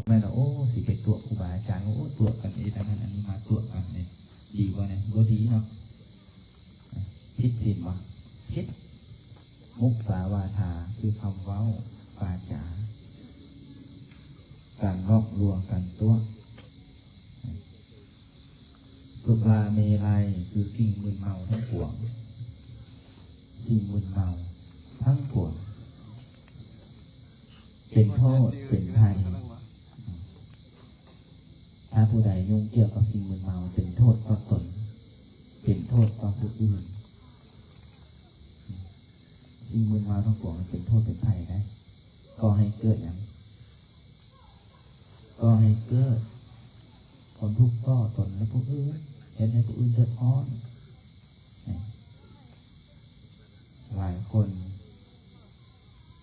ແມ່ນວ່າ ໂອ້ ຊິໄປຕົວະຄູບາອາຈານ ໂອ້ ຕົວະກັນເຮັດອັນນັ້ນອັນນີ້ມາຕົວະກັນນີ້ ດີບໍ່ນີ້? ບໍ່ດີເນາະ. ຜິດສິນບໍ່? ຜິດ. ມຸສາວາທາ ຄືຄຳເວົ້າວາຈາ ການຫຼອກລວງ ການຕົວະ. ສຸລາເມໄລ ຄືສິ່ງມຶນເມົາທັງປວງ, ສິ່ງມຶນເມົາທັງປວງ ເປັນໂທດເປັນໄພ. ຖ້າຜູ້ໃດຫຍຸ້ງກ່ຽວກັບສິ່ງມຶນເມົາ ເປັນໂທດຕໍ່ຕົນ ເປັນໂທດຕໍ່ຜູ້ອື່ນ. ສິ່ງມຶນເມົາທັງປວງເປັນໂທດເປັນໄພໄດ໋. ກໍ່ໃຫ້ເກີດຫຍັງ? ກໍ່ໃຫ້ເກີດຄວາມທຸກຕໍ່ຕົນ ແລະ ຜູ້ອື່ນ, ເຮັດໃຫ້ຜູ້ອື່ນເດືອດຮ້ອນ. ຫຼາຍຄົນ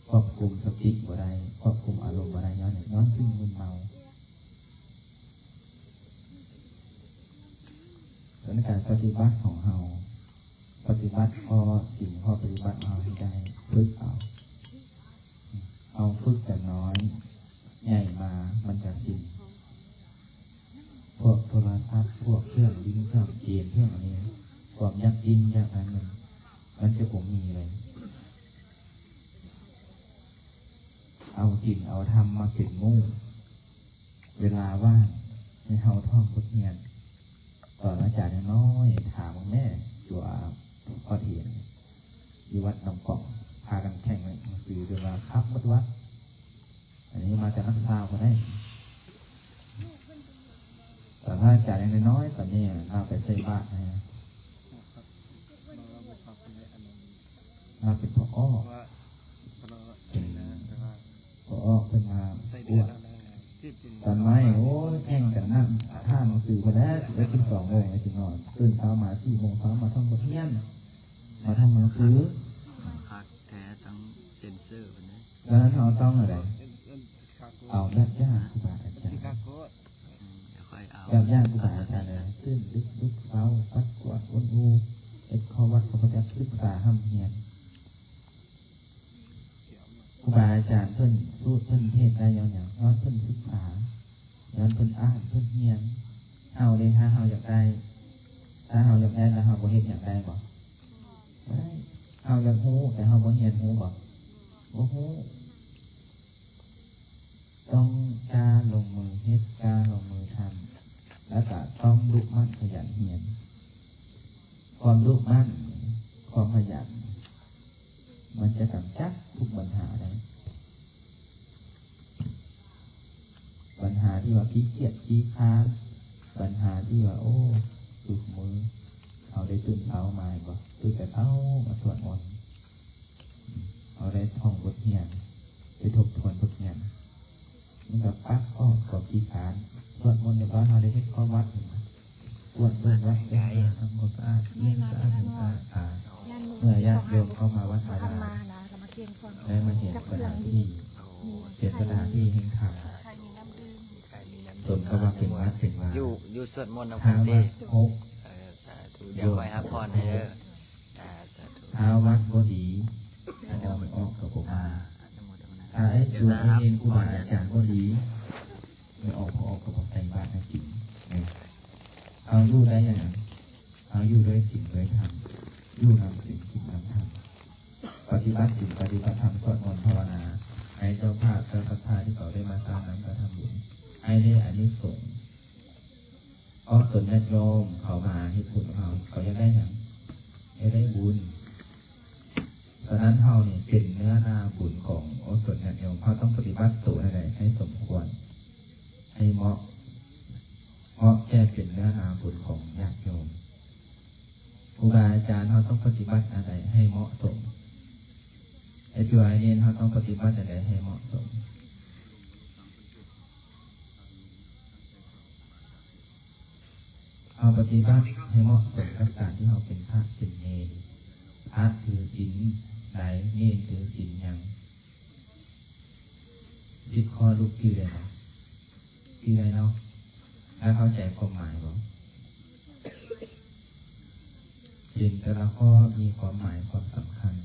ຄວບຄຸມສະຕິບໍ່ໄດ້, ຄວບຄຸມອາລົມບໍ່ໄດ້ ຍ້ອນຫຍັງ? ຍ້ອນສິ່ງມຶນເມົາ. ສະນັ້ນ ການປະຕິບັດຂອງເຮົາ ປະຕິບັດຂໍ້ສິນ ຂໍ້ປະຕິບັດເຮົາໃຫ້ໄດ້ ຝຶກເອົາ. ເຮົາຝຶກແຕ່ນ້ອຍ ໃຫຍ່ມາມັນກະຊິນ. ພວກໂທລະສັບ ພວກເຄື່ອງຫຼິ້ນ ເຄື່ອງເກມ ເຄື່ອງອັນນີ້ ຄວາມຢາກຫຼິ້ນຢາກອັນນັ້ນ ມັນຈະບໍ່ມີເລີຍ. ເອົາສິນເອົາທຳມາເປັນໝູ່. ເວລາວ່າງໃຫ້ເຮົາທ່ອງບົດຮຽນ. ຕອນອາຈານຍັງນ້ອຍ ຖາມເບິ່ງແມ່ ຕົວະອດຮຽນ ຢູ່ວັດໜອງກອງ ພາກັນແຂ່ງໜັງສື ຈົນວ່າຄັບໝົດວັດ. ອັນນີ້ມາແຕ່ນັກຊາວບໍ່ໄດ້. ຕອນອາຈານຍັງນ້ອຍໆ ຕອນນີ້ລາວໄປໃສ່ບາດໃຫ້ ມາເປັນພໍ່ອອກ ເປັນພໍ່ອອກເພິ່ນມາກວດ. ຕອນນ້ອຍ ໂອ້ຍ ແຂ່ງກັນນຳ ຖ້າໜັງສືພຸ້ນແຫຼະ ສິບເອັດ ສິບສອງໂມງ ຊິນອນ. ຕື່ນເຊົ້າມາສີ່ໂມງເຊົ້າ ມາທ່ອງບົດຮຽນ ມາທ່ອງໜັງສື. ຄັກແທ້ ຕ້ອງເຊັນເຊີເພິ່ນເດ້. ຕອນນັ້ນເຮົາຕ້ອງແນວໃດ? ເອົາແບບຢ່າງຄູບາອາຈານ. ແບບຢ່າງຄູບາອາຈານເລີຍ ຕື່ນດຶກລຸກເຊົ້າ ປັດກວາດອຸດອູ ເຮັດຂໍ້ວັດຂໍ້ປະຈັກ ສຶກສາຮ່ຳຮຽນ. ຄູບາອາຈານເພິ່ນສູດເພິ່ນເທດໄດ້ຍ້ອນຫຍັງ? ຍ້ອນເພິ່ນສຶກສາ, ຍ້ອນເພິ່ນອ່ານ, ເພິ່ນຮຽນ. ເຮົາເດ ຖ້າເຮົາຢາກໄດ້, ຖ້າເຮົາຢາກໄດ້ແລ້ວເຮົາບໍ່ເຮັດຫຍັງໄດ້ບໍ່? ບໍ່ໄດ້. ເຮົາຢາກຮູ້ ແຕ່ເຮົາບໍ່ຮຽນຮູ້ບໍ່? ບໍ່ຮູ້. ຕ້ອງກ້າລົງມືເຮັດ, ກ້າລົງມືທຳ ແລ້ວກະຕ້ອງດຸໝັ່ນຂະຫຍັນຮຽນ. ຄວາມດຸໝັ່ນ, ຄວາມຂະຫຍັນ ມັນຈະກຳຈັດທຸກບັນຫາໄດ້. ບັນຫາທີ່ວ່າຂີ້ກຽດຂີ້ຄ້ານ, ບັນຫາທີ່ວ່າ ໂອ້ ທຸກມື້ເຮົາໄດ້ຕື່ນເຊົ້າມາ ເຫັນບໍ່? ຕື່ນແຕ່ເຊົ້າມາສວດມົນ. ເຮົາໄດ້ທ່ອງບົດຮຽນ, ໄດ້ທົບທວນບົດຮຽນ, ມັນກໍປັດອອກຄວາມຂີ້ຄ້ານ. ສວດມົນຮຽບຮ້ອຍ ເຮົາໄດ້ເຮັດຂໍ້ວັດ, ກວດເບິ່ງວັດເປັນມາທຳຄວາມສະອາດ, ຮຽນສະອາດຫູສະອາດຕາ. ເມື່ອຍາດໂຍມເຂົ້າມາວັດວາລາ ໄດ້ມາເຫັນສະຖານທີ່, ເຫັນສະຖານທີ່ແຫ່ງທຳ, ສົມກັບວ່າເປັນວັດເປັນວາ. ຢູ່ ຢູ່ສວດມົນນຳກັນຕິ. ເອີ ສາທຸ. ດຽວຂ້ອຍຮັບພອນໃຫ້ເດີ. ອ່າ ສາທຸ. ຖ້າວັດບໍ່ດີ ອອກ ອອກກໍບໍ່ມາ. ຖ້າໄອ້ຕົວໄອ້ເນນຄູບາອາຈານບໍ່ດີ ໄອ້ອອກ ອອກກໍບໍ່ໃສ່ບາດໃຫ້ກິນ. ເຮົາຢູ່ໄດ້ຫຍັງ? ເຮົາຢູ່ດ້ວຍສິນດ້ວຍທຳ, ຢູ່ນຳສິນກິນນຳທຳ, ປະຕິບັດສິນປະຕິບັດທຳ, ສວດມົນພາວະນາ ໃຫ້ເຈົ້າພາບເຈົ້າສັດທາທີ່ເຂົາໄດ້ມາສ້າງນຳກະທຳບຸນ ໃຫ້ໄດ້ອານິສົງ. ເພາະຕົນຍາດໂຍມເຂົາມາເຮັດບຸນກັບເຮົາ ເຂົາຢາກໄດ້ຫຍັງ? ຢາກໄດ້ບຸນ. ສະນັ້ນເຮົານີ້ເປັນເນື້ອນາບຸນຂອງຕົນຍາດໂຍມ, ເຮົາຕ້ອງປະຕິບັດໂຕໃຫ້ໄດ້ ໃຫ້ສົມຄວນ, ໃຫ້ເໝາະ, ເໝາະແກ່ເປັນເນື້ອນາບຸນຂອງຍາດໂຍມ. ຄູບາອາຈານເຮົາຕ້ອງປະຕິບັດອັນໃດໃຫ້ເໝາະສົມ? ໄອ້ຕົວໄອ້ເນນເຮົາຕ້ອງປະຕິບັດອັນໃດໃຫ້ເໝາະສົມ? ເຮົາປະຕິບັດໃຫ້ເໝາະສົມກັບການທີ່ເຮົາເປັນພະເປັນເນນ. ພະຖືສິນໃດ? ເນນຖືສິນຫຍັງ? ສິບຂໍ້ ລູກຈື່ໄດ້ບໍ່? ຈື່ໄດ້ເນາະ. ແລ້ວເຂົ້າໃຈຄວາມໝາຍບໍ່? ສິນແຕ່ລະຂໍ້ມີຄວາມໝາຍຄວາມສຳຄັນ.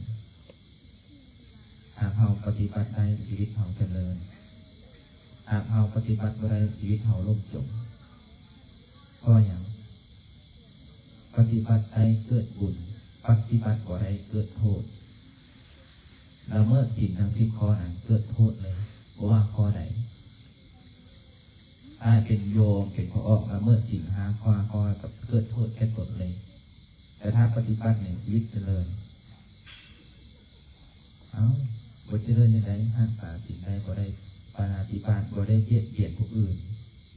ຫາກເຮົາປະຕິບັດໄດ້ ຊີວິດເຮົາຈະເລີນ. ຫາກເຮົາປະຕິບັດບໍ່ໄດ້ ຊີວິດເຮົາລົ້ມຈົມ. ເພາະຫຍັງ? ປະຕິບັດໄດ້ເກີດບຸນ, ປະຕິບັດບໍ່ໄດ້ເກີດໂທດ. ລະເມີດສິນທັງສິບຂໍ້ນັ້ນເກີດໂທດເລີຍ, ບໍ່ວ່າຂໍ້ໃດ. ຖ້າເປັນໂຍມ ເປັນພະອອກ ລະເມີດສິນຫ້າຂໍ້ ຂໍ້ກໍເກີດໂທດແກ່ຕົນເລີຍ. ແຕ່ຖ້າປະຕິບັດໃນຊີວິດຈະເລີນ. ເອົ້າ ບໍ່ຈະເລີນຈັ່ງໃດ? ຮັກສາສິນໄດ້ ບໍ່ໄດ້ປານາຕິບາດ, ບໍ່ໄດ້ບຽດບຽນຜູ້ອື່ນ,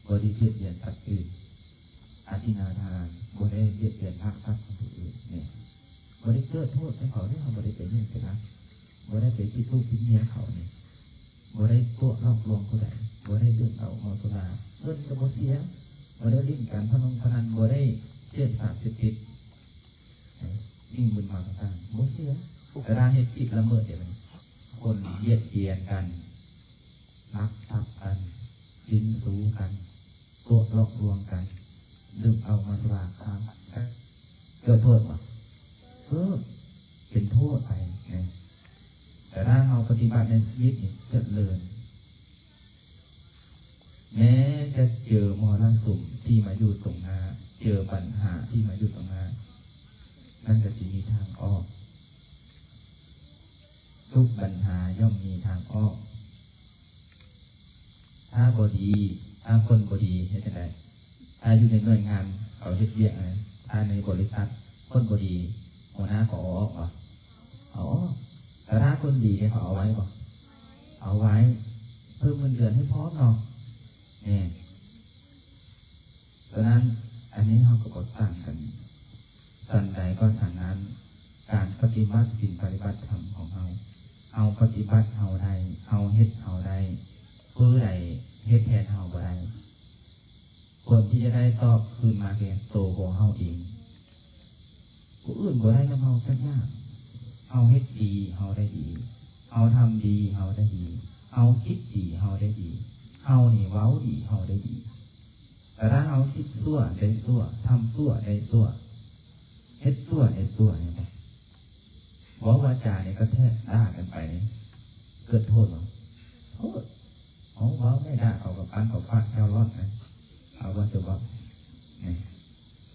ບໍ່ໄດ້ບຽດບຽນສັດອື່ນ, ອະທິນນາທານ, ບໍ່ໄດ້ບຽດບຽນລັກຊັບຂອງຜູ້ອື່ນ ນີ້ ບໍ່ໄດ້ເກີດໂທດໃຫ້ເຂົາເດ້. ເຮົາບໍ່ໄດ້ໄປຍຶດໄປລັກ, ບໍ່ໄດ້ໄປຜິດລູກຜິດເມຍເຂົານີ້, ບໍ່ໄດ້ຕົວະຫຼອກລວງຜູ້ໃດ, ບໍ່ໄດ້ດື່ມເຫຼົ້າເມົາສຸລາ, ເງິນກໍບໍ່ເສຍ, ບໍ່ໄດ້ຫຼິ້ນການພະນົງພະນັນ, ບໍ່ໄດ້ເສບສານເສບຕິດ, ສິ່ງມຶນເມົາຕ່າງໆ ບໍ່ເສຍ. ແຕ່ຖ້າເຮັດຜິດລະເມີດເດ ຄົນບຽດບຽນກັນ, ລັກຊັບກັນ, ກິນຊູກັນ, ຕົວະຫຼອກລວງກັນ, ດື່ມເຫຼົ້າເມົາສຸລາຄ້າງກັນ, ເກີດໂທດບໍ່? ເກີດ ເປັນໂທດໄປນະ. ແຕ່ຖ້າເຮົາປະຕິບັດໃນຊີວິດນີ້ຈະເລີນ, ແມ້ຈະເຈີມໍລະສຸມທີ່ມາຢູ່ຕົງໜ້າ, ເຈີບັນຫາທີ່ມາຢູ່ຕົງໜ້າ, ມັນກໍຊິມີທາງອອກ. ທຸກບັນຫາຍ່ອມມີທາງອອກ. ຖ້າບໍ່ດີ, ຖ້າຄົນບໍ່ດີເຮັດຈັ່ງໃດ? ຖ້າຢູ່ໃນໜ່ວຍງານເຂົາເຮັດວຽກນະ, ຖ້າໃນບໍລິສັດຄົນບໍ່ດີ, ຫົວໜ້າເຂົາເອົາອອກບໍ່? ເອົາອອກ. ແຕ່ຖ້າຄົນດີເດ ເຂົາເອົາໄວ້ບໍ່? ເອົາໄວ້. ເພີ່ມເງິນເດືອນໃຫ້ພ້ອມເນາະ. ແມ່ນ. ສະນັ້ນ ອັນນີ້ເຮົາກໍບໍ່ຕ່າງກັນ. ສັນໃດກໍສັນນັ້ນ, ການປະຕິບັດສິນປະຕິບັດທຳຂອງເຮົາ, ເຮົາປະຕິບັດເຮົາໄດ້, ເຮົາເຮັດເຮົາໄດ້, ຜູ້ໃດເຮັດແທນເຮົາບໍ່ໄດ້. ຜົນທີ່ຈະໄດ້ຕອບຄືນມາແກ່ໂຕຂອງເຮົາເອງ. ຜູ້ອື່ນບໍ່ໄດ້ນຳເຮົາຈັກຢ່າງ. ເຮົາເຮັດດີ ເຮົາໄດ້ດີ, ເຮົາທຳດີ ເຮົາໄດ້ດີ, ເຮົາຄິດດີ ເຮົາໄດ້ດີ, ເຮົານີ້ເວົ້າດີ ເຮົາໄດ້ດີ. ແຕ່ຖ້າເຮົາຄິດຊົ່ວໄດ້ຊົ່ວ, ທຳຊົ່ວໄດ້ຊົ່ວ, ເຮັດຊົ່ວໄດ້ຊົ່ວ, ເຫັນບໍ່? ເວົ້າວາຈານີ້ກະແທກດ່າກັນໄປ, ເກີດໂທດບໍ່? ໂທດ. ເຮົາເວົ້າແມ່ນດ່າເຂົາກະປັ້ນເຂົາຟາດແຖວລອດນະ, ເອົາບໍ່? ຈະເວົ້າ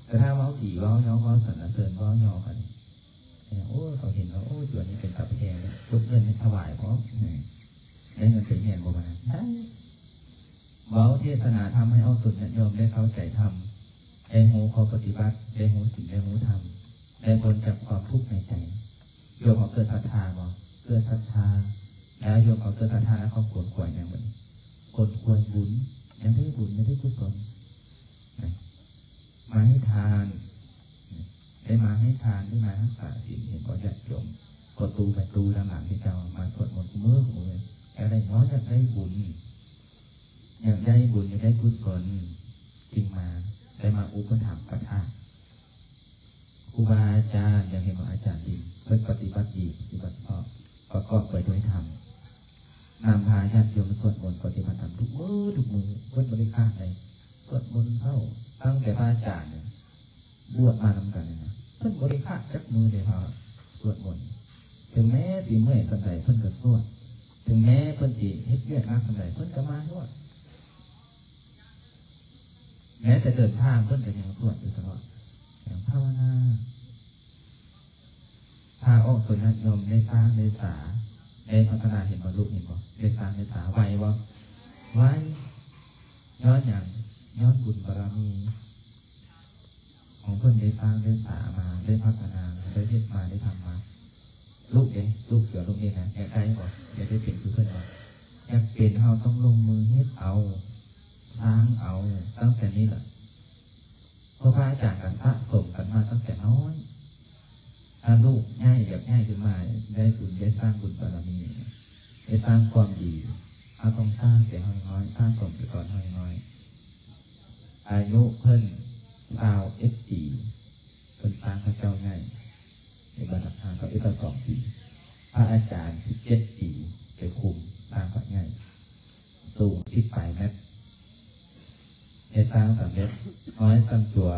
ແຕ່ຖ້າເວົ້າດີ ເວົ້າຍໍ ເວົ້າສັນລະເສີນ ເວົ້າຍໍກັນ, ໂອ້ ເຂົາເຫັນວ່າ ໂອ້ ຕົວນີ້ເປັນຕາແພງ, ຍົກເງິນໃຫ້ຖວາຍພ້ອມ, ໄດ້ເງິນໄປຮຽນບໍ່? ບາດນັ້ນໄດ້. ເວົ້າເທດສະໜາທຳໃຫ້ອອກຕົນຍາດໂຍມໄດ້ເຂົ້າໃຈທຳ, ໄດ້ຮູ້ຂໍ້ປະຕິບັດ, ໄດ້ຮູ້ສິນ ໄດ້ຮູ້ທຳ, ໄດ້ພົ້ນຈາກຄວາມທຸກໃນໃຈ. ໂຍມເຂົາເກີດສັດທາບໍ່? ເກີດສັດທາ. ແລ້ວໂຍມເຂົາເກີດສັດທາແລ້ວ ເຂົາຂົນຂວາຍຫຍັງບາດນີ້? ຂົນຂວາຍບຸນ. ຢາກໄດ້ບຸນ, ຢາກໄດ້ກຸສົນ. ມາໃຫ້ທານ, ໄດ້ມາໃຫ້ທານ, ໄດ້ມາຮັກສາສິນ, ເຫັນບໍ່ຍາດໂຍມ? ພໍ່ຕູ້ແມ່ຕູ້ນຳຫຼັງເຂົາເຈົ້າມາສວດມົນຄູ່ມື້, ຢາກໄດ້ຍ້ອນຢາກໄດ້ບຸນ, ຢາກໄດ້ບຸນ, ຢາກໄດ້ກຸສົນ, ຈຶ່ງມາ, ໄດ້ມາອຸປະຖຳປະທານ. ຄູບາອາຈານ ຢ່າງເຫັນວ່າອາຈານດີ, ເພິ່ນປະຕິບັດດີ, ປະຕິບັດຊອບ, ປະກອບໄປດ້ວຍທຳ, ນຳພາຍາດໂຍມສວດມົນປະຕິບັດທຳທຸກມື້, ທຸກມື້, ເພິ່ນບໍ່ໄດ້ຂາດໃດ. ສວດມົນເຊົ້າ, ຕັ້ງແຕ່ພະອາຈານບວດມານຳກັນນີ້ນະ, ເພິ່ນບໍ່ໄດ້ຂາດຈັກມື້ເດ ພາສວດມົນ. ເຖິງແມ້ຊິເມື່ອຍສ່ຳໃດ ເພິ່ນກໍສວດ, ເຖິງແມ້ເພິ່ນຊິເຮັດວຽກໜັກສ່ຳໃດ ເພິ່ນກໍມາສວດ. ແມ້ແຕ່ເດີນທາງເພິ່ນກໍຍັງສວດຢູ່ຕະຫຼອດ, ຍັງພາວະນາ. ພາອອກຕົນຍາດໂຍມໄດ້ສ້າງໄດ້ສາ, ໄດ້ພັດທະນາ, ເຫັນບໍ່ລູກ, ເຫັນບໍ່? ໄດ້ສ້າງໄດ້ສາ, ໄວບໍ່? ໄວ. ຍ້ອນຫຍັງ? ຍ້ອນບຸນບາລະມີຂອງເພິ່ນໄດ້ສ້າງໄດ້ສາມາ, ໄດ້ພັດທະນາ, ໄດ້ເຮັດມາ, ໄດ້ທຳມາ. ລູກເດ້, ລູກເກີດລູກນີ້ນະ, ຢາກໄດ້ບໍ່? ຢາກໄດ້ເປັນຄືເພິ່ນບໍ່? ຢາກເປັນ, ເຮົາຕ້ອງລົງມືເຮັດເອົາ, ສ້າງເອົາ, ຕັ້ງແຕ່ນີ້ລະ. ເພາະພະອາຈານກໍສະສົມກັນມາຕັ້ງແຕ່ນ້ອຍ, ຖ້າລູກໃຫຍ່, ແບບໃຫຍ່ຂຶ້ນມາ, ໄດ້ບຸນ, ໄດ້ສ້າງບຸນບາລະມີ, ໄດ້ສ້າງຄວາມດີ, ເຮົາຕ້ອງສ້າງແຕ່ເຮົາຍັງນ້ອຍ, ສະສົມແຕ່ຕອນເຮົາຍັງນ້ອຍ. ອາຍຸເພິ່ນຊາວເອັດປີ, ເພິ່ນສ້າງພະເຈົ້າໃຫຍ່ໃນບັນດາຊາວເອັດ ຊາວສອງປີ. ພະອາຈານສິບເຈັດປີ ໄປຄຸມສ້າງພະໃຫຍ່ ສູງສິບປາຍແມັດ, ໄດ້ສ້າງສຳເລັດ. ນ້ອຍສ່ຳຕົວ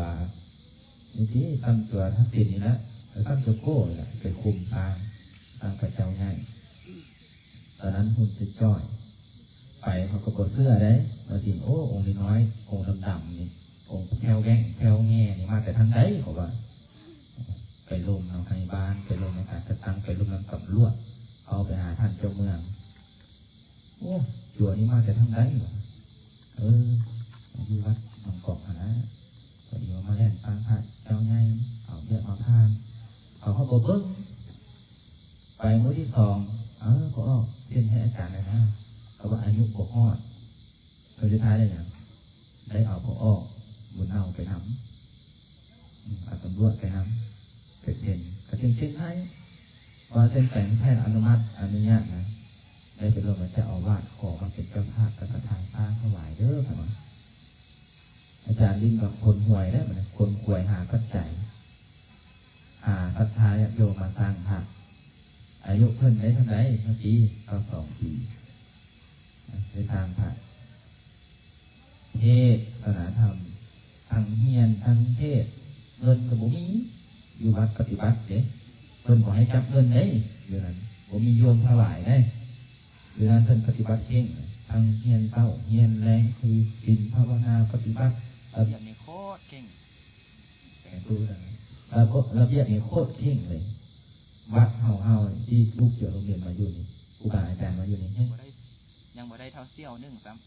ນີ້ຕິ, ສ່ຳຕົວທັກສິນນີ້ລະ, ສ່ຳຕົວໂກ້ນີ້ລະ, ໄປຄຸມສ້າງ, ສ້າງພະເຈົ້າໃຫຍ່. ຕອນນັ້ນຫຸ່ນຈ່ອຍ ໄປເຂົາກໍບໍ່ເຊື່ອເດ້ ວ່າຊິ ໂອ້ ອົງນ້ອຍໆ ອົງດຳໆນີ້ ອົງແຖວແຫວ່ງແຖວແງ່ນີ້ມາແຕ່ທາງໃດ ເຂົາວ່າ. ໄປລົມນຳໄທບ້ານ ໄປລົມນຳການຈັດຕັ້ງ ໄປລົມນຳຕຳຫຼວດ ເຂົາໄປຫາທ່ານເຈົ້າເມືອງ. ໂອ້ ຕົວນີ້ມາແຕ່ທາງໃດວະ? ເອີ ຢູ່ວັດໜອງກອກຫັ້ນລະ ພໍດີວ່າມາແລ່ນສ້າງພະເຈົ້າໃຫຍ່ ເອົາວຽກມາຜ່ານ ເຂົາເຮົາບໍ່ເບິ່ງ. ໄປມື້ທີສອງ ເອີ ບໍ່ອອກ ເຊັນໃຫ້ອາຈານແດ່ນະ ເຂົາວ່າອາຍຸບໍ່ຮອດ. ແລ້ວສຸດທ້າຍໄດ້ຫຍັງ? ໄດ້ເອົາພໍ່ອອກບຸນເນົາໄປນຳ ເອົາຕຳຫຼວດໄປນຳ ໄປເຊັນ ກໍຈຶ່ງເຊັນໃຫ້ ວ່າເຊັນແປງແຜນອະນຸມັດອະນຸຍາດນະ ໄດ້ໄປລົມກັບເຈົ້າອາວາດ ຂໍມາເປັນເຈົ້າພາບ ກະສັດທາສ້າງຖວາຍເດີ ເພິ່ນວ່າ. ອາຈານລິນກໍຄົນຫວຍເດ້ ຄົນຫວຍຫາປັດໄຈ ຫາສັດທາຍາດໂຍມມາສ້າງພະ. ອາຍຸເພິ່ນໄດ້ເທົ່າໃດ? ເມື່ອປີຊາວສອງປີ ໄດ້ສ້າງພະ ເທດສະໜາທຳ ທັງຮຽນທັງເທດ ເງິນກໍບໍ່ມີ ຢູ່ວັດປະຕິບັດເດ້ ເພິ່ນບໍ່ໃຫ້ຈັບເງິນເດ້ ຢູ່ນັ້ນ ບໍ່ມີໂຍມຖວາຍເດ້. ຢູ່ນັ້ນເພິ່ນປະຕິບັດເຄັ່ງ ທັງຮຽນເຊົ້າຮຽນແລງ ຄືສິນພາວະນາປະຕິບັດ ລະບຽບນີ້ໂຄດເຄັ່ງ ແຕ່ງຕູ້ນັ້ນ ລະບຽບ ລະບຽບນີ້ໂຄດເຄັ່ງເລີຍ. ວັດເຮົາ ເຮົາທີ່ລູກເສືອໂຮງຮຽນມາຢູ່ນີ້ ຄູບາອາຈານມາຢູ່ນີ້ ຍັງບໍ່ໄດ້ ຍັງບໍ່ໄດ້ເທົ່າສ່ຽວໜຶ່ງຊ້ຳ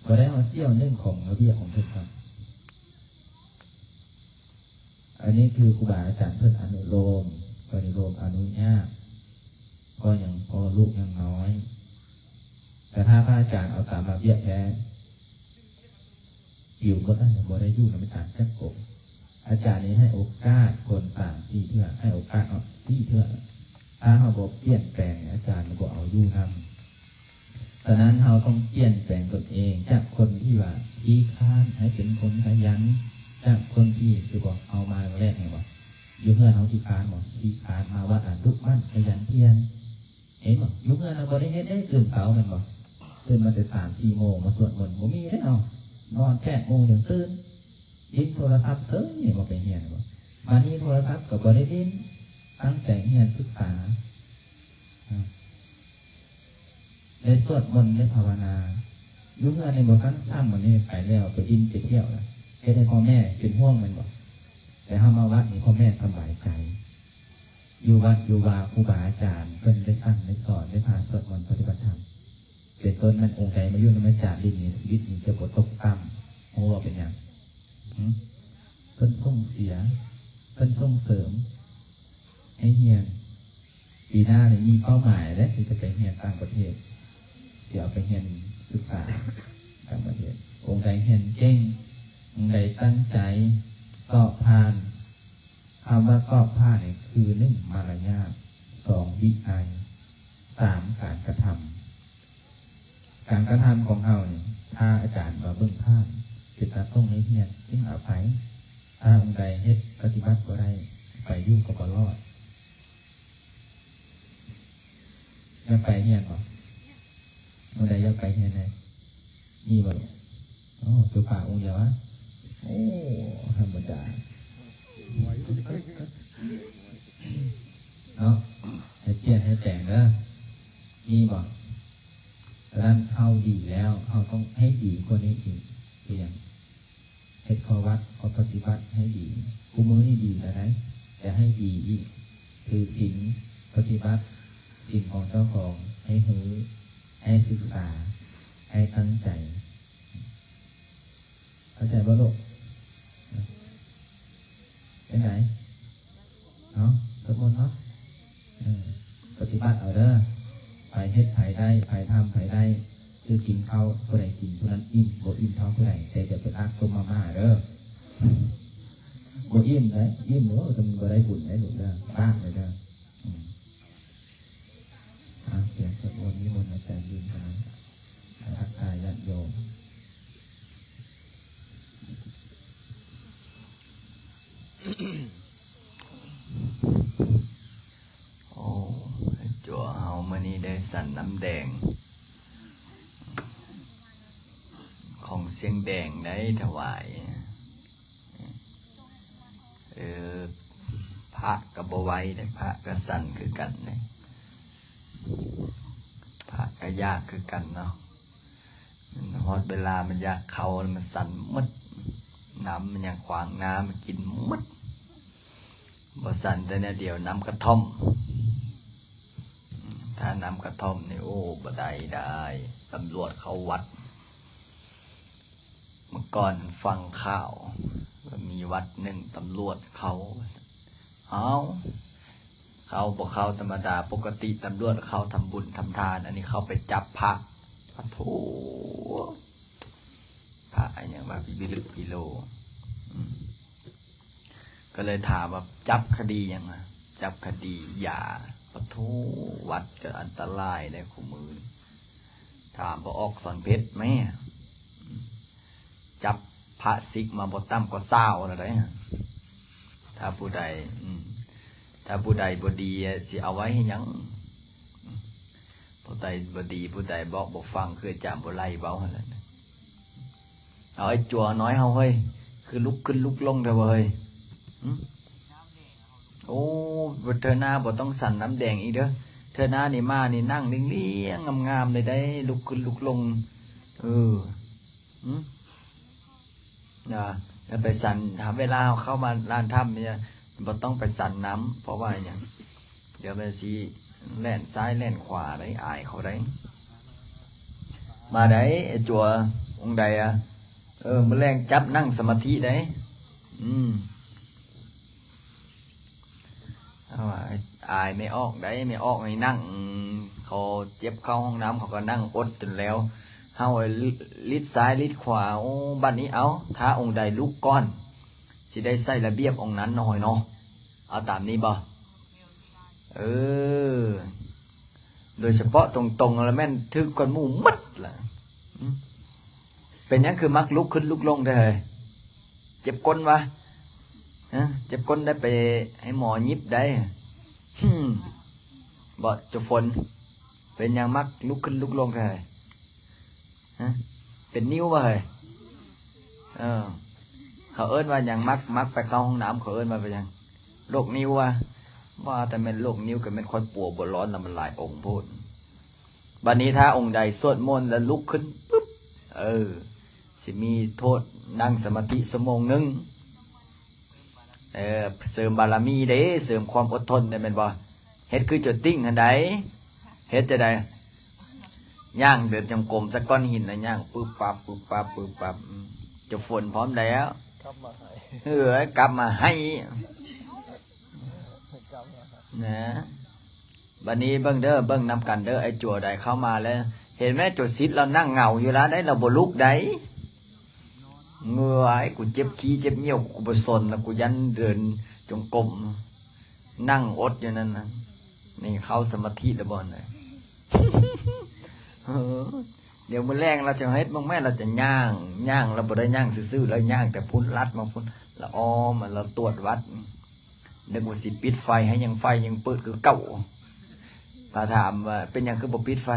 ບໍ່ໄດ້ເທົ່າສ່ຽວໜຶ່ງຂອງລະບຽບຂອງເພິ່ນຊ້ຳ. ອັນນີ້ຄືຄູບາອາຈານເພິ່ນອະນຸໂລມ ອະນຸໂລມ ອະນຸຍາດ ເພາະຫຍັງ? ເພາະວ່າລູກຍັງນ້ອຍ. ແຕ່ຖ້າພະອາຈານເອົາຕາມລະບຽບແທ້ ປິວໝົດແລ້ວ ບໍ່ໄດ້ຢູ່ນຳອາຈານຈັກອົງ. ອາຈານນີ້ໃຫ້ໂອກາດຄົນສາມສີ່ເທື່ອ ໃຫ້ໂອກາດເຮົາສີ່ເທື່ອ ຖ້າເຮົາບໍ່ປ່ຽນແປງ ອາຈານບໍ່ເອົາຢູ່ນຳ. ສະນັ້ນເຮົາຕ້ອງປ່ຽນແປງຕົນເອງ ຈາກຄົນທີ່ວ່າຂີ້ຄ້ານໃຫ້ເປັນຄົນຂະຫຍັນ ຈາກຄົນທີ່ ຄືບໍ່ ເຮົາມາແລກໆ ແມ່ນບໍ່? ຢູ່ເຮືອນເຮົາຂີ້ຄ້ານບໍ່? ຂີ້ຄ້ານ. ມາວັດ ອະ ດຸໝັ່ນຂະຫຍັນພຽນ ເຫັນບໍ່? ຢູ່ເຮືອນເຮົາບໍ່ໄດ້ເຮັດເດ້ ຕື່ນເຊົ້າແມ່ນບໍ່? ຕື່ນມາແຕ່ສາມສີ່ໂມງມາສວດມົນ ບໍ່ມີເດ້ເນາະ ນອນແປດໂມງຈັ່ງຕື່ນ ຫຼິ້ນໂທລະສັບເສີຍ ບໍ່ໄປຮຽນບໍ່? ມານີ້ໂທລະສັບກໍບໍ່ໄດ້ຫຼິ້ນ ຕັ້ງໃຈຮຽນສຶກສາ ອາ ໄດ້ສວດມົນ ໄດ້ພາວະນາ. ຢູ່ເຮືອນນີ້ບໍ່ຊັ້ນ ຊ່າງມັນນີ້ ໄປແລ້ວ ໄປຫຼິ້ນໄປທ່ຽວລະ ເຮັດໃຫ້ພໍ່ແມ່ເປັນຫ່ວງແມ່ນບໍ່? ແຕ່ເຮົາມາວັດນີ້ ພໍ່ແມ່ສະບາຍໃຈ. ຢູ່ວັດຢູ່ວາ ຄູບາອາຈານເພິ່ນໄດ້ສັ່ງໄດ້ສອນ ໄດ້ພາສວດມົນປະຕິບັດທຳ ເປັນຕົ້ນນັ້ນ. ອົງໃດມາຢູ່ນຳອາຈານລິນນີ້ ຊີວິດນີ້ຈະບໍ່ຕົກຕ່ຳ. ຮູ້ວ່າເປັນຫຍັງ? ຫື? ເພິ່ນສົ່ງເສຍ ເພິ່ນສົ່ງເສີມໃຫ້ຮຽນ. ປີໜ້ານີ້ມີເປົ້າໝາຍເດ້ ທີ່ຈະໄປຮຽນຕ່າງປະເທດ ຊິເອົາໄປຮຽນສຶກສາຕ່າງປະເທດ. ອົງໃດຮຽນເກັ່ງ ອົງໃດຕັ້ງໃຈ ສອບຜ່ານ. ຄຳວ່າສອບຜ່ານນີ້ຄື ໜຶ່ງ ມາລະຍາດ, ສອງ ວິໄນ, ສາມ ການກະທຳ. ການກະທຳຂອງເຮົານີ້ ຖ້າອາຈານວ່າເບິ່ງຜ່ານ ເປັນຕາສົ່ງໃຫ້ຮຽນ ຈຶ່ງເອົາໄປ. ຖ້າອົງໃດເຮັດປະຕິບັດບໍ່ໄດ້ ໄປຢູ່ກໍບໍ່ລອດ. ຢາກໄປຮຽນບໍ່? ຜູ້ໃດຢາກໄປຮຽນແດ່? ມີບໍ່ລູກ? ໂອ້ ຕົວປາອົງດຽວຫວາ? ໂອ້ ທຳມະດາ ເນາະ. ໃຫ້ປ່ຽນໃຫ້ແປງເດີ. ມີບໍ່? ສະນັ້ນເຮົາດີແລ້ວ ເຮົາຕ້ອງໃຫ້ດີກວ່ານີ້ອີກ. ຄືຫຍັງ? ເຮັດຂໍ້ວັດ ຂໍ້ປະຕິບັດໃຫ້ດີ. ຄູ່ມື້ນີ້ດີແລ້ວໃດ໋ ແຕ່ໃຫ້ດີອີກ ຖືສິນ ປະຕິບັດສິນຂອງເຈົ້າຂອງ ໃຫ້ຮູ້ ໃຫ້ສຶກສາ ໃຫ້ຕັ້ງໃຈ. ເຂົ້າໃຈບໍ່ລູກ? ຈັ່ງໃດ? ເນາະ ສົມມຸດເນາະ ເອີ ປະຕິບັດເອົາເດີ. ໃຜເຮັດໃຜໄດ້ ໃຜທຳໃຜໄດ້. ຄືກິນເຂົ້າ ຜູ້ໃດກິນຜູ້ນັ້ນອີ່ມ ບໍ່ອີ່ມເທົ່າຜູ້ໃດ. ແຕ່ຢ່າໄປລາກຕົ້ມມາມ່າເດີ. ບໍ່ອີ່ມເດ້ ອີ່ມໂອ້ ແຕ່ມັນບໍ່ໄດ້ບຸນເດ້ລູກເດີ ລາກເລີຍເດີ. ອືມ ອ່າ ສຽງສວດມົນ ນິມົນອາຈານຢືນຂຶ້ນມາ ທັກທາຍຍາດໂຍມ. ໂອ້ ຈົວເຮົາມື້ນີ້ໄດ້ສັນນ້ຳແດງ ຂອງຊຽງແດງໄດ້ຖວາຍ. ເອີ ພະກໍບໍ່ໄຫວເດ້ ພະກໍສັ່ນຄືກັນເດ້ ພະ ກໍຢາກຄືກັນເນາະ. ຮອດເວລາມັນຢາກເຂົ້າ ມັນສັ່ນໝົດ, ນ້ຳມັນຍັງຂວາງໜ້າ ມັນກິນໝົດ, ບໍ່ສັ່ນແຕ່ແນວດຽວ ນ້ຳກະທ່ອມ. ຖ້ານ້ຳກະທ່ອມນີ້ ໂອ້ ບໍ່ໄດ້ດາຍ, ຕຳຫຼວດເຂົ້າວັດ. ເມື່ອກ່ອນຟັງຂ່າວ ມີວັດໜຶ່ງຕຳຫຼວດເຂົ້າ, ເອົ້າ ເຂົ້າບໍ່ເຂົ້າທຳມະດາ, ປົກກະຕິຕຳຫຼວດເຂົ້າທຳບຸນທຳທານ, ອັນນີ້ເຂົ້າໄປຈັບພະ. ປະໂທ ພະອີຫຍັງວະ ພິລຶກພິໂລ. ອືມ ກໍເລີຍຖາມວ່າ ຈັບຄະດີຫຍັງ? ຈັບຄະດີຢາ. ປະໂທ ວັດກໍອັນຕະລາຍໄດ໋ຄູ່ມື້. ຖາມບໍ່ອອກສອນເພັດແມ້. ຈັບພະສິກມາບໍ່ຕ່ຳກວ່າຊາວແລ້ວເດ້. ຖ້າຜູ້ໃດ ອືມ ຖ້າຜູ້ໃດບໍ່ດີ ຊິເອົາໄວ້ເຮັດຫຍັງ? ຜູ້ໃດບໍ່ດີ ຜູ້ໃດບອກບໍ່ຟັງ ຄືອາຈານບໍ່ໄລ່ເວົ້າຫັ້ນແຫຼະ. ເອົາ ໄອ້ຈົວນ້ອຍເຮົາເຮີ້ຍ ຄືລຸກຂຶ້ນລຸກລົງແທ້ວະເຮີ້ຍ. ຫຶ? ໂອ້ ເທື່ອໜ້າບໍ່ຕ້ອງສັນນ້ຳແດງອີກເດີ. ເທື່ອໜ້ານີ້ມານີ້ນັ່ງລຽງໆງາມໆເລີຍໄດ໋ ລຸກຂຶ້ນລຸກລົງ. ເອີ ຫຶ? ນະ ຢ່າໄປສັນ. ເວລາເຮົາເຂົ້າມາລານຖ້ຳນີ້ ບໍ່ຕ້ອງໄປສັນນ້ຳ. ເພາະວ່າຫຍັງ? ດຽວມັນຊິແລ່ນຊ້າຍແລ່ນຂວາໄດ໋ ອາຍເຂົາໄດ໋. ມາໄດ໋ ໄອ້ຈົວ ອົງໃດອະ? ເອີ ມື້ແລງຈັບນັ່ງສະມາທິໄດ໋. ອືມ ເອົາ ອາຍແມ່ອອກໄດ໋. ແມ່ອອກນີ້ນັ່ງ ເຂົາເຈັບເຂົ້າຫ້ອງນ້ຳ ເຂົາກໍນັ່ງອົດຈົນແລ້ວ. ເຮົາລິດຊ້າຍລິດຂວາ. ໂອ້ ບັດນີ້ ເອົ້າ ຖ້າອົງໃດລຸກກ່ອນ ຊິໄດ້ໃສ່ລະບຽບອົງນັ້ນເນາະເຮີ້ຍເນາະ. ເອົາຕາມນີ້ບໍ່? ເອີ ໂດຍສະເພາະຕົງໆ ລະແມ່ນຖືກກ່ອນໝູ່ໝົດລະ. ອືມ ເປັນຫຍັງຄືມັກລຸກຂຶ້ນລຸກລົງແທ້ເຮີ້ຍ? ເຈັບກົ້ນວະ? ຮະ? ເຈັບກົ້ນໄດ້ໄປໃຫ້ໝໍຫຍິບໄດ໋. ຫຶ ບໍ່ ຈຸຝົນ ເປັນຫຍັງມັກລຸກຂຶ້ນລຸກລົງແທ້? ຮະ? ເປັນນິ້ວບໍ່ເຮີ້ຍ? ເອີ ເຂົາເອີ້ນວ່າຫຍັງ? ມັກ ມັກໄປເຂົ້າຫ້ອງນ້ຳ ເຂົາເອີ້ນວ່າເປັນຫຍັງ? ໂລກນິ້ວວະ? ວ່າແຕ່ແມ່ນໂລກນິ້ວ ກໍແມ່ນຂ້ອຍປົວບົວລອນນະ ມັນຫຼາຍອົງໂພດ. ບັດນີ້ຖ້າອົງໃດສວດມົນແລ້ວລຸກຂຶ້ນປຶບ ເອີ ຊິມີໂທດນັ່ງສະມາທິຊົ່ວໂມງໜຶ່ງ. ເອີ ເສີມບາລະມີເດ້ ເສີມຄວາມອົດທົນເດ້ ແມ່ນບໍ່? ເຮັດຄືຈົວຕິ້ງຫັ້ນໃດ໋. ເຮັດຈັ່ງໃດ? ຍ່າງເດີນຈົງກົມໃສ່ກ້ອນຫີນນະ ຍ່າງປຶບປັບ ປຶບປັບ ປຶບປັບ. ອືມ ຈຸຝົນພ້ອມແລ້ວ ກັບມາໃຫ້ ເອີ ກັບມາໃຫ້ ກັບມາໃຫ້ ນະ. ບັດນີ້ເບິ່ງເດີ ເບິ່ງນຳກັນເດີ ໄອ້ຈົວໃດເຂົ້າມາແລ້ວ ເຫັນແມ່ ຈົວສິດລາວນັ່ງເຫງົາຢູ່ລະໄດ໋ ລາວບໍ່ລຸກໄດ໋. ເງື່ອຍ ກູເຈັບຂີ້ເຈັບຍ່ຽວ ກູບໍ່ສົນລະ ກູຢ້ານເດີນຈົງກົມ ນັ່ງອົດຢູ່ນັ້ນນະ. ນີ້ເຂົ້າສະມາທິລະບໍ່ນະ? ເອີ ດຽວມື້ແລງລາວຈະເຮັດເບິ່ງແມ້ ລາວຈະຍ່າງ ຍ່າງ ລາວບໍ່ໄດ້ຍ່າງຊື່ໆ ລາວຍ່າງແຕ່ພຸ້ນ ລັດມາພຸ້ນ ລາວອ້ອມ ລາວຕວດວັດ. ນຶກວ່າຊິປິດໄຟ ໃຫ້ຍັງໄຟຍັງເປີດຄືເກົ່າ. ຖ້າຖາມວ່າເປັນຫຍັງຄືບໍ່ປິດໄຟ?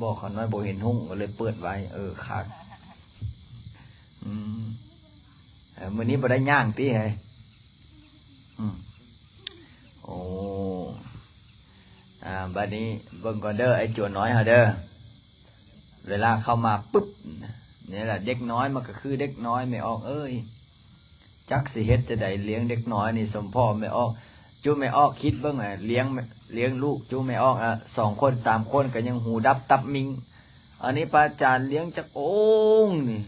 ບໍ່ ຂ້ານ້ອຍບໍ່ເຫັນຮຸ່ງ ກໍເລີຍເປີດໄວ້. ເອີ ຄັກ. ອືມ ເອີ ມື້ນີ້ບໍ່ໄດ້ຍ່າງຕິເຮີ້ຍ? ອືມ ໂອ້ ອາ ບັດນີ້ເບິ່ງກ່ອນເດີ ໄອ້ຈົວນ້ອຍເຮົາເດີ. ເວລາເຂົ້າມາປຶບ ນີ້ລະ ເດັກນ້ອຍມັນກໍຄືເດັກນ້ອຍ ແມ່ອອກເອີຍ. ຈັກຊິເຮັດຈັ່ງໃດລ້ຽງເດັກນ້ອຍນີ້ ສົມພໍ່ແມ່ອອກ. ຈຸແມ່ອອກຄິດເບິ່ງ ລ້ຽງ ລ້ຽງລູກຈຸແມ່ອອກ ອາ ສອງຄົນສາມຄົນກໍຍັງຫູດັບຕັບມິງ. ອັນນີ້ພະອາຈານລ້ຽງຈັກອົງນີ້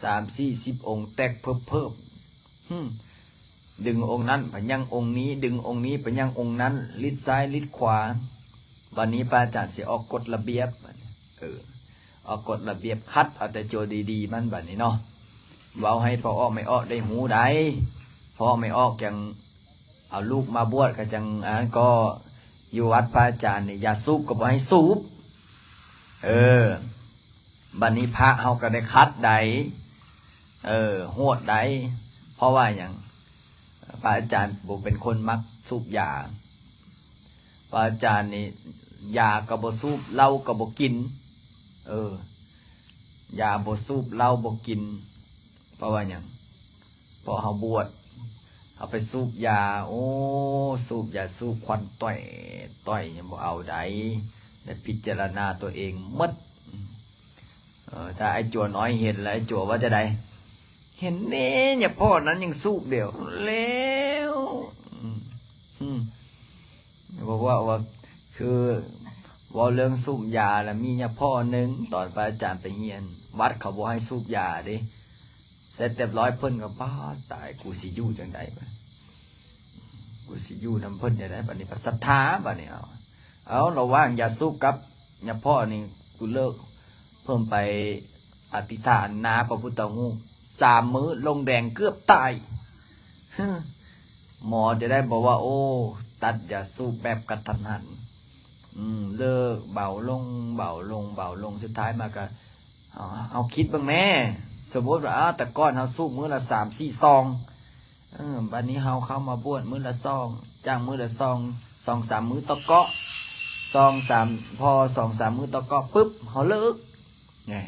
ສາມສີ່ສິບອົງ ແຕກເພີບໆ. ຫຶ ດຶງອົງນັ້ນໄປຍັງອົງນີ້ ດຶງອົງນີ້ໄປຍັງອົງນັ້ນ ລິດຊ້າຍລິດຂວາ. ບັດນີ້ພະອາຈານຊິອອກກົດລະບຽບ ເອີ ອອກກົດລະບຽບ ຄັດເອົາແຕ່ໂຈດີໆມັນ ບັດນີ້ເນາະ. ເວົ້າໃຫ້ພໍ່ອອກແມ່ອອກໄດ້ຮູ້ໄດ໋ ພໍ່ອອກແມ່ອອກຈັ່ງເອົາລູກມາບວດ ກໍຈັ່ງອັນນັ້ນ. ກໍຢູ່ວັດພະອາຈານນີ້ ຢາສູບກໍບໍ່ໃຫ້ສູບ. ເອີ ບັດນີ້ພະເຮົາກໍໄດ້ຄັດໄດ໋ ເອີ ໂຫດໄດ໋. ເພາະວ່າຫຍັງ? ພະອາຈານບໍ່ເປັນຄົນມັກສູບຢາ. ພະອາຈານນີ້ ຢາກໍບໍ່ສູບ ເຫຼົ້າກໍບໍ່ກິນ. ເອີ ຢາບໍ່ສູບ ເຫຼົ້າບໍ່ກິນ. ເພາະວ່າຫຍັງ? ເພາະເຮົາບວດ ເຮົາໄປສູບຢາ ໂອ້ ສູບຢາສູບຄວັນຕ່ອຍຕ່ອຍ ຍັງບໍ່ເອົາໃດ໋. ໄດ້ພິຈາລະນາຕົວເອງໝົດ. ເອີ ຖ້າໄອ້ຈົວນ້ອຍເຫັນແລ້ວ ໄອ້ຈົວວ່າຈັ່ງໃດ? ເຫັນແນ່ ຍາພໍ່ນັ້ນຍັງສູບດຽວແລ້ວ. ອືມ ອືມ ເວົ້າ ເວົ້າ ວ່າ ຄືເວົ້າເລື່ອງສູບຢາລະ ມີຍາພໍ່ໜຶ່ງ ຕອນພະອາຈານໄປຮຽນ ວັດເຂົາບໍ່ໃຫ້ສູບຢາເດ້. ເສັດຮຽບຮ້ອຍເພິ່ນກໍ ປ້າດ ຕາຍ ກູຊິຢູ່ຈັ່ງໃດບາດ ກູຊິຢູ່ນຳເພິ່ນຈັ່ງໃດບາດນີ້ ພັດສັດທາບາດນີ້. ເອົາ ເອົາ ລະຫວ່າງຢາສູບກັບຍາພໍ່ນີ້ ກູເລີກ. ເພິ່ນໄປອະທິຖານໜ້າພະພຸດທະຮູບສາມມື້ ລົງແດງເກືອບຕາຍ. ໝໍຈະໄດ້ບອກວ່າ ໂອ້ ຕັດຢາສູບແບບກະທັນຫັນ. ອືມ ເລີກ ເບົາລົງ ເບົາລົງ ເບົາລົງ ສຸດທ້າຍມາກະ ເຮົາ ເຮົາຄິດເບິ່ງແມ້ ສົມມຸດວ່າ ອາ ແຕ່ກ່ອນເຮົາສູບມື້ລະສາມສີ່ຊອງ ເອີ ບາດນີ້ເຮົາເຂົ້າມາບວດມື້ລະສອງ ຈາກມື້ລະສອງ ສອງສາມມື້ຕໍ່ເກາະ ສອງສາມ ພໍສອງສາມມື້ຕໍ່ເກາະປຶບ ເຮົາເລີກ ແນ່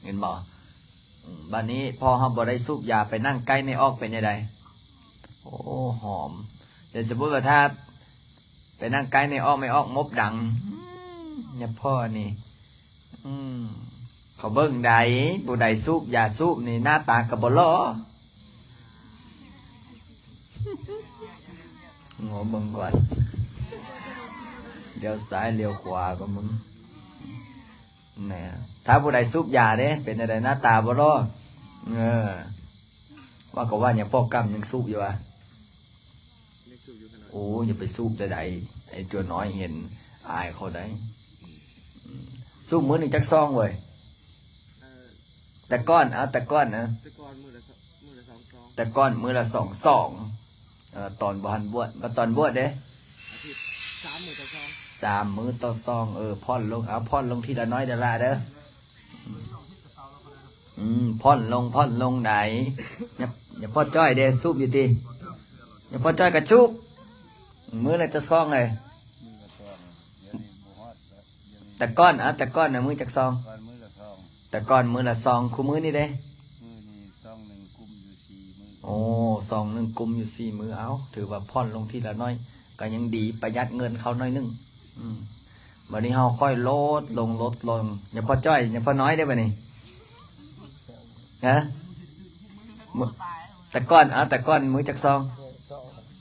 ເຫັນບໍ່? ອືມ ບາດນີ້ພໍເຮົາບໍ່ໄດ້ສູບຢາ ໄປນັ່ງໃກ້ແມ່ອອກເປັນຈັ່ງໃດ? ໂອ້ ຫອມ. ແຕ່ສົມມຸດວ່າຖ້າໄປນັ່ງໃກ້ແມ່ອອກ ແມ່ອອກມົບດັງ ອືມ ຍາພໍ່ນີ້ ອືມ ເຂົາເບິ່ງໃດ ຜູ້ໃດສູບຢາສູບນີ້ ໜ້າຕາກໍບໍ່ຫຼໍ່. ງໍເບິ່ງກ່ອນ ລ້ຽວຊ້າຍລ້ຽວຂວາກໍມຶງ. ແນ່ ຖ້າຜູ້ໃດສູບຢາເດ້ ເປັນຈັ່ງໃດ? ໜ້າຕາບໍ່ຫຼໍ່. ເອີ ວ່າກໍວ່າ ຍາພໍ່ກຳຍັງສູບຢູ່ຫວາ? ຍັງສູບຢູ່ຂະນ້ອຍ. ໂອ້ ຢ່າໄປສູບໃດໆ ໄອ້ຈົວນ້ອຍເຫັນ ອາຍເຂົາໃດ. ອືມ ສູບມື້ໜຶ່ງຈັກຊອງເວີຍ? ເອີ ແຕ່ກ່ອນ ເອົາ ແຕ່ກ່ອນນະ ແຕ່ກ່ອນມື້ລະ ມື້ລະສອງຊອງ. ແຕ່ກ່ອນມື້ລະສອງຊອງ. ເອີ ຕອນບໍ່ທັນບວດ ແລ້ວຕອນບວດເດ້? ອາທິດ ສາມມື້ຕໍ່ຊອງ ສາມມື້ຕໍ່ຊອງ. ເອີ ຜ່ອນລົງ ເອົາ ຜ່ອນລົງທີລະໜ້ອຍເດີຫຼ້າເດີ. ອືມ ຜ່ອນລົງ ຜ່ອນລົງໄດ໋. ຍາ ຍາພໍ່ຈ້ອຍເດ້ ສູບຢູ່ຕິ? ຍາພໍ່ຈ້ອຍກໍສູບ ມື້ລະຈັກຊອງເລີຍ? ມື້ລະຊອງ ດຽວນີ້ບໍ່ຮອດແລ້ວ. ແຕ່ກ່ອນ ເອົາ ແຕ່ກ່ອນນະ ມື້ຈັກຊອງ? ກ່ອນມື້ລະຊອງ. ແຕ່ກ່ອນມື້ລະຊອງ ຄູ່ມື້ນີ້ເດ້? ມື້ນີ້ຊອງໜຶ່ງກຸມຢູ່ສີ່ມື້. ໂອ້ ຊອງໜຶ່ງກຸມຢູ່ສີ່ມື້. ເອົ້າ ຖືວ່າຜ່ອນລົງທີລະໜ້ອຍ ກໍຍັງດີ ປະຢັດເງິນເຂົ້າໜ້ອຍໜຶ່ງ. ອືມ ບາດນີ້ເຮົາຄ່ອຍລົດລົງ ລົດລົງ. ຍາພໍ່ຈ້ອຍ ຍາພໍ່ນ້ອຍເດ້ບາດນີ້? ຮະ? ມື້ ແຕ່ກ່ອນ ເອົາ ແຕ່ກ່ອນມື້ຈັກຊອງ?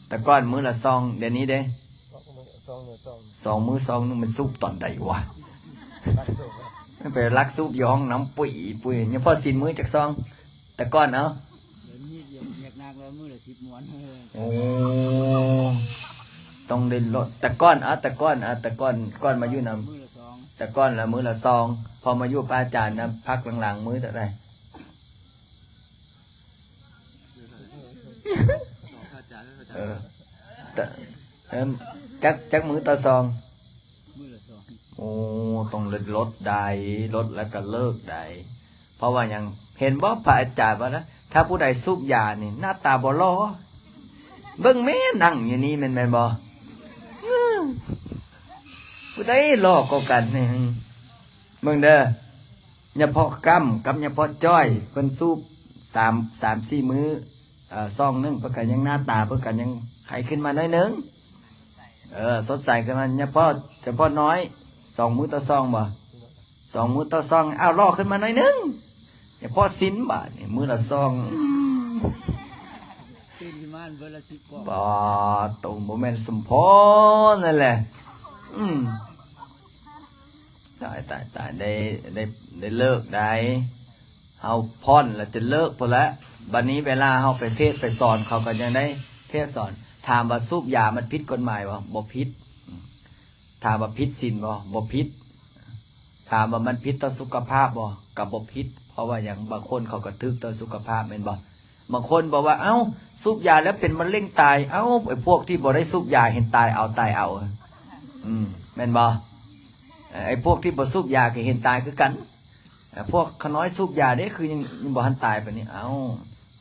ແຕ່ກ່ອນມື້ລະຊອງ. ດຽວນີ້ເດ້? ສອງມື້ ສອງມື້ ສອງມື້ ສອງມື້ ມັນສູບຕອນໃດວະ? ລັກສູບ ມັນໄປລັກສູບຢູ່ຫ້ອງນ້ຳປຸຍປຸຍ. ຍາພໍ່ສິນມື້ຈັກຊອງ? ແຕ່ກ່ອນ ເອົາ ດຽວນີ້ຢາກໜັກແລ້ວ ມື້ລະສິບມວນ. ໂອ້ ຕ້ອງໄດ້ລົດ. ແຕ່ກ່ອນ ເອົາ ແຕ່ກ່ອນ ເອົາ ແຕ່ກ່ອນ ກ່ອນມາຢູ່ນຳ ມື້ລະສອງ. ແຕ່ກ່ອນລະມື້ລະສອງ. ພໍມາຢູ່ພະອາຈານນຳ ພັກຫຼັງໆ ມື້ເທົ່າໃດ? ເອີ ແຕ່ ເອີ ຈັກ ຈັກມື້ຕໍ່ຊອງ? ມື້ລະສອງ. ໂອ້ ຕ້ອງໄດ້ລົດໃດ ລົດແລ້ວກໍເລີກໃດ. ເພາະວ່າຫຍັງ? ເຫັນບໍ່ ພະອາຈານວ່ານະ ຖ້າຜູ້ໃດສູບຢານີ້ ໜ້າຕາບໍ່ຫຼໍ່. ເບິ່ງແມ້ ນັ່ງຢູ່ນີ້ແມ່ນ ແມ່ນບໍ່? ເອີ ຜູ້ໃດຫຼໍ່ກວ່າກັນນີ້? ເບິ່ງເດີ ຍາພໍ່ກຳກັບຍາພໍ່ຈ້ອຍ ເພິ່ນສູບສາມ ສາມສີ່ມື້ ເອີ ຊອງໜຶ່ງ ເພິ່ນກໍຍັງ ໜ້າຕາເພິ່ນກໍຍັງໄຄຂຶ້ນມາໜ້ອຍໜຶ່ງ. ເອີ ສົດໃສຂຶ້ນມາ. ຍາພໍ່ ຍາພໍ່ນ້ອຍ ສອງມື້ຕໍ່ຊອງບໍ່? ສອງມື້ຕໍ່ຊອງ. ອ້າວ ຫຼໍ່ຂຶ້ນມາໜ້ອຍໜຶ່ງ. ຍາພໍ່ສິນບາດນີ້ ມື້ລະຊອງ. ຕື່ນຂຶ້ນມາເບີລະສິບກວ່າ. ບໍ່ ໂຕບໍ່ແມ່ນສົມພໍນັ້ນແຫຼະ. ອືມ ຕາຍ ຕາຍ ຕາຍ ໄດ້ ໄດ້ ໄດ້ເລີກໄດ້. ເຮົາຜ່ອນແລ້ວຈະເລີກພຸ້ນແຫຼະ. ບັດນີ້ເວລາເຮົາໄປເທດໄປສອນ ເຂົາກໍຍັງໄດ້ເທດສອນ. ຖາມວ່າສູບຢາມັນຜິດກົດໝາຍບໍ່? ບໍ່ຜິດ. ອືມ ຖາມວ່າຜິດສິນບໍ່? ບໍ່ຜິດ. ຖາມວ່າມັນຜິດຕໍ່ສຸຂະພາບບໍ່? ກໍບໍ່ຜິດ. ເພາະວ່າຫຍັງ? ບາງຄົນເຂົາກໍຖືກຕໍ່ສຸຂະພາບແມ່ນບໍ່? ບາງຄົນບອກວ່າ ເອົ້າ ສູບຢາແລ້ວເປັນມະເຮັງຕາຍ. ເອົ້າ ໄອ້ພວກທີ່ບໍ່ໄດ້ສູບຢາເຫັນຕາຍເອົາ ຕາຍເອົາ. ອືມ ແມ່ນບໍ່? ເອີ ໄອ້ພວກທີ່ບໍ່ສູບຢາກໍເຫັນຕາຍຄືກັນ. ເອີ ພວກຂະນ້ອຍສູບຢາເດ້ ຄືຍັງ ຍັງບໍ່ທັນຕາຍປານນີ້. ເອົ້າ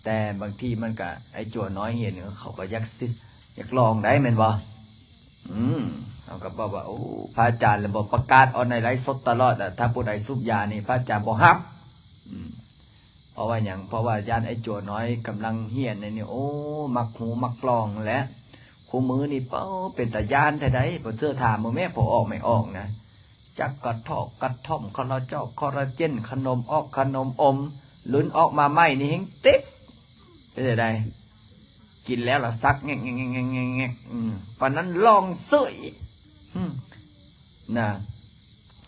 ແຕ່ບາງທີມັນກະ ໄອ້ຈົວນ້ອຍເຫັນ ເຂົາກໍຢາກຊິ ຢາກລອງໄດ້ແມ່ນບໍ່? ອືມ ເຮົາກໍບອກວ່າ ໂອ້ ພະອາຈານລະບໍ່ປະກາດອອກໃນໄລຟ໌ສົດຕະຫຼອດອະ ຖ້າຜູ້ໃດສູບຢານີ້ ພະອາຈານບໍ່ຮັບ. ອືມ ເພາະວ່າຫຍັງ? ເພາະວ່າຢ້ານໄອ້ຈົວນ້ອຍກຳລັງຮຽນໃນນີ້ ໂອ້ ມັກຮູ້ມັກລອງແຫຼະ. ຄູ່ມື້ນີ້ ເປັາ ເປັນຕາຢ້ານແທ້ໃດ. ບໍ່ເຊື່ອຖາມເບິ່ງແມ້ ພໍ່ອອກແມ່ອອກນະ. ຈັກກະເທາະກະທ່ອມ ຄອລລາເຈົ້າ ຄອລລາເຈນ ຂະໜົມອອກ ຂະໜົມອົມ ລຸ້ນອອກມາໃໝ່ນີ້ແຮ່ງເຕັບ ເປັນຈັ່ງໃດ? ກິນແລ້ວລະສັກແງກໆໆໆໆ ອືມ ປານນັ້ນລອງເສີຍ ອືມ ນະ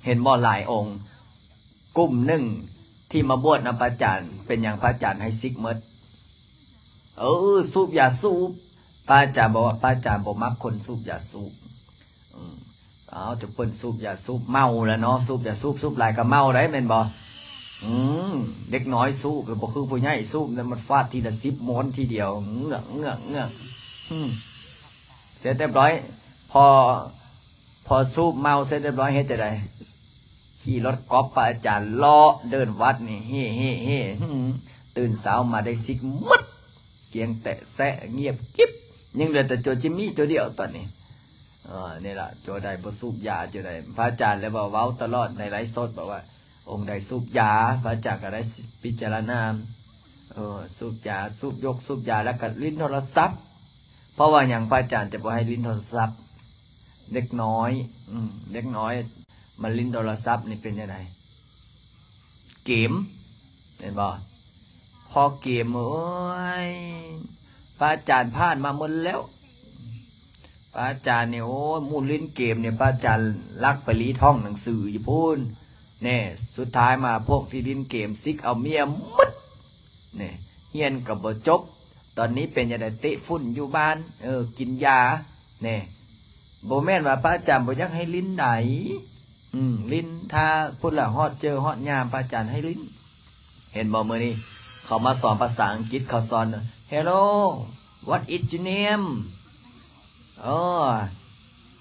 ເຫັນບໍ່? ຫຼາຍອົງ ກຸ່ມໜຶ່ງທີ່ມາບວດນຳພະອາຈານ ເປັນຫຍັງພະອາຈານໃຫ້ສິກໝົດ? ເອີ ສູບຢາສູບ ພະອາຈານບອກວ່າ ພະອາຈານບໍ່ມັກຄົນສູບຢາສູບ ອືມ ເອົາ ແຕ່ເພິ່ນສູບຢາສູບ ເມົາແລ້ວເນາະ ສູບຢາສູບ ສູບຫຼາຍກໍເມົາໄດ໋ ແມ່ນບໍ່? ອືມ ເດັກນ້ອຍສູບ ບໍ່ຄືຜູ້ໃຫຍ່ສູບ ມັນຟາດທີລະສິບມວນທີດຽວ ເງືອກ ເງືອກ ເງືອກ ອືມ ເສັດຮຽບຮ້ອຍ ພໍ ພໍສູບເມົາເສັດຮຽບຮ້ອຍ ເຮັດຈັ່ງໃດ? ຂີ່ລົດກອບພະອາຈານເລາະເດີ່ນວັດນີ້ ເຮ ເຮ ເຮ ຫື ຕື່ນເຊົ້າມາໄດ້ສິກໝົດ ກຽງແຕະແຊະ ງຽບກິບ ຍັງເຫຼືອແຕ່ໂຈຈິມມີໂຕດຽວຕອນນີ້ ເອີ ນີ້ລະ ໂຈໄດ້ບໍ່ສູບຢາ ໂຈໄດ້ ພະອາຈານເລີຍວ່າເວົ້າຕະຫຼອດໃນໄລຟ໌ສົດ ບອກວ່າ ອົງໃດສູບຢາ ພະອາຈານກໍໄດ້ພິຈາລະນາ ເອີ ສູບຢາ ສູບຢົກ ສູບຢາ ແລ້ວກໍຫຼິ້ນໂທລະສັບ ເພາະວ່າຫຍັງ ພະອາຈານຈະບໍ່ໃຫ້ຫຼິ້ນໂທລະສັບ? ເດັກນ້ອຍ ອືມ ເດັກນ້ອຍມາຫຼິ້ນໂທລະສັບນີ້ເປັນຈັ່ງໃດ? ເກມ ແມ່ນບໍ່? ພໍເກມ ໂອ້ຍ ພະອາຈານຜ່ານມາໝົດແລ້ວ ພະອາຈານນີ້ ໂອ້ຍ ໝູ່ຫຼິ້ນເກມນີ້ ພະອາຈານລັກໄປລີດຫ້ອງໜັງສືຢູ່ພຸ້ນ ແນ່ ສຸດທ້າຍມາພວກທີ່ຫຼິ້ນເກມສິກເອົາເມຍໝົດ ນີ້ ຮຽນກໍບໍ່ຈົບ ຕອນນີ້ເປັນຈັ່ງໃດ? ເຕະຝຸ່ນຢູ່ບ້ານ ເອີ ກິນຢາ ແນ່ ບໍ່ແມ່ນວ່າພະອາຈານບໍ່ຢາກໃຫ້ຫຼິ້ນໃດ ອືມ ຫຼິ້ນ ຖ້າພຸ້ນລະ ຮອດເຈີຮອດຍາມ ພະອາຈານໃຫ້ຫຼິ້ນ ເຫັນບໍ່? ມື້ນີ້ເຂົາມາສອນພາສາອັງກິດ ເຂົາສອນ Hello, what is your name? ເອີ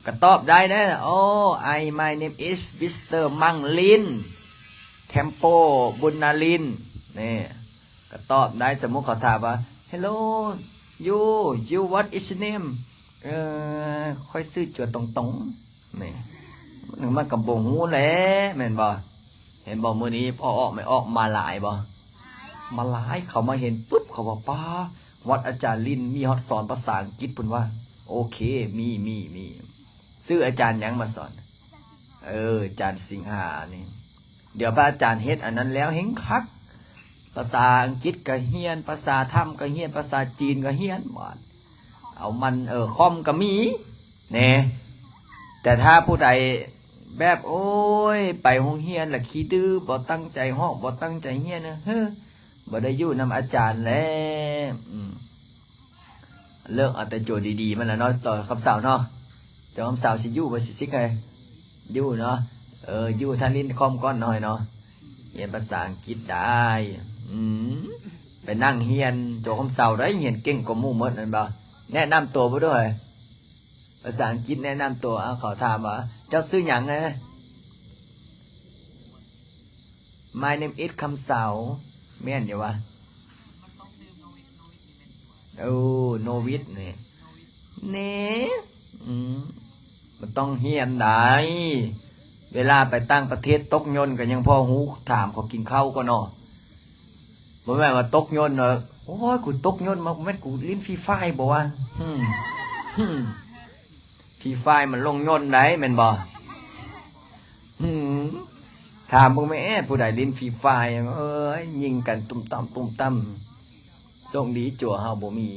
ກໍຕອບໄດ້ເດ້ Oh, I, my name is Mister ມັງລິນ Temple ບຸນນາລິນ ນີ້ ກໍຕອບໄດ້ ສົມມຸດເຂົາຖາມວ່າ Hello, you, you, what is your name? ເອີ ຂ້ອຍຊື່ຈົວຕົງໆ ນີ້ ມັນກໍບໍ່ຮູ້ແຫຼະ ແມ່ນບໍ່? ເຫັນບໍ່? ມື້ນີ້ພໍ່ອອກແມ່ອອກມາຫຼາຍບໍ່? ມາຫຼາຍ ເຂົາມາເຫັນປຶບ ເຂົາວ່າ ປ້າ ວັດອາຈານລິນມີຮອດສອນພາສາອັງກິດ ເພິ່ນວ່າ ໂອເຄ ມີ ມີ ມີ ຊື່ອາຈານຫຍັງມາສອນ? ເອີ ອາຈານສິງຫານີ້ ດຽວພະອາຈານເຮັດອັນນັ້ນແລ້ວແຮ່ງຄັກ ພາສາອັງກິດກໍຮຽນ ພາສາທຳກໍຮຽນ ພາສາຈີນກໍຮຽນ ບາດ ເອົາມັນ ເອີ ຄອມກໍມີແນ່ ແຕ່ຖ້າຜູ້ໃດແບບ ໂອ້ຍ ໄປໂຮງຮຽນລະຂີ້ດື້ ບໍ່ຕັ້ງໃຈຮອກ ບໍ່ຕັ້ງໃຈຮຽນ ເຮີ ບໍ່ໄດ້ຢູ່ນຳອາຈານແລ້ວ ອືມ ເລືອກເອົາແຕ່ໂຈດີໆ ມັນລະເນາະ ຕອນຄ່ຳເຊົ້າເນາະ ຕອນຄ່ຳເຊົ້າຊິຢູ່ບໍ່ ຊິສິກໃຫ້ ຢູ່ເນາະ ເອີ ຢູ່ ຖ້າຫຼິ້ນຄອມກ່ອນໜ້ອຍເນາະ ຮຽນພາສາອັງກິດໄດ້ ອືມ ໄປນັ່ງຮຽນໂຈຄ່ຳເຊົ້າໄດ້ ຮຽນເກັ່ງກວ່າໝູ່ໝົດແມ່ນບໍ່? ແນະນຳໂຕບໍ່ດູ ພາສາອັງກິດແນະນຳໂຕ ເອົາ ເຂົາຖາມວ່າ ເຈົ້າຊື່ຫຍັງນະ? My name is ຄຳເສົາ ແມ່ນຢູ່ຫວາ? ໂອ້ ໂນວິດນີ້ ແນ່ ອືມ ມັນຕ້ອງຮຽນໄດ໋ ເວລາໄປຕ່າງປະເທດຕົກຍົນກໍຍັງພໍຮູ້ ຖາມເຂົາກິນເຂົ້າກ່ອນເນາະ ບໍ່ແມ່ນວ່າຕົກຍົນ ໂອ້ຍ ກູຕົກຍົນມາ ແມ່ນກູຫຼິ້ນຟຣີຟາຍບໍ່ວະ ຫື ຫື ຟຣີຟາຍມັນລົງຍົນໄດ໋ ແມ່ນບໍ່? ຫື ຖາມເບິ່ງແມ້ ຜູ້ໃດຫຼິ້ນຟຣີຟາຍ ເອີຍ ຍິງກັນຕຸ້ມຕາມ ຕຸ້ມຕາມ ໂຊກດີຕົວເຮົາບໍ່ມີ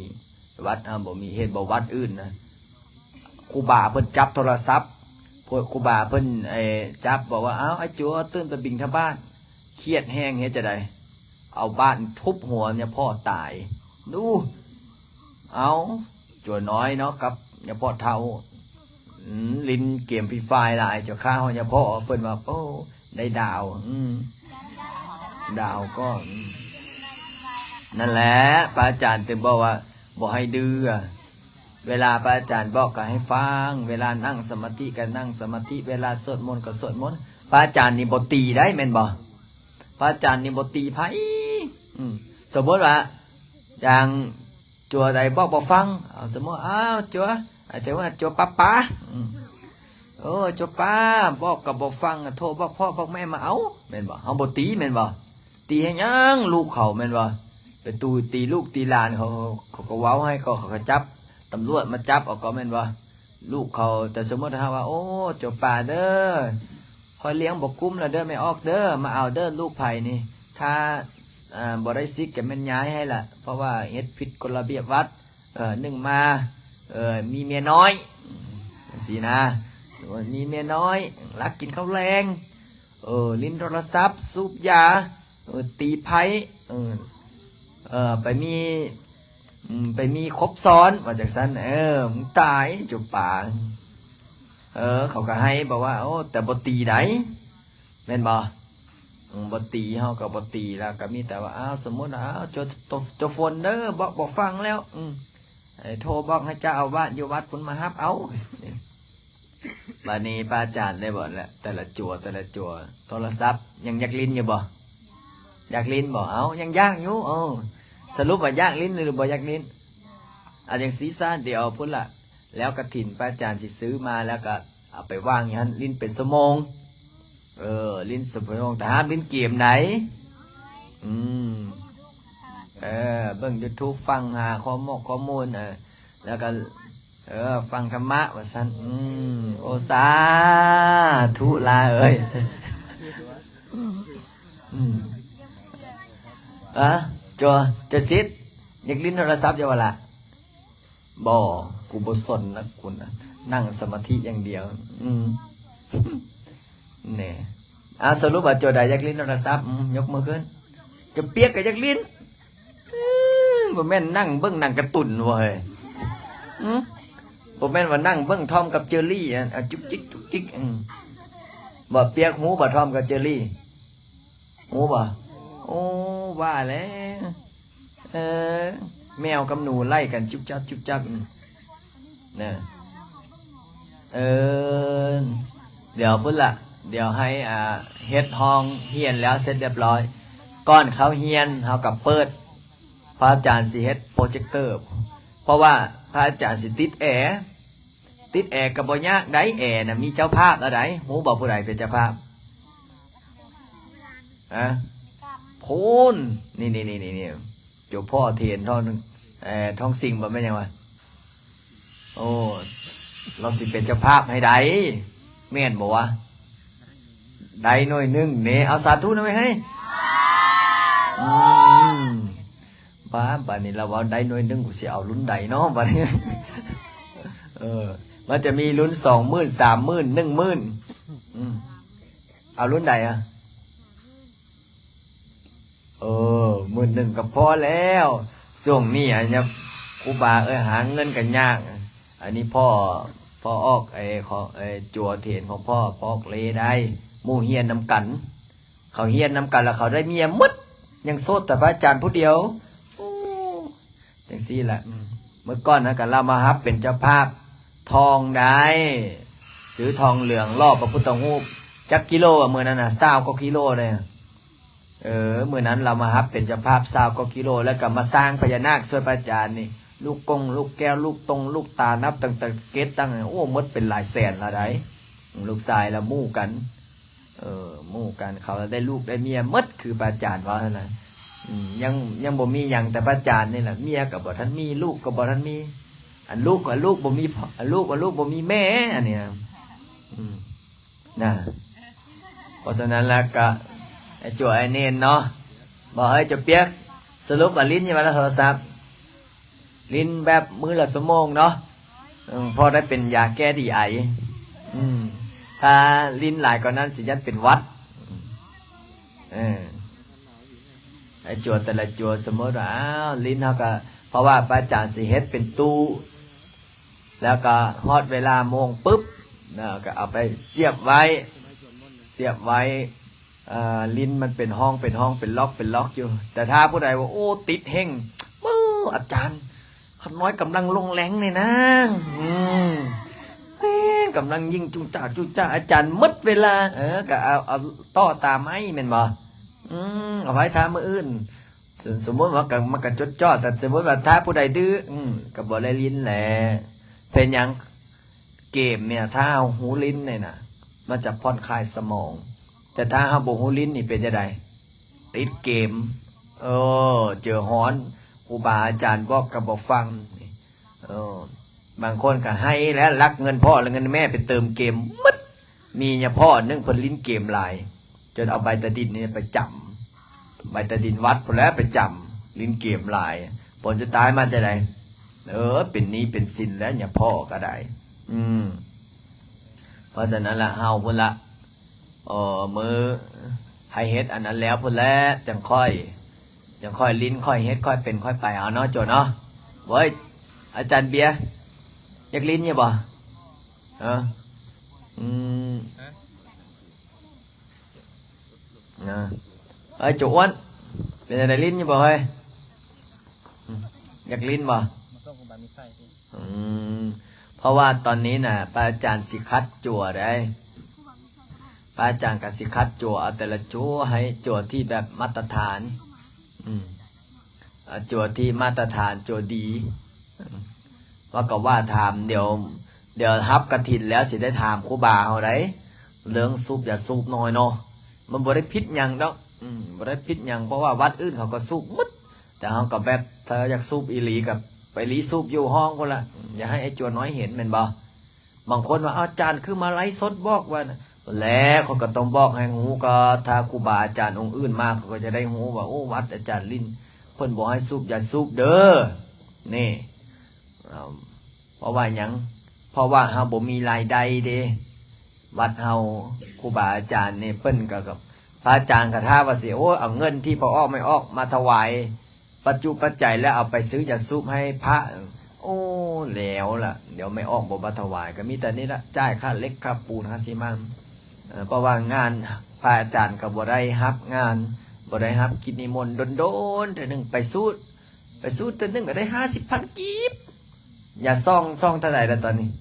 ວັດເຮົາບໍ່ມີ ເຫັນບໍ່ ວັດອື່ນນະ ຄູບາເພິ່ນຈັບໂທລະສັບ ພວກຄູບາເພິ່ນ ເອີ ຈັບ ບອກວ່າ ອ້າວ ໄອ້ຈົວ ຕື່ນໄປບິນທະບາດ ຄຽດແຮງ ເຮັດຈັ່ງໃດ? ເອົາບາດທຸບຫົວຍາພໍ່ຕາຍ ດູ ເອົາ ຈົວນ້ອຍເນາະ ກັບຍາພໍ່ເຖົ້າ ອືມ ຫຼິ້ນເກມຟຣີຟາຍຫຼາຍ ເຈົ້າຂ້າຮອດຍາພໍ່ ເພິ່ນວ່າ ໂອ້ ໄດ້ດາວ ອືມ ດາວກໍ ອືມ ນັ້ນແຫຼະ ພະອາຈານຈຶ່ງບອກວ່າ ບໍ່ໃຫ້ດື້ ເວລາພະອາຈານບອກກໍໃຫ້ຟັງ ເວລານັ່ງສະມາທິກໍນັ່ງສະມາທິ ເວລາສວດມົນກໍສວດມົນ ພະອາຈານນີ້ບໍ່ຕີໄດ້ແມ່ນບໍ່? ພະອາຈານນີ້ບໍ່ຕີໃຜ ອືມ ສົມມຸດວ່າ ຢ່າງ ຈົວໃດບອກບໍ່ຟັງ ເອົາ ສົມມຸດ ອ້າວ ຈົວ ອາດຈະວ່າ ຈົວປ້າໆ ອືມ ເອີ ຈົວປ້າ ບອກກໍບໍ່ຟັງ ໂທບອກພໍ່ບອກແມ່ມາເອົາ ແມ່ນບໍ່? ເຮົາບໍ່ຕີແມ່ນບໍ່? ຕີໃຫ້ຫຍັງລູກເຂົາແມ່ນບໍ່? ໄປຕູຕີລູກຕີຫຼານເຂົາ ເຂົາກໍເວົ້າໃຫ້ ເຂົາ ເຂົາກໍຈັບ ຕຳຫຼວດມາຈັບເອົາກໍແມ່ນບໍ່? ລູກເຂົາ ແຕ່ສົມມຸດຖ້າວ່າ ໂອ້ ຈົວປ້າເດີ ຂ້ອຍລ້ຽງບໍ່ກຸ້ມລະເດີແມ່ອອກເດີ ມາເອົາເດີລູກໃຜນີ້ ຖ້າ ເອີ ບໍ່ໄດ້ສິກກໍແມ່ນຍ້າຍໃຫ້ລະ ເພາະວ່າເຮັດຜິດກົດລະບຽບວັດ ເອີ ໜຶ່ງມາ ເອີ ມີເມຍນ້ອຍ ອືມ ຈັ່ງຊີ້ນະ ມີເມຍນ້ອຍ ລັກກິນເຂົ້າແລງ ເອີ ຫຼິ້ນໂທລະສັບ ສູບຢາ ເອີ ຕີໄພ້ ເອີ ເອີ ໄປມີ ອືມ ໄປມີຄົບຊ້ອນ ວ່າຈັ່ງຊັ້ນ ເອີ ມຶງຕາຍຈຸປາ ເອີ ເຂົາກໍໃຫ້ ບອກວ່າ ໂອ້ ແຕ່ບໍ່ຕີໃດ ແມ່ນບໍ່? ອືມ ບໍ່ຕີ ເຮົາກໍບໍ່ຕີ ແລ້ວກໍມີແຕ່ວ່າ ອ້າວ ສົມມຸດວ່າ ອ້າວ ເຈົ້າ ເຈົ້າ ເຈົ້າຝົນເດີ ບອກ ບໍ່ຟັງແລ້ວ ອືມ ໃຫ້ໂທບອກໃຫ້ເຈົ້າອາວາດຢູ່ວັດພຸ້ນມາຮັບເອົາ. ບາດນີ້ພະອາຈານໄດ້ບອກແລ້ວ ແຕ່ລະຈົວ ແຕ່ລະຈົວ ໂທລະສັບ ຍັງຢາກຫຼິ້ນຢູ່ບໍ່? ຢາກຫຼິ້ນບໍ່? ເອົ້າ ຍັງຢາກຢູ່ ເອີ ສະຫຼຸບວ່າຢາກຫຼິ້ນ ຫຼື ບໍ່ຢາກຫຼິ້ນ? ອາ ຈັ່ງຊີ້ຊະ ດຽວພຸ້ນລະ ແລ້ວກະຖິນພະອາຈານຊິຊື້ມາ ແລ້ວກະເອົາໄປວາງຢູ່ຫັ້ນ ຫຼິ້ນເປັນຊົ່ວໂມງ ເອີ ຫຼິ້ນຊົ່ວໂມງ ແຕ່ຫ້າມຫຼິ້ນເກມໃດ ອືມ ເອີ ເບິ່ງຢູທູບ ຟັງຫາຂໍ້ມູນ ຂໍ້ມູນ ເອີ ແລ້ວກໍ ເອີ ຟັງທຳມະວ່າຊັ້ນ ອືມ ໂອ ສາທຸລາເອີຍ ອືມ ອະ ໂຈ ໂຈສິດ ຢາກຫຼິ້ນໂທລະສັບຢູ່ບໍ່ລະ? ບໍ່ ກູບໍ່ສົນນະ ກູນະ ນັ່ງສະມາທິຢ່າງດຽວ ອືມ ແນ່ ອາ ສະຫຼຸບວ່າໂຈໃດຢາກຫຼິ້ນໂທລະສັບ? ອືມ ຍົກມືຂຶ້ນ ໂຈປຽກກໍຢາກຫຼິ້ນ ອືມ ບໍ່ແມ່ນນັ່ງເບິ່ງໜັງກາຕູນບໍ່ເຮີ້ຍ ອືມ ບໍ່ແມ່ນວ່ານັ່ງເບິ່ງທອມກັບເຈີຣີ ອາ ຈຸກຈິກ ຈຸກຈິກ ອືມ ບໍ່ ປຽກຮູ້ບໍ່ ທອມກັບເຈີຣີ? ຮູ້ບໍ່? ໂອ້ ວ່າແລ້ວ ເອີ ແມວກັບໜູໄລ່ກັນຈຸບຈັບ ຈຸບຈັບ ອືມ ນະ ເອີ ດຽວພຸ້ນລະ ດຽວໃຫ້ ອາ ເຮັດຫ້ອງຮຽນແລ້ວເສັດລຽບລ້ອຍ ກ່ອນເຂົ້າຮຽນເຮົາກໍເປີດ ພະອາຈານຊິເຮັດໂປຣເຈັກເຕີ ເພາະວ່າພະອາຈານຊິຕິດແອ ຕິດແອກໍບໍ່ຍາກໃດ ແອນະມີເຈົ້າພາບແລ້ວໃດ ຮູ້ບໍ່ຜູ້ໃດເປັນເຈົ້າພາບ? ຮະ ພຸ້ນ ນີ້ໆໆໆ ເຈົ້າພໍ່ເທນທອງ ເອີ ທອງສິງບໍ່ແມ່ນຫຍັງວະ ໂອ້ ລາວຊິເປັນເຈົ້າພາບໃຫ້ໃດ ແມ່ນບໍ່ວະ? ໄດ້ໜ່ວຍໜຶ່ງເນ ເອົາສາທຸນຳແມ່ເຮີ້ຍ ອືມ ບາດ ບາດນີ້ລາວເວົ້າໄດ້ໜ່ວຍໜຶ່ງ ກູຊິເອົາລຸ້ນໃດເນາະ ບາດນີ້ ເອີ ມັນຈະມີລຸ້ນສອງໝື່ນ ສາມໝື່ນ ໜຶ່ງໝື່ນ ອືມ ເອົາລຸ້ນໃດອະ? ເອີ ໝື່ນໜຶ່ງກໍພໍແລ້ວ ຊ່ວງນີ້ອະ ຍາມຄູບາເອີຍ ຫາເງິນກໍຍາກ ອັນນີ້ພໍ່ ພໍ່ອອກ ໄອ້ ຂອງ ໄອ້ ຈົວເທນຂອງພໍ່ ອອກເລໄດ້ ໝູ່ຮຽນນຳກັນ ເຂົາຮຽນນຳກັນ ແລ້ວເຂົາໄດ້ເມຍໝົດ ຍັງໂສດແຕ່ພະອາຈານຜູ້ດຽວ ໂອ້ ຈັ່ງຊີ້ແຫຼະ ອືມ ເມື່ອກ່ອນນະ ກໍລາວມາຮັບເປັນເຈົ້າພາບທອງໄດ້ ຊື້ທອງເຫຼືອງຫຼໍ່ພະພຸດທະຮູບ ຈັກກິໂລວະ ມື້ນັ້ນນະ ຊາວກວ່າກິໂລເດ້ ເອີ ມື້ນັ້ນລາວມາຮັບເປັນເຈົ້າພາບຊາວກວ່າກິໂລ ແລ້ວກໍມາສ້າງພະຍານາກຊ່ວຍພະອາຈານນີ້ ລູກກົງ ລູກແກ້ວ ລູກຕົງ ລູກຕາ ນັບຕັ້ງແຕ່ເກດຕັ້ງ ໂອ້ ໝົດເປັນຫຼາຍແສນລະໃດ ລູກຊາຍລາວໝູ່ກັນ ເອີ ໝູ່ກັນ ເຂົາລະໄດ້ລູກໄດ້ເມຍໝົດ ຄືພະອາຈານເວົ້າຫັ້ນນະ ອືມ ຍັງ ຍັງບໍ່ມີຫຍັງ ແຕ່ພະອາຈານນີ້ລະ ເມຍກໍບໍ່ທັນມີ ລູກກໍບໍ່ທັນມີ ອັນລູກ ອັນລູກບໍ່ມີ ອັນລູກ ອັນລູກບໍ່ມີແມ່ ອັນນີ້ນະ ອືມ ນະ ເພາະສະນັ້ນແລ້ວກະ ໄອ້ຈົວໄອ້ເນນເນາະ ບໍ່ ເອີຍ ເຈົ້າປຽກ ສະຫຼຸບວ່າຫຼິ້ນຢູ່ວັນລະໂທລະສັບ ຫຼິ້ນແບບມື້ລະຊົ່ວໂມງເນາະ ເອີ ພໍໄດ້ເປັນຢາແກ້ດີໄອ ອືມ ຖ້າຫຼິ້ນຫຼາຍກວ່ານັ້ນຊິຢ້ານເປັນຫວັດ ເອີ ໄອ້ຈົວແຕ່ລະຈົວ ສົມມຸດວ່າ ອ້າວ ຫຼິ້ນເຮົາກະ ເພາະວ່າພະອາຈານຊິເຮັດເປັນຕູ້ ແລ້ວກໍຮອດເວລາໂມງປຶບ ນະ ກໍເອົາໄປສຽບໄວ້ ສຽບໄວ້ ເອີ ຫຼິ້ນມັນເປັນຫ້ອງ ເປັນຫ້ອງ ເປັນລັອກ ເປັນລັອກຢູ່ ແຕ່ຖ້າຜູ້ໃດວ່າ ໂອ້ ຕິດເຮັງ ເອີ ອາຈານ ຂ້ານ້ອຍກຳລັງລົງແລງນີ້ນາ ອືມ ແມ່ນ ກຳລັງຍິງຈຸ້ງຈ້າຈຸ້ງຈ້າ ອາຈານໝົດເວລາ ເອີ ກໍເອົາ ເອົາຕໍ່ຕາໄມ້ແມ່ນບໍ່? ອືມ ເອົາໄວ້ຖ້າມື້ອື່ນ ສົມ ສົມມຸດວ່າກໍ ມັນກໍຈົດຈ່ອ ແຕ່ສົມມຸດວ່າຖ້າຜູ້ໃດດື້ ອືມ ກໍບໍ່ໄດ້ຫຼິ້ນແຫຼະ ເປັນຫຍັງ? ເກມນີ້ ຖ້າເຮົາຮູ້ຫຼິ້ນນີ້ນະ ມັນຈະຜ່ອນຄາຍສະໝອງ ແຕ່ຖ້າເຮົາບໍ່ຮູ້ຫຼິ້ນນີ້ເປັນຈັ່ງໃດ? ຕິດເກມ ເອີ ເຈີຮ້ອນ ຄູບາອາຈານບອກກໍບໍ່ຟັງ ເອີ ບາງຄົນກໍໄຫ້ແລ້ວ ລັກເງິນພໍ່ແລະເງິນແມ່ໄປເຕີມເກມໝົດ ມີຍາພໍ່ໜຶ່ງເພິ່ນຫຼິ້ນເກມຫຼາຍ ຈົນເອົາໃບຕາດິນນີ້ໄປຈຳ ໃບຕາດິນວັດພຸ້ນແຫຼະໄປຈຳ ຫຼິ້ນເກມຫຼາຍ ຜົນສຸດທ້າຍມາຈັ່ງໃດ? ເອີ ເປັນໜີ້ເປັນສິນແລ້ວຍາພໍ່ກໍໄດ້. ອືມ ເພາະສະນັ້ນລະ ເຮົາພຸ້ນລະ ເອີ ມື້ໃຫ້ເຮັດອັນນັ້ນແລ້ວພຸ້ນແຫຼະ ຈັ່ງຄ່ອຍ ຈັ່ງຄ່ອຍຫຼິ້ນ ຄ່ອຍເຮັດ ຄ່ອຍເປັນຄ່ອຍໄປເອົາເນາະ ໂຈເນາະ. ໂອ້ຍ ອາຈານເບຍ ຢາກຫຼິ້ນຢູ່ບໍ່? ຮະ? ອືມ ນະ ເອີຍ ໂຈອ້ວນ ເປັນຈັ່ງໃດ ຫຼິ້ນຢູ່ບໍ່ເຮີ້ຍ? ອືມ ຢາກຫຼິ້ນບໍ່? ອືມ ເພາະວ່າຕອນນີ້ນະ ພະອາຈານຊິຄັດຈົວໃດ໋ ພະອາຈານກໍຊິຄັດຈົວເອົາແຕ່ລະຈົວ ໃຫ້ຈົວທີ່ແບບມາດຕະຖານ ອືມ ເອົາຈົວທີ່ມາດຕະຖານ ຈົວດີ. ອືມ ວ່າກໍວ່າຖາມ ດຽວ ດຽວຮັບກະຖິນແລ້ວຊິໄດ້ຖາມຄູບາເຮົາໃດ໋ ເລື່ອງສູບຢາສູບນ້ອຍເນາະ ມັນບໍ່ໄດ້ຜິດຫຍັງດອກ. ອືມ ບໍ່ໄດ້ຜິດຫຍັງ ເພາະວ່າວັດອື່ນເຂົາກໍສູບໝົດ ແຕ່ເຮົາກໍແບບ ຖ້າຢາກສູບອີ່ຫຼີກໍໄປຫຼີສູບຢູ່ຫ້ອງພຸ້ນລະ ອືມ ຢ່າໃຫ້ໄອ້ຈົວນ້ອຍເຫັນ ແມ່ນບໍ່? ບາງຄົນວ່າ ອາຈານຄືມາໄລຟ໌ສົດບອກວ່ານະ ແລະ ຂ້ອຍກໍຕ້ອງບອກໃຫ້ຮູ້ ກໍຖ້າຄູບາອາຈານອົງອື່ນມາ ເຂົາກໍຈະໄດ້ຮູ້ວ່າ ໂອ້ ວັດອາຈານລິນ ເພິ່ນບໍ່ໃຫ້ສູບຢາສູບເດີ ນີ້. ເອີ ເພາະວ່າຫຍັງ? ເພາະວ່າເຮົາບໍ່ມີລາຍໄດ້ເດ້ ວັດເຮົາ ຄູບາອາຈານນີ້ ເພິ່ນກໍ ກໍ ພະອາຈານກໍຖ້າວ່າຊິ ໂອ້ ເອົາເງິນທີ່ພໍ່ອອກແມ່ອອກມາຖວາຍປັດຈຸປັດໄຈ ແລ້ວເອົາໄປຊື້ຢາສູບໃຫ້ພະ ໂອ້ ແລ້ວລະ ດຽວແມ່ອອກບໍ່ມາຖວາຍ ກໍມີແຕ່ນີ້ລະ ຈ່າຍຄ່າເຫຼັກຄ່າປູນຄ່າຊີມັງ. ເອີ ເພາະວ່າງານ ພະອາຈານກໍບໍ່ໄດ້ຮັບງານ ບໍ່ໄດ້ຮັບກິດນິມົນ ດົນໆເທື່ອໜຶ່ງໄປສູດ ໄປສູດເທື່ອໜຶ່ງກໍໄດ້ຫ້າສິບພັນກີບ. ຢາຊອງ ຊອງເທົ່າໃດລະຕອນນີ້?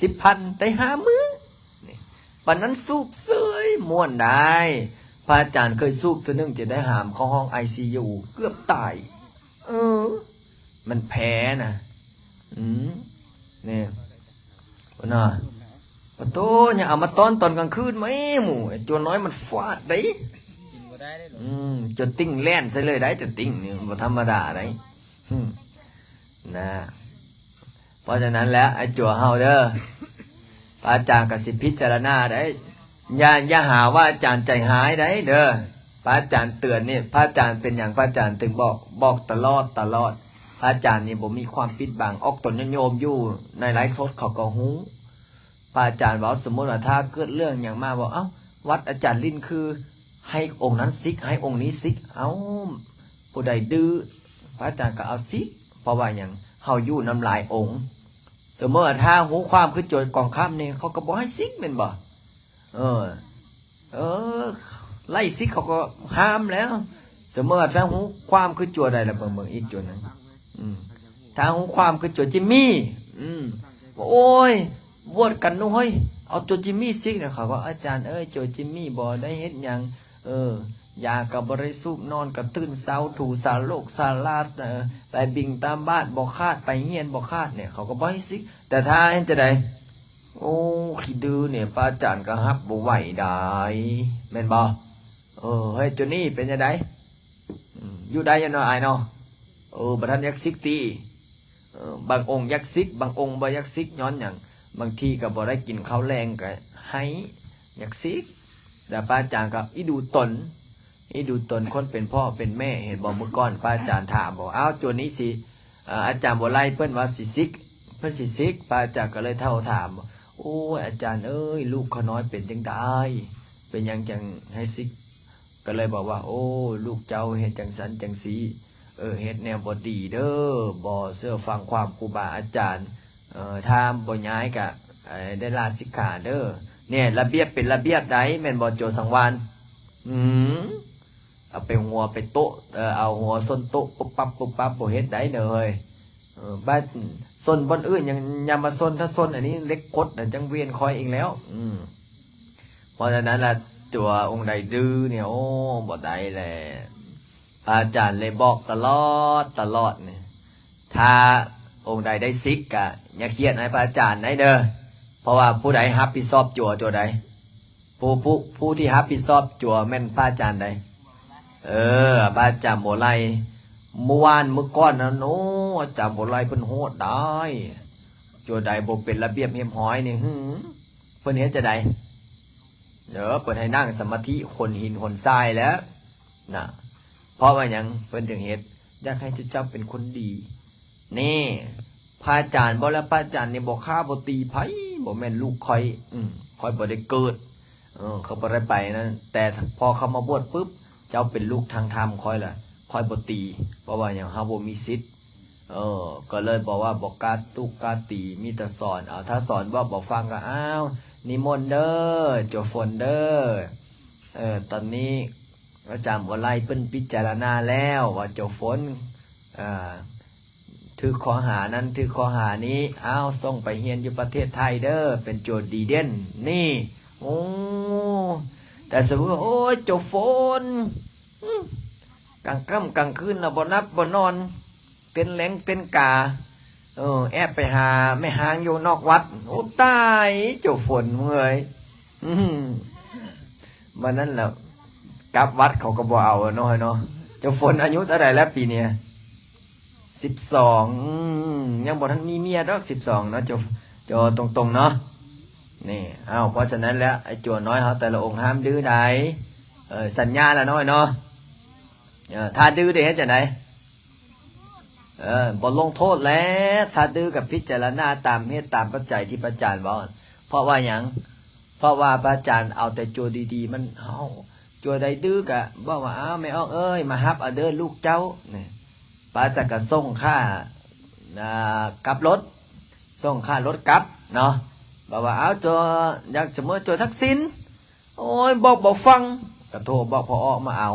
ສິບພັນ ໄດ້ຫ້າມື້ນີ້ ປານນັ້ນສູບເສີຍ ມ່ວນໄດ໋. ພະອາຈານເຄີຍສູບເທື່ອໜຶ່ງ ຈະໄດ້ຫາມເຂົ້າຫ້ອງໄອຊີຢູ ເກືອບຕາຍ. ເອີ ມັນແພ້ນະ. ອືມ ນີ້ ພຸ້ນນະ ປະໂທ້ ຍັງເອົາມາຕ້ອນຕອນກາງຄືນ ແມ່ໝູ ໄອ້ຈົວນ້ອຍມັນຟາດເດ້. ກິນບໍ່ໄດ້ເດ້. ອືມ ຈົວຕິ່ງແລ່ນໃສ່ເລີຍໄດ໋ ຈົວຕິ່ງນີ້ບໍ່ທຳມະດາໄດ໋. ອືມ ນະ ເພາະສະນັ້ນແຫຼະ ໄອ້ຈົວເຮົາເດີ ພະອາຈານກໍຊິພິຈາລະນາໄດ໋. ຢ່າ ຢ່າຫາວ່າອາຈານໃຈຮ້າຍໄດ໋ເດີ. ພະອາຈານເຕືອນນີ້ ພະອາຈານເປັນຫຍັງ ພະອາຈານເຖິງບອກ ບອກຕະຫຼອດ ຕະຫຼອດ. ພະອາຈານນີ້ບໍ່ມີຄວາມປິດບັງ ອອກຕົນຍອດໂຍມຢູ່ໃນໄລຟ໌ສົດເຂົາກໍຮູ້. ພະອາຈານເວົ້າ ສົມມຸດວ່າຖ້າເກີດເລື່ອງຫຍັງມາ ເວົ້າ ເອົ້າ ວັດອາຈານລິນຄືໃຫ້ອົງນັ້ນສິກ ໃຫ້ອົງນີ້ສິກ ເອົ້າ ຜູ້ໃດດື້ ພະອາຈານກໍເອົາສິກ. ເພາະວ່າຫຍັງ? ເຮົາຢູ່ນຳຫຼາຍອົງ. ສົມມຸດວ່າຖ້າຮູ້ຄວາມຄືໂຈນກອງຄຳນີ້ ເຂົາກໍບໍ່ໃຫ້ສິກແມ່ນບໍ່? ເອີ ເອີ ໄລ່ສິກເຂົາກໍຫ້າມແລ້ວ. ສົມມຸດວ່າຖ້າຮູ້ຄວາມຄືຈົວໃດລະ ເບິ່ງ ເບິ່ງອີກຈົວໜຶ່ງ ອືມ ຖ້າຮູ້ຄວາມຄືຈົວຈິມມີ ອືມ ໂອ້ຍ ບວດກັນໜູເຮີ້ຍ ເອົາໂຈຈິມມີສິກນະ. ເຂົາວ່າ ອາຈານເອີຍ ໂຈຈິມມີບໍ່ໄດ້ເຮັດຫຍັງ ເອີ ຢາກໍບໍ່ໄດ້ສູບ ນອນກໍຕື່ນເຊົ້າ ຖູສາໂລກສາລາ ເອີ ໄປບິນຕາບາດບໍ່ຂາດ ໄປຮຽນບໍ່ຂາດ ເຂົາກໍບໍ່ໃຫ້ສິກ. ແຕ່ຖ້າເຮັດຈັ່ງໃດ? ໂອ້ ຂີ້ດື້ນີ້ ພະອາຈານກໍຮັບບໍ່ໄຫວດາຍ ແມ່ນບໍ່? ເອີ ເຮີ້ຍ ໂຈນີ້ເປັນຈັ່ງໃດ? ອືມ ຢູ່ໄດ້ຢູ່ເນາະ ອ້າຍເນາະ? ເອີ ບໍ່ທັນຢາກສິກຕິ? ເອີ ບາງອົງຢາກສິກ ບາງອົງບໍ່ຢາກສິກ ຍ້ອນຫຍັງ? ບາງທີກໍບໍ່ໄດ້ກິນເຂົ້າແລງກໍໄຫ້ ຢາກສິກ. ແລ້ວພະອາຈານກໍອີ່ດູຕົນ ອີ່ດູຕົນຄົນເປັນພໍ່ເປັນແມ່ ເຫັນບໍ່? ມື້ກ່ອນພະອາຈານຖາມບໍ່ ອ້າວ ໂຈນີ້ຊິ ອາ ອາຈານບໍ່ໄລ່ເພິ່ນວ່າຊິສິກ ເພິ່ນຊິສິກ ພະອາຈານກໍເລີຍເຖົ້າຖາມ ໂອ້ຍ ອາຈານເອີຍ ລູກຂ້ານ້ອຍເປັນຈັ່ງໃດ? ເປັນຫຍັງຈັ່ງໃຫ້ສິກ? ກໍເລີຍບອກວ່າ ໂອ້ ລູກເຈົ້າເຮັດຈັ່ງຊັ້ນຈັ່ງຊີ້ ເອີ ເຮັດແນວບໍ່ດີເດີ ບໍ່ເຊື່ອຟັງຄວາມຄູບາອາຈານ ເອີ ຖ້າບໍ່ຍ້າຍກະ ເອີ ໄດ້ລາສິກຂາເດີ. ແນ່ ລະບຽບເປັນລະບຽບໃດ ແມ່ນບໍ່ ໂຈສັງວານ? ອືມ ເອົາໄປຫົວໄປໂຕະ ເອີ ເອົາຫົວຊົນໂຕະປຸບປັບປຸບປັບ ບໍ່ເຮັດໄດ້ເດີເຮີ້ຍ. ເອີ ບາດຊົນບ່ອນອື່ນຍັງຢ່າມາຊົນ ຖ້າຊົນອັນນີ້ເຫຼັກກົດນະ ຈັ່ງເວນຂ້ອຍອີກແລ້ວ. ອືມ ເພາະສະນັ້ນລະ ຕົວອົງໃດດື້ນີ້ ໂອ້ ບໍ່ໄດ້ແຫຼະ. ພະອາຈານເລີຍບອກຕະຫຼອດ ຕະຫຼອດນີ້ ຖ້າອົງໃດໄດ້ສິກກະຢ່າຄຽດໃຫ້ພະອາຈານໄດ້ເດີ ເພາະວ່າຜູ້ໃດຮັບຜິດຊອບຈົວ ຕົວໃດ? ຜູ້ ຜູ້ ຜູ້ທີ່ຮັບຜິດຊອບຈົວແມ່ນພະອາຈານໃດ? ເອີ ພະອາຈານບົວໄລ. ມື້ວານມື້ກ່ອນນັ້ນ ໂອ້ ອາຈານບົວໄລເພິ່ນໂຫດດາຍ ຕົວໃດບໍ່ເປັນລະບຽບຮຽບຮ້ອຍນີ້ ຫື ອ ເພິ່ນເຮັດຈັ່ງໃດ? ເອີ ເພິ່ນໃຫ້ນັ່ງສະມາທິຂົນຫີນຂົນຊາຍແຫຼະນະ. ເພາະວ່າຫຍັງເພິ່ນຈຶ່ງເຮັດ? ຢາກໃຫ້ເຈົ້າເປັນຄົນດີ. ນີ້ ພະອາຈານບອກແລ້ວ ພະອາຈານນີ້ບໍ່ຂ້າບໍ່ຕີໃຜ, ບໍ່ແມ່ນລູກຂ້ອຍ, ອືມ ຂ້ອຍບໍ່ໄດ້ເກີດ, ເອີ ຂ້ອຍບໍ່ໄດ້ໄປນັ້ນ, ແຕ່ພໍເຂົ້າມາບວດປຶບ ເຈົ້າເປັນລູກທາງທຳຂ້ອຍລະ, ຂ້ອຍບໍ່ຕີ. ເພາະວ່າຫຍັງ? ເຮົາບໍ່ມີສິດ. ເອີ ກໍເລີຍບອກວ່າບໍ່ກ້າຕຸກກ້າຕີ, ມີແຕ່ສອນເອົາ. ຖ້າສອນບອກບໍ່ຟັງກໍ ອ້າວ ນິມົນເດີ ໂຈຝົນເດີ, ເອີ ຕອນນີ້ອາຈານບໍ່ໄລ່ ເພິ່ນພິຈາລະນາແລ້ວວ່າໂຈຝົນ ເອີ ຖືກຂໍ້ຫານັ້ນ ຖືກຂໍ້ຫານີ້, ອ້າວ ສົ່ງໄປຮຽນຢູ່ປະເທດໄທເດີ ເປັນໂຈດີເດັ່ນ. ນີ້ ໂອ້ ແຕ່ສົມມຸດວ່າ ໂອ້ຍ ໂຈຝົນ ອືມ ກາງຄ່ຳກາງຄືນລະບໍ່ຫຼັບບໍ່ນອນ, ເຕັ້ນແລງເຕັ້ນກາ, ເອີ ແອບໄປຫາແມ່ຮ້າງຢູ່ນອກວັດ. ໂອ້ ຕາຍ ໂຈຝົນເອີຍ. ອືມ ບັດນັ້ນລະ ກັບວັດເຂົາກໍບໍ່ເອົາເນາະ ເນາະ. ໂຈຝົນອາຍຸເທົ່າໃດແລ້ວປີນີ້? ສິບສອງ. ອືມ ຍັງບໍ່ທັນມີເມຍດອກ ສິບສອງເນາະ ໂຈ ໂຈຕົງໆເນາະ. ນີ້ ເອົາ ເພາະສະນັ້ນແລ້ວ ໄອ້ໂຈນ້ອຍເຮົາແຕ່ລະອົງຫ້າມດື້ໃດ. ເອີ ສັນຍາລະເນາະ ເນາະ. ເອີ ຖ້າດື້ໄດ້ເຮັດຈັ່ງໃດ? ເອີ ບົດລົງໂທດແຫຼະ ຖ້າດື້ກໍພິຈາລະນາຕາມເຫດຕາມປັດໄຈທີ່ພະອາຈານເວົ້າ. ເພາະວ່າຫຍັງ? ເພາະວ່າພະອາຈານເອົາແຕ່ໂຈດີໆ ມັນ ເຮົາ ໂຈໃດດື້ກະບອກວ່າ ອ້າວ ແມ່ອອກເອີຍ ມາຮັບເອົາເດີລູກເຈົ້າ. ນີ້ ພະອາຈານກະສົ່ງຄ່າ ອ່າ ກັບລົດ ສົ່ງຄ່າລົດກັບເນາະ. ບອກວ່າ ອ້າວ ໂຈ ຢາກ ສົມມຸດໂຈທັກສິນ ໂອ້ຍ ບອກບໍ່ຟັງ ກະໂທບອກພໍ່ອອກມາເອົາ.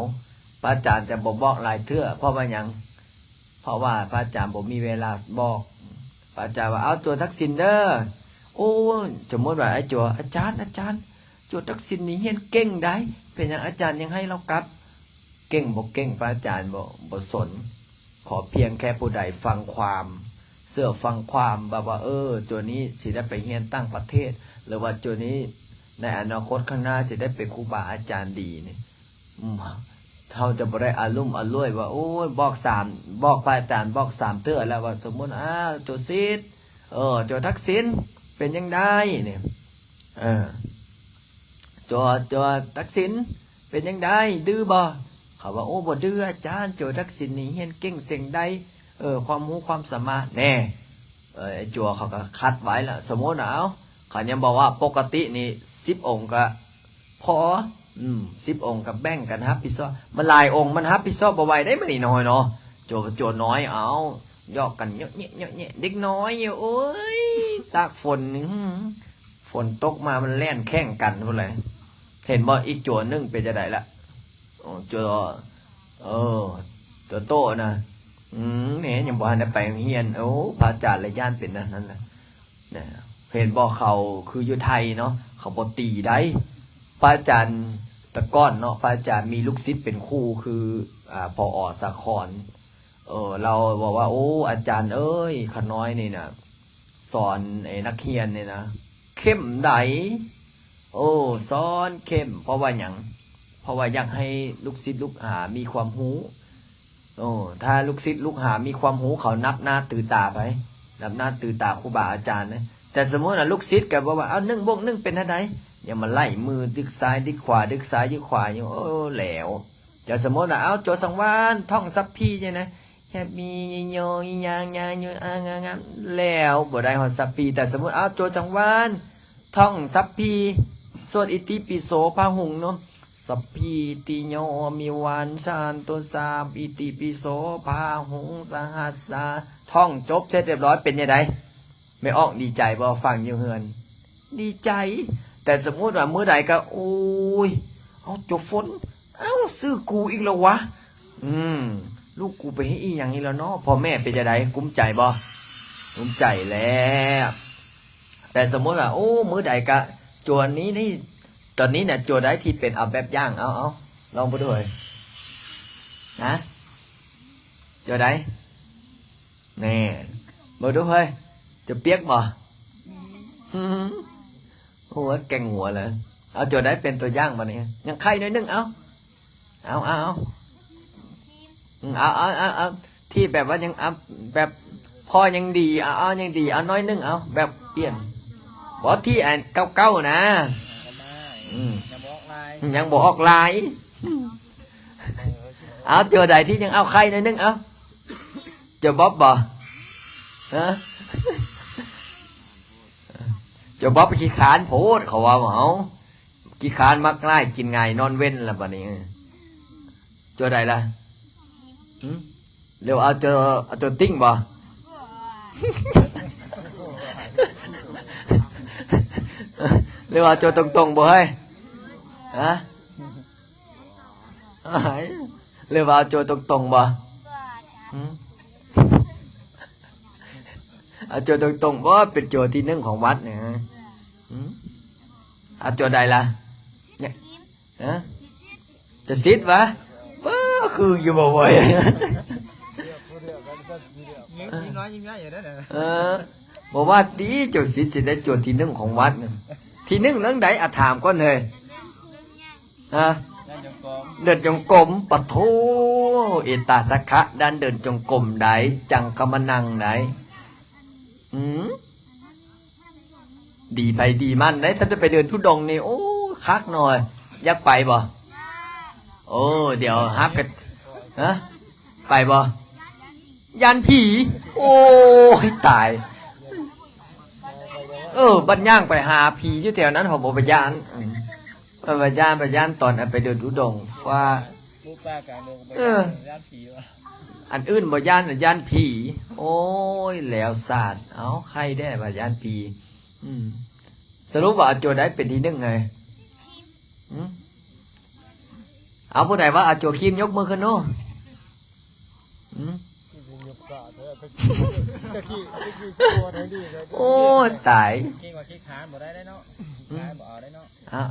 ພະອາຈານຈະບໍ່ບອກຫຼາຍເທື່ອ ເພາະວ່າຫຍັງ? ເພາະວ່າພະອາຈານບໍ່ມີເວລາບອກ. ພະອາຈານວ່າ ເອົາ ໂຈທັກສິນເດີ. ໂອ້ຍ ສົມມຸດວ່າໄອ້ໂຈ ອາຈານ ອາຈານ ໂຈທັກສິນນີ້ຮຽນເກັ່ງໃດ໋ ເປັນຫຍັງອາຈານຍັງໃຫ້ລາວກັບ? ເກັ່ງບໍ່ເກັ່ງ ພະອາຈານບໍ່ ບໍ່ສົນ. ຂໍພຽງແຄ່ຜູ້ໃດຟັງຄວາມ ເຊື່ອຟັງຄວາມ ແບບວ່າ ເອີ ໂຈນີ້ຊິໄດ້ໄປຮຽນຕ່າງປະເທດ ຫຼືວ່າໂຈນີ້ໃນອະນາຄົດຂ້າງໜ້າຊິໄດ້ເປັນຄູບາອາຈານດີນີ້. ອືມ ເຮົາຈະບໍ່ໄດ້ອາລຸມອາລວຍວ່າ ໂອ້ຍ ບອກສາມ ບອກພະອາຈານບອກສາມເທື່ອແລ້ວວ່າ ສົມມຸດ ອ້າວ ໂຈສິດ ເອີ ໂຈທັກສິນ ເປັນຈັ່ງໃດນີ້? ເອີ ໂຈ ໂຈທັກສິນ ເປັນຈັ່ງໃດ ດື້ບໍ່? ເຂົາວ່າ ໂອ້ ບໍ່ດື້ອາຈານ ໂຈທັກສິນນີ້ຮຽນເກັ່ງເສັງໄດ ເອີ ຄວາມຮູ້ຄວາມສາມາດແນ່. ເອີ ໄອ້ໂຈເຂົາກໍຄັດໄວ້ລະ ສົມມຸດເອົາ ເຂົາຍັງບອກວ່າປົກກະຕິນີ້ສິບອົງກໍພໍ ອືມ ສິບອົງກໍແບ່ງກັນຮັບຜິດຊອບ ມັນຫຼາຍອົງ ມັນຮັບຜິດຊອບບໍ່ໄຫວໄດ໋ ມື້ນີ້ນ້ອຍເນາະ. ໂຈ ໂຈນ້ອຍ ເອົາ ຢອກກັນເຍາະແຍະ ເຍາະແຍະ ເດັກນ້ອຍ ໂອ້ຍ ຕາກຝົນ ອືມ ຝົນຕົກມາມັນແລ່ນແຂ່ງກັນພຸ້ນແຫຼະ. ເຫັນບໍ່ ອີກໂຈໜຶ່ງເປັນຈັ່ງໃດລະ? ໂອ້ ໂຈ ເອີ ໂຕໂຕນະ ອືມ ແໝ ຍັງບໍ່ທັນໄດ້ໄປໂຮງຮຽນ. ໂອ້ ພະອາຈານລະຢ້ານເປັນອັນນັ້ນລະ ນະ ເຫັນບໍ່ ເຂົາຄືຢູ່ໄທເນາະ ເຂົາບໍ່ຕີໄດ໋. ພະອາຈານ ແຕ່ກ່ອນເນາະ ພະອາຈານມີລູກສິດເປັນຄູ ຄື ອ່າ ຜອ ສາຄອນ ເອີ ລາວບອກວ່າ ໂອ້ ອາຈານເອີຍ ຂ້ານ້ອຍນີ້ນະ ສອນໄອ້ນັກຮຽນນີ້ນະ ເຂັ້ມໃດ໋ ໂອ້ ສອນເຂັ້ມ. ເພາະວ່າຫຍັງ? ເພາະວ່າຢາກໃຫ້ລູກສິດລູກຫາມີຄວາມຮູ້. ໂອ້ ຖ້າລູກສິດລູກຫາມີຄວາມຮູ້ ເຂົານັບໜ້າຖືຕາໃຜ? ນັບໜ້າຖືຕາຄູບາອາຈານເດ້. ແຕ່ສົມມຸດວ່າລູກສິດກໍບອກວ່າ ເອົາ ໜຶ່ງບວກໜຶ່ງເປັນເທົ່າໃດ? ຍັງມາໄລ່ມືດຶກຊ້າຍດຶກຂວາ ດຶກຊ້າຍດຶກຂວາຢູ່. ໂອ້ ແລ້ວ ຈະສົມມຸດວ່າ ເອົາ ໂຈສັງວານ ທ່ອງສັບພີນີ້ນະ ແຮບມີ ຍອ ຍາ ຍາ ຍາ ຍາ ຍາ ຍາ ແລ້ວບໍ່ໄດ້ຮອດສັບພີ. ແຕ່ສົມມຸດ ເອົາ ໂຈສັງວານ ທ່ອງສັບພີ ສວດອິຕິປິໂສພາຫຸງເນາະ ສັບພີຕິໂຍ ວິວັນຊັນຕຸ ສັບອິຕິປິໂສພາຫຸງ ສະຫັດສາ ທ່ອງຈົບເສັດຮຽບຮ້ອຍ ເປັນຈັ່ງໃດ? ແມ່ອອກດີໃຈບໍ່? ຟັງຢູ່ເຮືອນ ດີໃຈ. ແຕ່ສົມມຸດວ່າມື້ໃດກໍ ໂອ້ຍ ເອົາ ໂຈຝົນ ເອົາ ຊື່ກູອີກແລ້ວວະ ອືມ ລູກກູໄປເຮັດອີ່ຫຍັງອີກແລ້ວເນາະ? ພໍ່ແມ່ເປັນຈັ່ງໃດ? ກຸ້ມໃຈບໍ່? ກຸ້ມໃຈແລ້ວ. ແຕ່ສົມມຸດວ່າ ໂອ້ ມື້ໃດກະ ໂຈນີ້ນີ້ ຕອນນີ້ນະ ໂຈໃດທີ່ເປັນ ເອົາແບບຢ່າງ ເອົາ ເອົາ ລອງເບິ່ງດູເຮີ້ຍ ນະ ໂຈໃດ? ແນ່ ເບິ່ງດູເຮີ້ຍ ຈະປຽກບໍ່? ໂອ້ຍ ແກ່ງຫົວເລີຍ. ເອົາ ໂຈໃດເປັນຕົວຢ່າງບາດນີ້? ຍັງໄຄໜ້ອຍໜຶ່ງ ເອົາ ເອົາ ເອົາ ເອົາ ອືມ ເອົາ ເອົາ ເອົາ ເອົາ ທີ່ແບບວ່າຍັງ ເອົາ ແບບພໍຍັງດີ ເອົາ ເອົາ ຍັງດີ ເອົາໜ້ອຍໜຶ່ງ ເອົາ ແບບປ່ຽນ ບໍ່ທີ່ອັນເກົ່າໆນະ. ອືມ ຍັງບໍ່ອອກລາຍ ຍັງບໍ່ອອກລາຍ. ເອົາ ໂຈໃດທີ່ຍັງເອົາໄຂ່ໜ້ອຍໜຶ່ງ ເອົາ ໂຈບອບບໍ່? ຮະ ໂຈບອບຂີ້ຄ້ານໂພດ ເຂົາວ່າ ເອົາ ຂີ້ຄ້ານມັກຫຼາຍ ກິນງ່າຍນອນເວັນລະບາດນີ້. ໂຈໃດລະ? ຫຶ? ຫຼືວ່າເອົາໂຈ ເອົາໂຈຕິ່ງບໍ່? ຫຼືວ່າເອົາໂຈຕົງໆບໍ່ເຮີ້ຍ? ຮະ? ຫຼືວ່າເອົາໂຈຕົງໆບໍ່? ຫຶ? ເອົາໂຈຕົງໆບໍ່? ເປັນໂຈທີໜຶ່ງຂອງວັດນີ້. ຫຶ? ເອົາໂຈໃດລະ? ຮະ? ຈະສິດຫວາ? ປ້າ ຄືຢູ່ບໍ່ເວີຍ? ຍິງ ຍິງນ້ອຍຍິງໃຫຍ່ຢູ່ເດ້. ເອີ ບໍ່ວ່າຕິ ເຈົ້າສິດຊິໄດ້ໂຈທີໜຶ່ງຂອງວັດ. ທີໜຶ່ງເລື່ອງໃດ? ອາ ຖາມກ່ອນເຮີ້ຍ. ຮະ? ເດີນຈົງກົມ. ປະໂທ ເອຕາທັກຂະ ດ້ານເດີນຈົງກົມໃດ ຈັ່ງເຂົ້າມານັ່ງໃດ. ອືມ ດີໃຜດີມັນເດ້. ຖ້າຈະໄປເດີນທຸດົງນີ້ ໂອ້ ຄັກເນາະ. ຢາກໄປບໍ່? ໂອ້ ດຽວຮັບກັນ. ຮະ? ໄປບໍ່? ຢ້ານຜີ. ໂອ້ຍ ຕາຍ. ເອີ ບັດຍ່າງໄປຫາຜີຢູ່ແຖວນັ້ນ ເຮົາບໍ່ໄປຢ້ານ. ອືມ ເອີ ບໍ່ຢ້ານ ບໍ່ຢ້ານ ຕອນໄປເດີນທຸດົງ ຟ້າ ເອີ ຢ້ານຜີຫວາ? ອັນອື່ນບໍ່ຢ້ານ ຢ້ານຜີ. ໂອ້ຍ ແລ້ວຊາດ. ເອົ້າ ໄຄແດ່ວ່າຢ້ານຜີ. ອືມ ສະຫຼຸບວ່າເອົາໂຈໃດເປັນທີໜຶ່ງເຮີ້ຍ? ຫຶ? ເອົາ ຜູ້ໃດວ່າເອົາໂຈຄີມ ຍົກມືຂຶ້ນດູ. ຫຶ? ໂອ້ຍ ຕາຍ. ເກັ່ງວ່າຂີ້ຄ້ານບໍ່ໄດ້ເນາະ. ຫຶ? ຂີ້ຄ້ານບໍ່ເອົາໄດ້ເນາະ.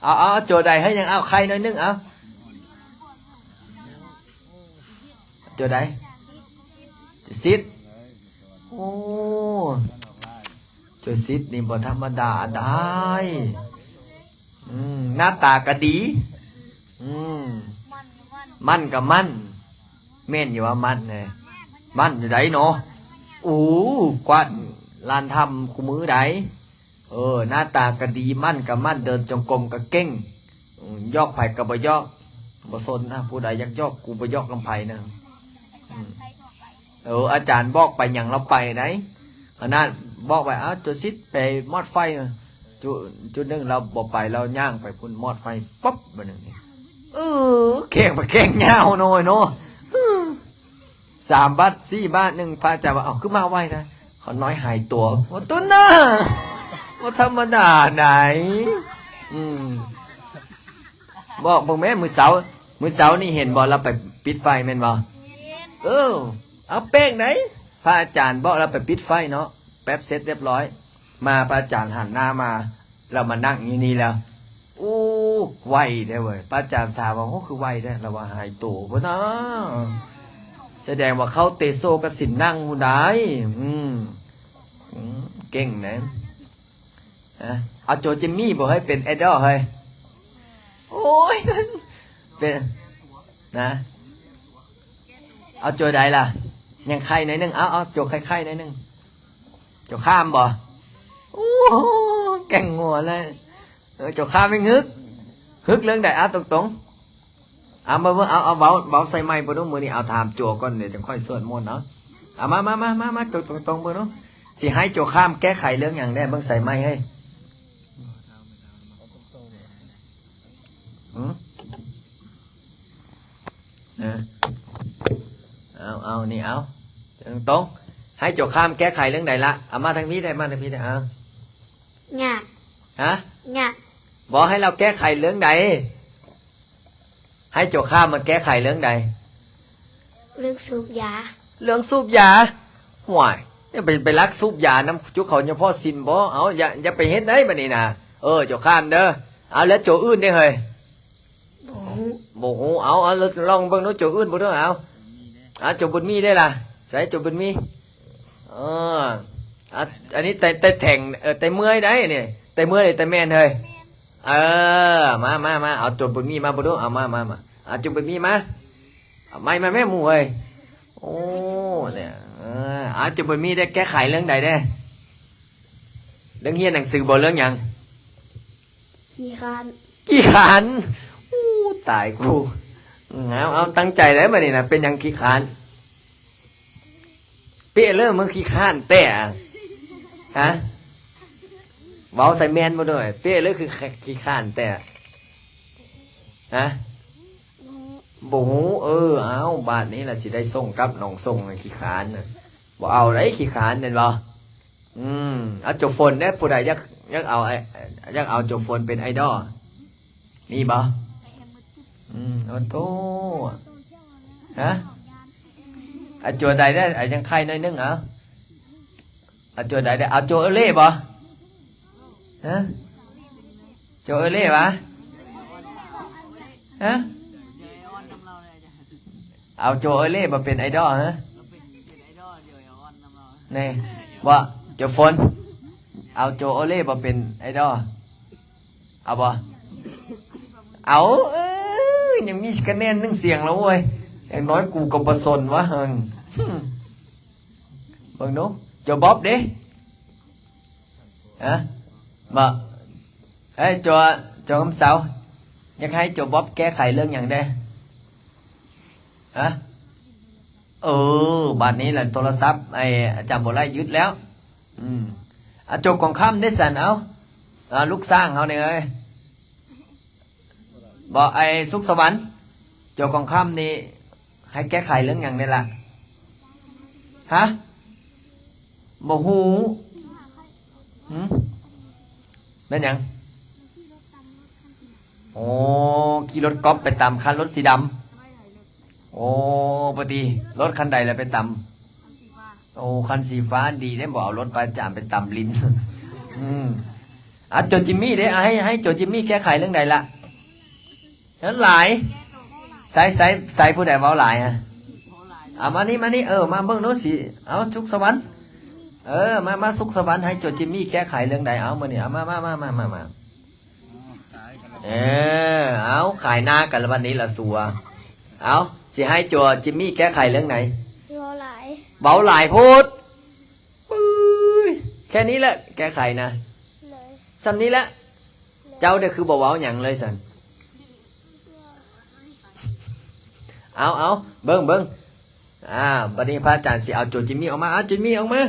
ເອົາ ເອົາ ເອົາ ໂຈໃດໃຫ້ຍັງເອົາໄຂ່ໜ້ອຍໜຶ່ງ ເອົາ ໂຈໃດ? ໂຈສິດ. ໂອ້ ໂຈສິດນີ້ບໍ່ທຳມະດາດາຍ. ອືມ ໜ້າຕາກະດີ. ອືມ ໝັ້ນກະໝັ້ນ. ແມ່ນຢູ່ວ່າໝັ້ນແນ່ ໝັ້ນຢູ່ໃດເນາະ. ໂອ້ ກວາດລານຖ້ຳຄູ່ມື້ໃດ. ເອີ ໜ້າຕາກະດີ ໝັ້ນກະໝັ້ນ ເດີນຈົງກົມກະເກັ່ງ. ອືມ ຢອກໃຜກະບໍ່ຢອກ ບໍ່ສົນນະ. ຜູ້ໃດຢາກຢອກ ກູບໍ່ຢອກນຳໃຜນະ. ອືມ ເອີ ອາຈານບອກໄປຫຍັງລາວໄປໃດ໋. ຂະໜາດບອກໄປ ເອົາ ໂຈສິດໄປມອດໄຟ ຈຸ ຈຸດໜຶ່ງລາວບໍ່ໄປ ລາວຍ່າງໄປພຸ້ນ ມອດໄຟ ປັບ ບາດໜຶ່ງນີ້ ເອີ ແຂ່ງໄປແຂ່ງຍາວໜ້ອຍເນາະ. ສາມບາດ ສີ່ບາດໜຶ່ງ ພະອາຈານວ່າ ເອົ້າ ຄືມາໄວແທ້ ຂ້ານ້ອຍຫາຍຕົວ. ວ່າຕົວໜ້າ ບໍ່ທຳມະດາໃດ໋. ອືມ ບອກເບິ່ງແມ້ ມື້ເຊົ້າ ມື້ເຊົ້ານີ້ເຫັນບໍ່ ລາວໄປປິດໄຟແມ່ນບໍ່? ເອີ ເອົາແປກໃດ໋ ພະອາຈານບອກລາວໄປປິດໄຟເນາະ. ແປັບເສັດຮຽບຮ້ອຍ ມາ ພະອາຈານຫັນໜ້າມາ ລາວມານັ່ງຢູ່ນີ້ແລ້ວ. ໂອ້ ໄວແທ້ເວີຍ. ພະອາຈານຖາມວ່າ ໂອ້ ຄືໄວແທ້? ລາວວ່າ ຫາຍໂຕພຸ້ນນະ. ສະແດງວ່າເຂົ້າເຕໂຊກະສິນນັງພຸ້ນໃດ໋. ອືມ ອືມ ເກັ່ງນະ. ຮະ? ເອົາໂຈຈິມມີບໍ່ເຮີ້ຍ ເປັນໄອດອລເຮີ້ຍ. ໂອ້ຍ ເປັນນະ. ເອົາໂຈໃດລະ? ຍັງໄຄໜ້ອຍໜຶ່ງ. ເອົາ ເອົາໂຈໄຄໆໜ້ອຍໜຶ່ງ. ໂຈຂ້າມບໍ່? ໂອ້ ແກ່ງຫົວເລີຍ. ເອີ ເຈົ້າຂ້າມແມ່ງຫຶກ ຫຶກເລື່ອງໃດ? ເອົາຕົງໆ ເອົາມາເບິ່ງ ເອົາ ເອົາເວົ້າ ເວົ້າໃສ່ໄມເບິ່ງດູ. ມື້ນີ້ເອົາຖາມໂຈກ່ອນ ດຽວຈັ່ງຄ່ອຍສວດມົນເອົາ. ເອົາມາ ມາ ມາ ມາ ມາ ໂຈຕົງໆເບິ່ງດູ. ຊິໃຫ້ໂຈຂ້າມແກ້ໄຂເລື່ອງຫຍັງແດ່? ເບິ່ງໃສ່ໄມເຮີ້ຍ. ຫື? ເອີ ເອົາ ເອົາ ນີ້ ເອົາ ຕົງໆ ໃຫ້ໂຈຂ້າມແກ້ໄຂເລື່ອງໃດລະ? ເອົາມາທາງພີ້ໄດ້ ມາທາງພີ້ໄດ້. ເອົາ ຍາກ. ຮະ? ຍາກ. ບໍ່ ໃຫ້ລາວແກ້ໄຂເລື່ອງໃດ? ໃຫ້ໂຈຂ້າມມັນແກ້ໄຂເລື່ອງໃດ? ເລື່ອງສູບຢາ. ເລື່ອງສູບຢາ? ຫ້ວຍ ຢ່າໄປ ໄປລັກສູບຢານຳຈຸເຂົາ ຍັງພໍສິນບໍ່? ເອົາ ຢ່າ ຢ່າໄປເຮັດໄດ໋ບາດນີ້ນະ. ເອີ ໂຈຂ້າມເດີ. ເອົາ ແລ້ວໂຈອື່ນເດ້ເຮີ້ຍ? ບໍ່ຮູ້. ບໍ່ຮູ້. ເອົາ ເອົາ ລອງເບິ່ງດູໂຈອື່ນເບິ່ງດູ. ເອົາ ເອົາ ໂຈບຸນມີໄດ້ລະ? ໃສໂຈບຸນມີ? ເອີ ອັນນີ້ແຕ່ ແຕ່ແທ້ງ ເອີ ແຕ່ເມື່ອຍໄດ໋ນີ້ ແຕ່ເມື່ອຍ ແຕ່ແມ່ນເຮີ້ຍ. ເອີ ມາ ມາ ມາ ເອົາໂຈບຸນມີມາເບິ່ງດູ. ເອົາ ມາ ມາ ມາ ເອົາໂຈບຸນມີມາ. ເອົາ ມາ ມາແມ່ໝູ່ເອີຍ. ໂອ້ ເອີ ເອົາ ໂຈບຸນມີໄດ້ແກ້ໄຂເລື່ອງໃດເດ້? ເລື່ອງຮຽນໜັງສືບໍ່ ເລື່ອງຫຍັງ? ຂີ້ຄ້ານ. ຂີ້ຄ້ານ? ໂອ້ ຕາຍກູ. ເອົາ ເອົາ ຕັ້ງໃຈເດີ້ ບັດນີ້ນະ. ເປັນຫຍັງຂີ້ຄ້ານ? ເປເລີ ມຶງຂີ້ຄ້ານແທ້ອະ? ຮະ? ເວົ້າໃສ່ແມ່ນບໍ່ດ້ວຍ? ເປເລີຄືຂີ້ຄ້ານແທ້? ຮະ? ບໍ່ຮູ້. ເອີ ເອົາ ບາດນີ້ລະຊິໄດ້ສົ່ງກັບໜອງສົງ ຂີ້ຄ້ານນະ. ບໍ່ເອົາໄດ໋ ຂີ້ຄ້ານແມ່ນບໍ່? ອືມ ເອົາ ໂຈຝົນເດ້. ຜູ້ໃດຢາກ ຢາກເອົາ ຢາກເອົາໂຈຝົນເປັນໄອດອລ ມີບໍ່? ອືມ ໂອ້ໂຕ ຮະ? ເອົາໂຈໃດເດ້? ເອົາ ຍັງໄຄໜ້ອຍໜຶ່ງ. ເອົາ ເອົາໂຈໃດເດ້? ເອົາໂຈເອີເລ່ບໍ່? ຮະ? ໂຈເອີເລ່ຫວາ? ຮະ? ເອົາໂຈເອີເລ່ມາເປັນໄອດອລ ຮະ? ແນ່ ບໍ່ ໂຈຝົນ ເອົາໂຈເອີເລ່ມາເປັນໄອດອລ ເອົາບໍ່? ເອົາ ເອີ ຍັງມີຄະແນນໜຶ່ງສຽງລະໂວ້ຍ. ຢ່າງໜ້ອຍກູກໍບໍ່ສົນວະ ເອີ ເບິ່ງດູ ໂຈບອບເດ້. ຮະ? ບໍ່ ເອີ ໂຈ ໂຈຄຳເຊົາ ຢາກໃຫ້ໂຈບອບແກ້ໄຂເລື່ອງຫຍັງແດ່? ຮະ? ເອີ ບາດນີ້ລະໂທລະສັບ ໄອ້ ອາຈານບໍ່ໄດ້ຍຶດແລ້ວ. ອືມ ອາ ໂຈກອງຄຳເດ້ຊັ້ນ ເອົາ ອາ ລູກຊ້າງເຮົານີ້ເອີຍ. ບໍ່ ໄອ້ສຸກສະຫວັນ ເຈົ້າຂອງຄຳນີ້ໃຫ້ແກ້ໄຂເລື່ອງຫຍັງແດ່ລະ? ຮະ? ບໍ່ຮູ້. ຫື? ແມ່ນຫຍັງ? ໂອ້ ຂີ່ລົດກອບໄປຕຳຄັນລົດສີດຳ. ໂອ້ ປະຕິ ລົດຄັນໃດລະໄປຕຳ? ໂອ້ ຄັນສີຟ້າ ດີເດ້ ບໍ່ເອົາລົດປາຈານໄປຕຳຫຼິ້ນ. ອືມ ອາ ໂຈຈິມມີເດ້ ອາ ໃຫ້ ໃຫ້ໂຈຈິມມີແກ້ໄຂເລື່ອງໃດລະ? ນັ້ນຫຼາຍ ໃສ ໃສ ໃສ ຜູ້ໃດເວົ້າຫຼາຍອະ? ອາ ມານີ້ ມານີ້ ເອີ ມາເບິ່ງດູຊິ ເອົາ ສຸກສະຫວັນ ເອີ ມາ ມາ ສຸກສະຫວັນ ໃຫ້ໂຈຈິມມີແກ້ໄຂເລື່ອງໃດ? ເອົາ ມື້ນີ້ ເອົາ ມາ ມາ ເອີ ເອົາ ຂາຍໜ້າກັນລະບັດນີ້ລະສັວ. ເອົາ ຊິໃຫ້ໂຈຈິມມີແກ້ໄຂເລື່ອງໃດ? ເວົ້າຫຼາຍ ເວົ້າຫຼາຍໂພດ. ປຶ້ຍ ແຄ່ນີ້ແຫຼະແກ້ໄຂນະ. ໂດຍ ສ່ຳນີ້ແຫຼະ. ໂດຍ ເຈົ້າເດ້ຄືບໍ່ເວົ້າຫຍັງເລີຍຊັ້ນ? ເອົາ ເອົາ ເບິ່ງ ເບິ່ງ ອາ ບັດນີ້ພະອາຈານຊິເອົາໂຈຈິມມີອອກມາ ເອົາ ໂຈຈິມມີອອກມາ.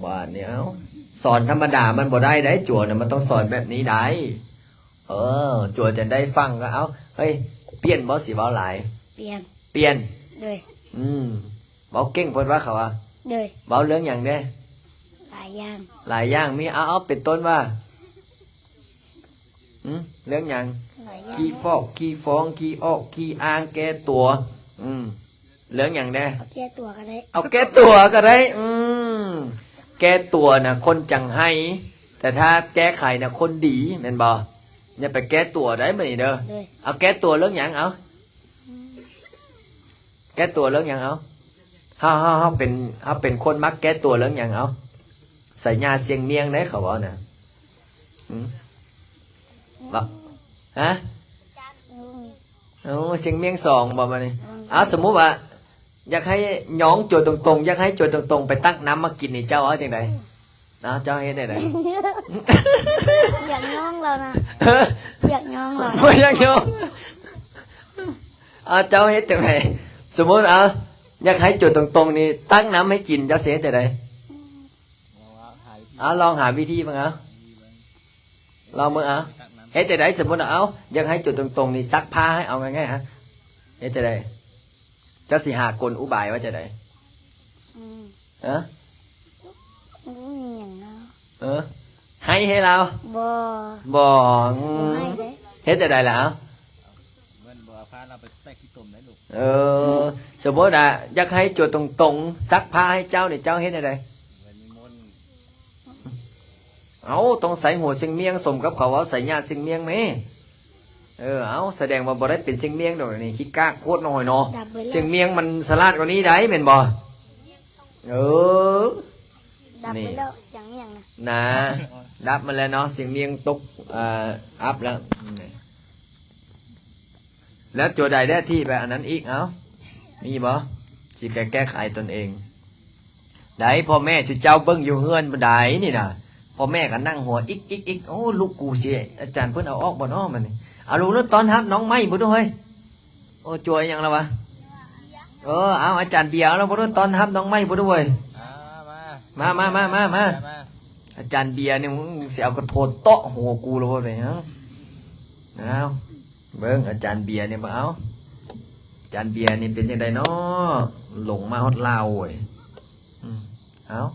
ບາດນີ້ ເອົາ ສອນທຳມະດາມັນບໍ່ໄດ້ໃດ໋ ໂຈນະ ມັນຕ້ອງສອນແບບນີ້ໄດ໋. ເອີ ໂຈຈະໄດ້ຟັງກໍເອົາ. ເຮີ້ຍ ປ່ຽນບໍ່ ຊິເວົ້າຫຼາຍ? ປ່ຽນ ປ່ຽນ. ໂດຍ ອືມ ເວົ້າເກັ່ງໂພດວ່າເຂົາວ່າ. ໂດຍ ເວົ້າເລື່ອງຫຍັງແດ່? ຫຼາຍຢ່າງ ຫຼາຍຢ່າງ. ມີ ເອົາ ເອົາ ເປັນຕົ້ນວ່າ ຫື ເລື່ອງຫຍັງ? ຫຼາຍຢ່າງ ຂີ້ຟອກ ຂີ້ຟອງ ຂີ້ອອກ ຂີ້ອ້າງ ແກ້ຕົວ. ອືມ ເລື່ອງຫຍັງແດ່? ເອົາແກ້ຕົວກໍໄດ້ ເອົາແກ້ຕົວກໍໄດ້. ອືມ ແກ້ຕົວນະຄົນຈັງໄຫ້ ແຕ່ຖ້າແກ້ໄຂນະຄົນດີ ແມ່ນບໍ່? ຢ່າໄປແກ້ຕົວໄດ໋ມື້ນີ້ເດີ. ໂດຍ ເອົາແກ້ຕົວເລື່ອງຫຍັງ? ເອົາ ອືມ ແກ້ຕົວເລື່ອງຫຍັງ? ເອົາ ເຮົາ ເຮົາ ເຮົາເປັນ ເຮົາເປັນຄົນມັກແກ້ຕົວເລື່ອງຫຍັງ? ເອົາ ໃສ່ຍ່າຊຽງມຽງໄດ໋ ເຂົາເວົ້ານະ. ຫື ເວົ້າ ຮະ? ອືມ ໂອ້ ຊຽງມຽງສອງບໍ່ບັດນີ້? ອືມ ເອົາ ສົມມຸດວ່າ ຢາກໃຫ້ຍ້ອງໂຈຕົງໆ ຢາກໃຫ້ໂຈຕົງໆ ໄປຕັກນ້ຳມາກິນນີ້ ເຈົ້າເອົາຈັ່ງໃດ? ເອົາ ເຈົ້າເຮັດຈັ່ງໃດ? ຢາກຍ້ອງລາວນະ ຢາກຍ້ອງລາວ ບໍ່ຢາກຍ້ອງ. ເອົາ ເຈົ້າເຮັດຈັ່ງໃດ? ສົມມຸດ ເອົາ ຢາກໃຫ້ໂຈຕົງໆນີ້ ຕັກນ້ຳໃຫ້ກິນ ເຈົ້າຊິເຮັດຈັ່ງໃດ? ເອົາ ລອງຫາວິທີເບິ່ງ ເອົາ ລອງເບິ່ງ ເອົາ ເຮັດຈັ່ງໃດ? ສົມມຸດ ເອົາ ຢາກໃຫ້ໂຈຕົງໆນີ້ ຊັກຜ້າໃຫ້ ເອົາ ງ່າຍໆ ຮະ ເຮັດຈັ່ງໃດ? ເຈົ້າຊິຫາກົນອຸບາຍວ່າຈັ່ງໃດ? ອືມ ຮະ? ບໍ່ມີຫຍັງເນາະ. ເອີ ໃຫ້ ໃຫ້ລາວ? ບໍ່ ບໍ່ ອືມ ບໍ່ໃຫ້ເດ້. ເຮັດຈັ່ງໃດລະ? ເອົາ ມັນບໍ່ເອົາຜ້າລາວໄປໃສ່ຂີ້ຕົມໄດ້ລູກ. ເອີ ສົມມຸດວ່າ ຢາກໃຫ້ໂຈຕົງໆ ຊັກຜ້າໃຫ້ເຈົ້ານີ້ ເຈົ້າເຮັດຈັ່ງໃດ? ມັນມີມົນ ເອົາ ຕ້ອງໃສ່ຫົວຊຽງມຽງ ສົມກັບເຂົາເວົ້າໃສ່ຍ່າຊຽງມຽງແມ້. ເອີ ເອົາ ສະແດງວ່າບໍ່ໄດ້ເປັນຊຽງມຽງດອກນີ້ ຂີ້ກາກໂຄດນ້ອຍເນາະ. ຊຽງມຽງມັນສະຫຼາດກວ່ານີ້ໄດ໋ ແມ່ນບໍ່? ເອີ ດັບໄປແລ້ວ ຊຽງມຽງນະ ນະ ດັບມາແລ້ວເນາະ ຊຽງມຽງຕົກ ເອີ ອັບແລ້ວ. ແລ້ວໂຈໃດແດ່ທີ່ແບບອັນນັ້ນອີກ? ເອົ້າ ມີບໍ່ ຊິແກ້ ແກ້ໄຂຕົນເອງໄດ້? ພໍ່ແມ່ຊິເຈົ້າເບິ່ງຢູ່ເຮືອນບໍ່ໄດ້ນີ້ນະ. ພໍ່ແມ່ກໍນັ່ງຫົວອິກໆໆ ໂອ້ ລູກກູຊິ ອາຈານເພິ່ນເອົາອອກບໍ່ນໍບັດນີ້? ເອົາລູກເດີ ຕ້ອນຮັບນ້ອງໃໝ່ພຸ້ນເດີເຮີ້ຍ. ໂອ້ ຈົວຫຍັງລະວະ? ເອີ ເອົາ ອາຈານເບຍລະບໍ່ໄດ້ຕ້ອນຮັບນ້ອງໃໝ່ພຸ້ນເດີເວີຍ. ອ່າ ມາ ມາ ມາ ມາ ມາ ມາ ມາ ອາຈານເບຍນີ້ ມຶງຊິເອົາກະໂທນເຕາະຫົວກູລະບໍ່ໄດ້ຫຍັງ. ເອົາ ເບິ່ງອາຈານເບຍນີ້ ເບິ່ງ ເອົາ ອາຈານເບຍນີ້ເປັນຈັ່ງໃດນໍ? ຫຼົງມາຮອດລາວເວີຍ. ອືມ ເອົາ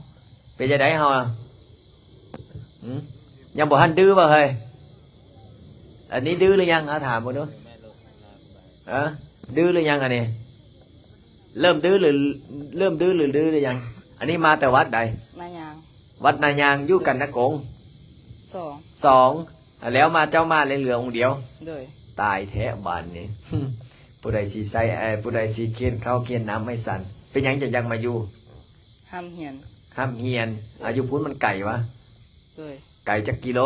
ເປັນຈັ່ງໃດເຮົາ? ຫື ຍັງບໍ່ທັນດື້ບໍ່ເຮີ້ຍ? ອັນນີ້ດື້ຫຼືຍັງ? ເອົາ ຖາມເບິ່ງດູ. ເອີ ດື້ຫຼືຍັງອັນນີ້? ເລີ່ມດື້ຫຼື ເລີ່ມດື້ຫຼື ດື້ຫຼືຍັງ? ອັນນີ້ມາແຕ່ວັດໃດ? ນາຍາງ. ວັດນາຍາງ ຢູ່ກັນນະກົງ? ສອງ ສອງ. ແລ້ວມາ ເຈົ້າມາເຫຼືອອົງດຽວ? ໂດຍ. ຕາຍແທ້ບາດນີ້ ຜູ້ໃດຊິໃສ່ ເອີ ຜູ້ໃດຊິຂຽນເຂົ້າຂຽນນ້ຳໃຫ້ສັນ? ເປັນຫຍັງຈັ່ງຢາກມາຢູ່? ຮ່ຳຮຽນ. ຮ່ຳຮຽນ. ເອີ ອາ ຢູ່ພຸ້ນມັນໄກວະ? ໂດຍ. ໄກຈັກກິໂລ?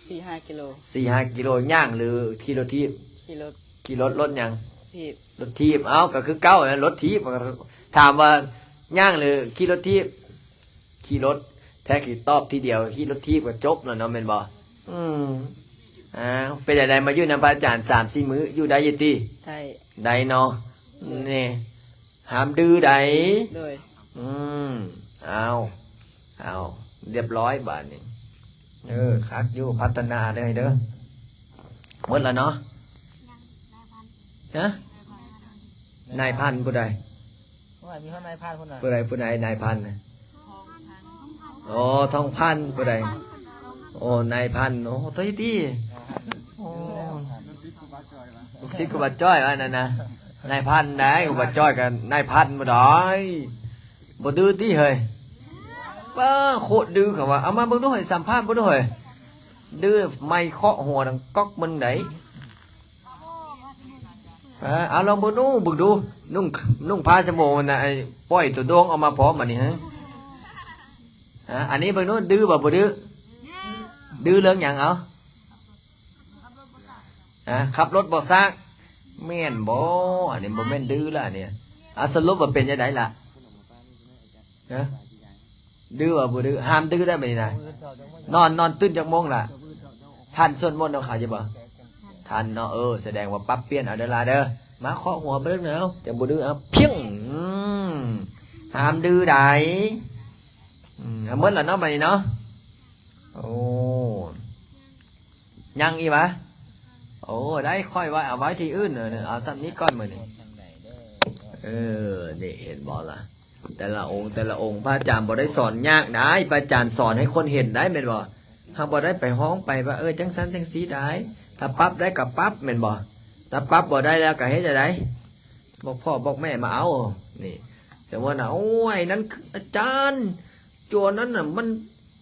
ສີ່ຫ້າກິໂລ. ສີ່ຫ້າກິໂລ. ຍ່າງຫຼືຂີ່ລົດຖີບ? ຂີ່ລົດ. ຂີ່ລົດ ລົດຫຍັງ? ຖີບ. ລົດຖີບ. ເອົ້າ ກໍຄືເກົ່າແຫຼະ ລົດຖີບ. ຖາມວ່າຍ່າງຫຼືຂີ່ລົດຖີບ? ຂີ່ລົດ. ແທ້ຄືຕອບທີດຽວ ຂີ່ລົດຖີບກໍຈົບແລ້ວເນາະ ແມ່ນບໍ່? ອືມ ອ້າວ ເປັນຈັ່ງໃດ ມາຢູ່ນຳພະອາຈານສາມສີ່ມື້ ຢູ່ໄດ້ຢູ່ຕິ? ໄດ້. ໄດ້ເນາະ. ໂດຍ. ນີ້ ຫ້າມດື້ໃດ໋. ໂດຍ. ອືມ ເອົາ ເອົາ ລຽບຮ້ອຍບາດນີ້. ເອີ ຄັກຢູ່ ພັດທະນາເດີ ເດີ. ໝົດແລ້ວເນາະ? ຮະ? ນາຍພັນຜູ້ໃດ? ໂອ້ຍ ມີຮອດນາຍພັນພຸ້ນນະ. ຜູ້ໃດ ຜູ້ໃດນາຍພັນນະ? ອໍ ທອງພັນຜູ້ໃດ? ໂອ້ ນາຍພັນ. ໂອ້ ຕົວນີ້ຕິ? ໂອ້ ລູກສິດຄູບາຈ້ອຍວ່ານັ້ນນະ. ນາຍພັນໃດ໋ ຄູບາຈ້ອຍກັບນາຍພັນບໍ່ໄດ້. ບໍ່ດື້ຕິເຮີ້ຍ? ປ້າ ໂຄດດື້ເຂົາວ່າ. ເອົາມາເບິ່ງດູເຮີ້ຍ ສຳພາດເບິ່ງດູເຮີ້ຍ. ດື້ໄມ້ເຄາະຫົວດັງກອກເບິ່ງໃດ. ເອີ ເອົາລອງເບິ່ງດູ ເບິ່ງດູ ນຸ່ງ ນຸ່ງຜ້າສະໂມງນະ ໄອ້ ປ່ອຍໂຕໂດ່ງອອກມາພ້ອມບັດນີ້. ຮະ ອັນນີ້ເບິ່ງດູ ດື້ບໍ່ ບໍ່ດື້? ດື້ເລື່ອງຫຍັງ? ເອົາ ຮະ ຂັບລົດບໍ່ຊາກ ແມ່ນບໍ່? ອັນນີ້ບໍ່ແມ່ນດື້ລະ ອັນນີ້. ອາ ສະຫຼຸບວ່າເປັນຈັ່ງໃດລະ? ຮະ ດື້ບໍ່ ບໍ່ດື້? ຫ້າມດື້ໄດ້ບັດນີ້ນະ. ນອນ ນອນຕື່ນຈັກໂມງລະ? ທັນສວດມົນນຳເຂົາຢູ່ບໍ່? ທັນເນາະ. ເອີ ສະແດງວ່າປັບປ່ຽນເອົາເດີຫຼາເດີ. ມາເຄາະຫົວເບິ່ງເນາະ ຈັ່ງບໍ່ດື້. ເອົາ ພຽງ ອືມ ຫ້າມດື້ໄດ້. ອືມ ເອົາ ໝົດລະເນາະບັດນີ້ເນາະ. ໂອ້ ຍັງອີກຫວາ? ໂອ້ ໄດ້ ຂ້ອຍວ່າເອົາໄວ້ທີ່ອື່ນ. ເອີ ເອົາສ່ຳນີ້ກ່ອນມື້ນີ້. ເອີ ນີ້ເຫັນບໍ່ລະ? ແຕ່ລະອົງ ແຕ່ລະອົງ ພະອາຈານບໍ່ໄດ້ສອນຍາກໄດ໋ ພະອາຈານສອນໃຫ້ຄົນເຫັນໄດ໋ ແມ່ນບໍ່? ເຮົາບໍ່ໄດ້ໄປຮ້ອງໄປວ່າ ເອີ ຈັ່ງຊັ້ນຈັ່ງຊີ້ໄດ໋. ຖ້າປັບໄດ້ກໍປັບ ແມ່ນບໍ່? ຖ້າປັບບໍ່ໄດ້ແລ້ວກໍເຮັດຈັ່ງໃດ? ບອກພໍ່ບອກແມ່ມາເອົາ. ນີ້ ສົມມຸດວ່າ ໂອ້ຍ ນັ້ນຄືອາຈານ ຈົວນັ້ນນະ ມັນ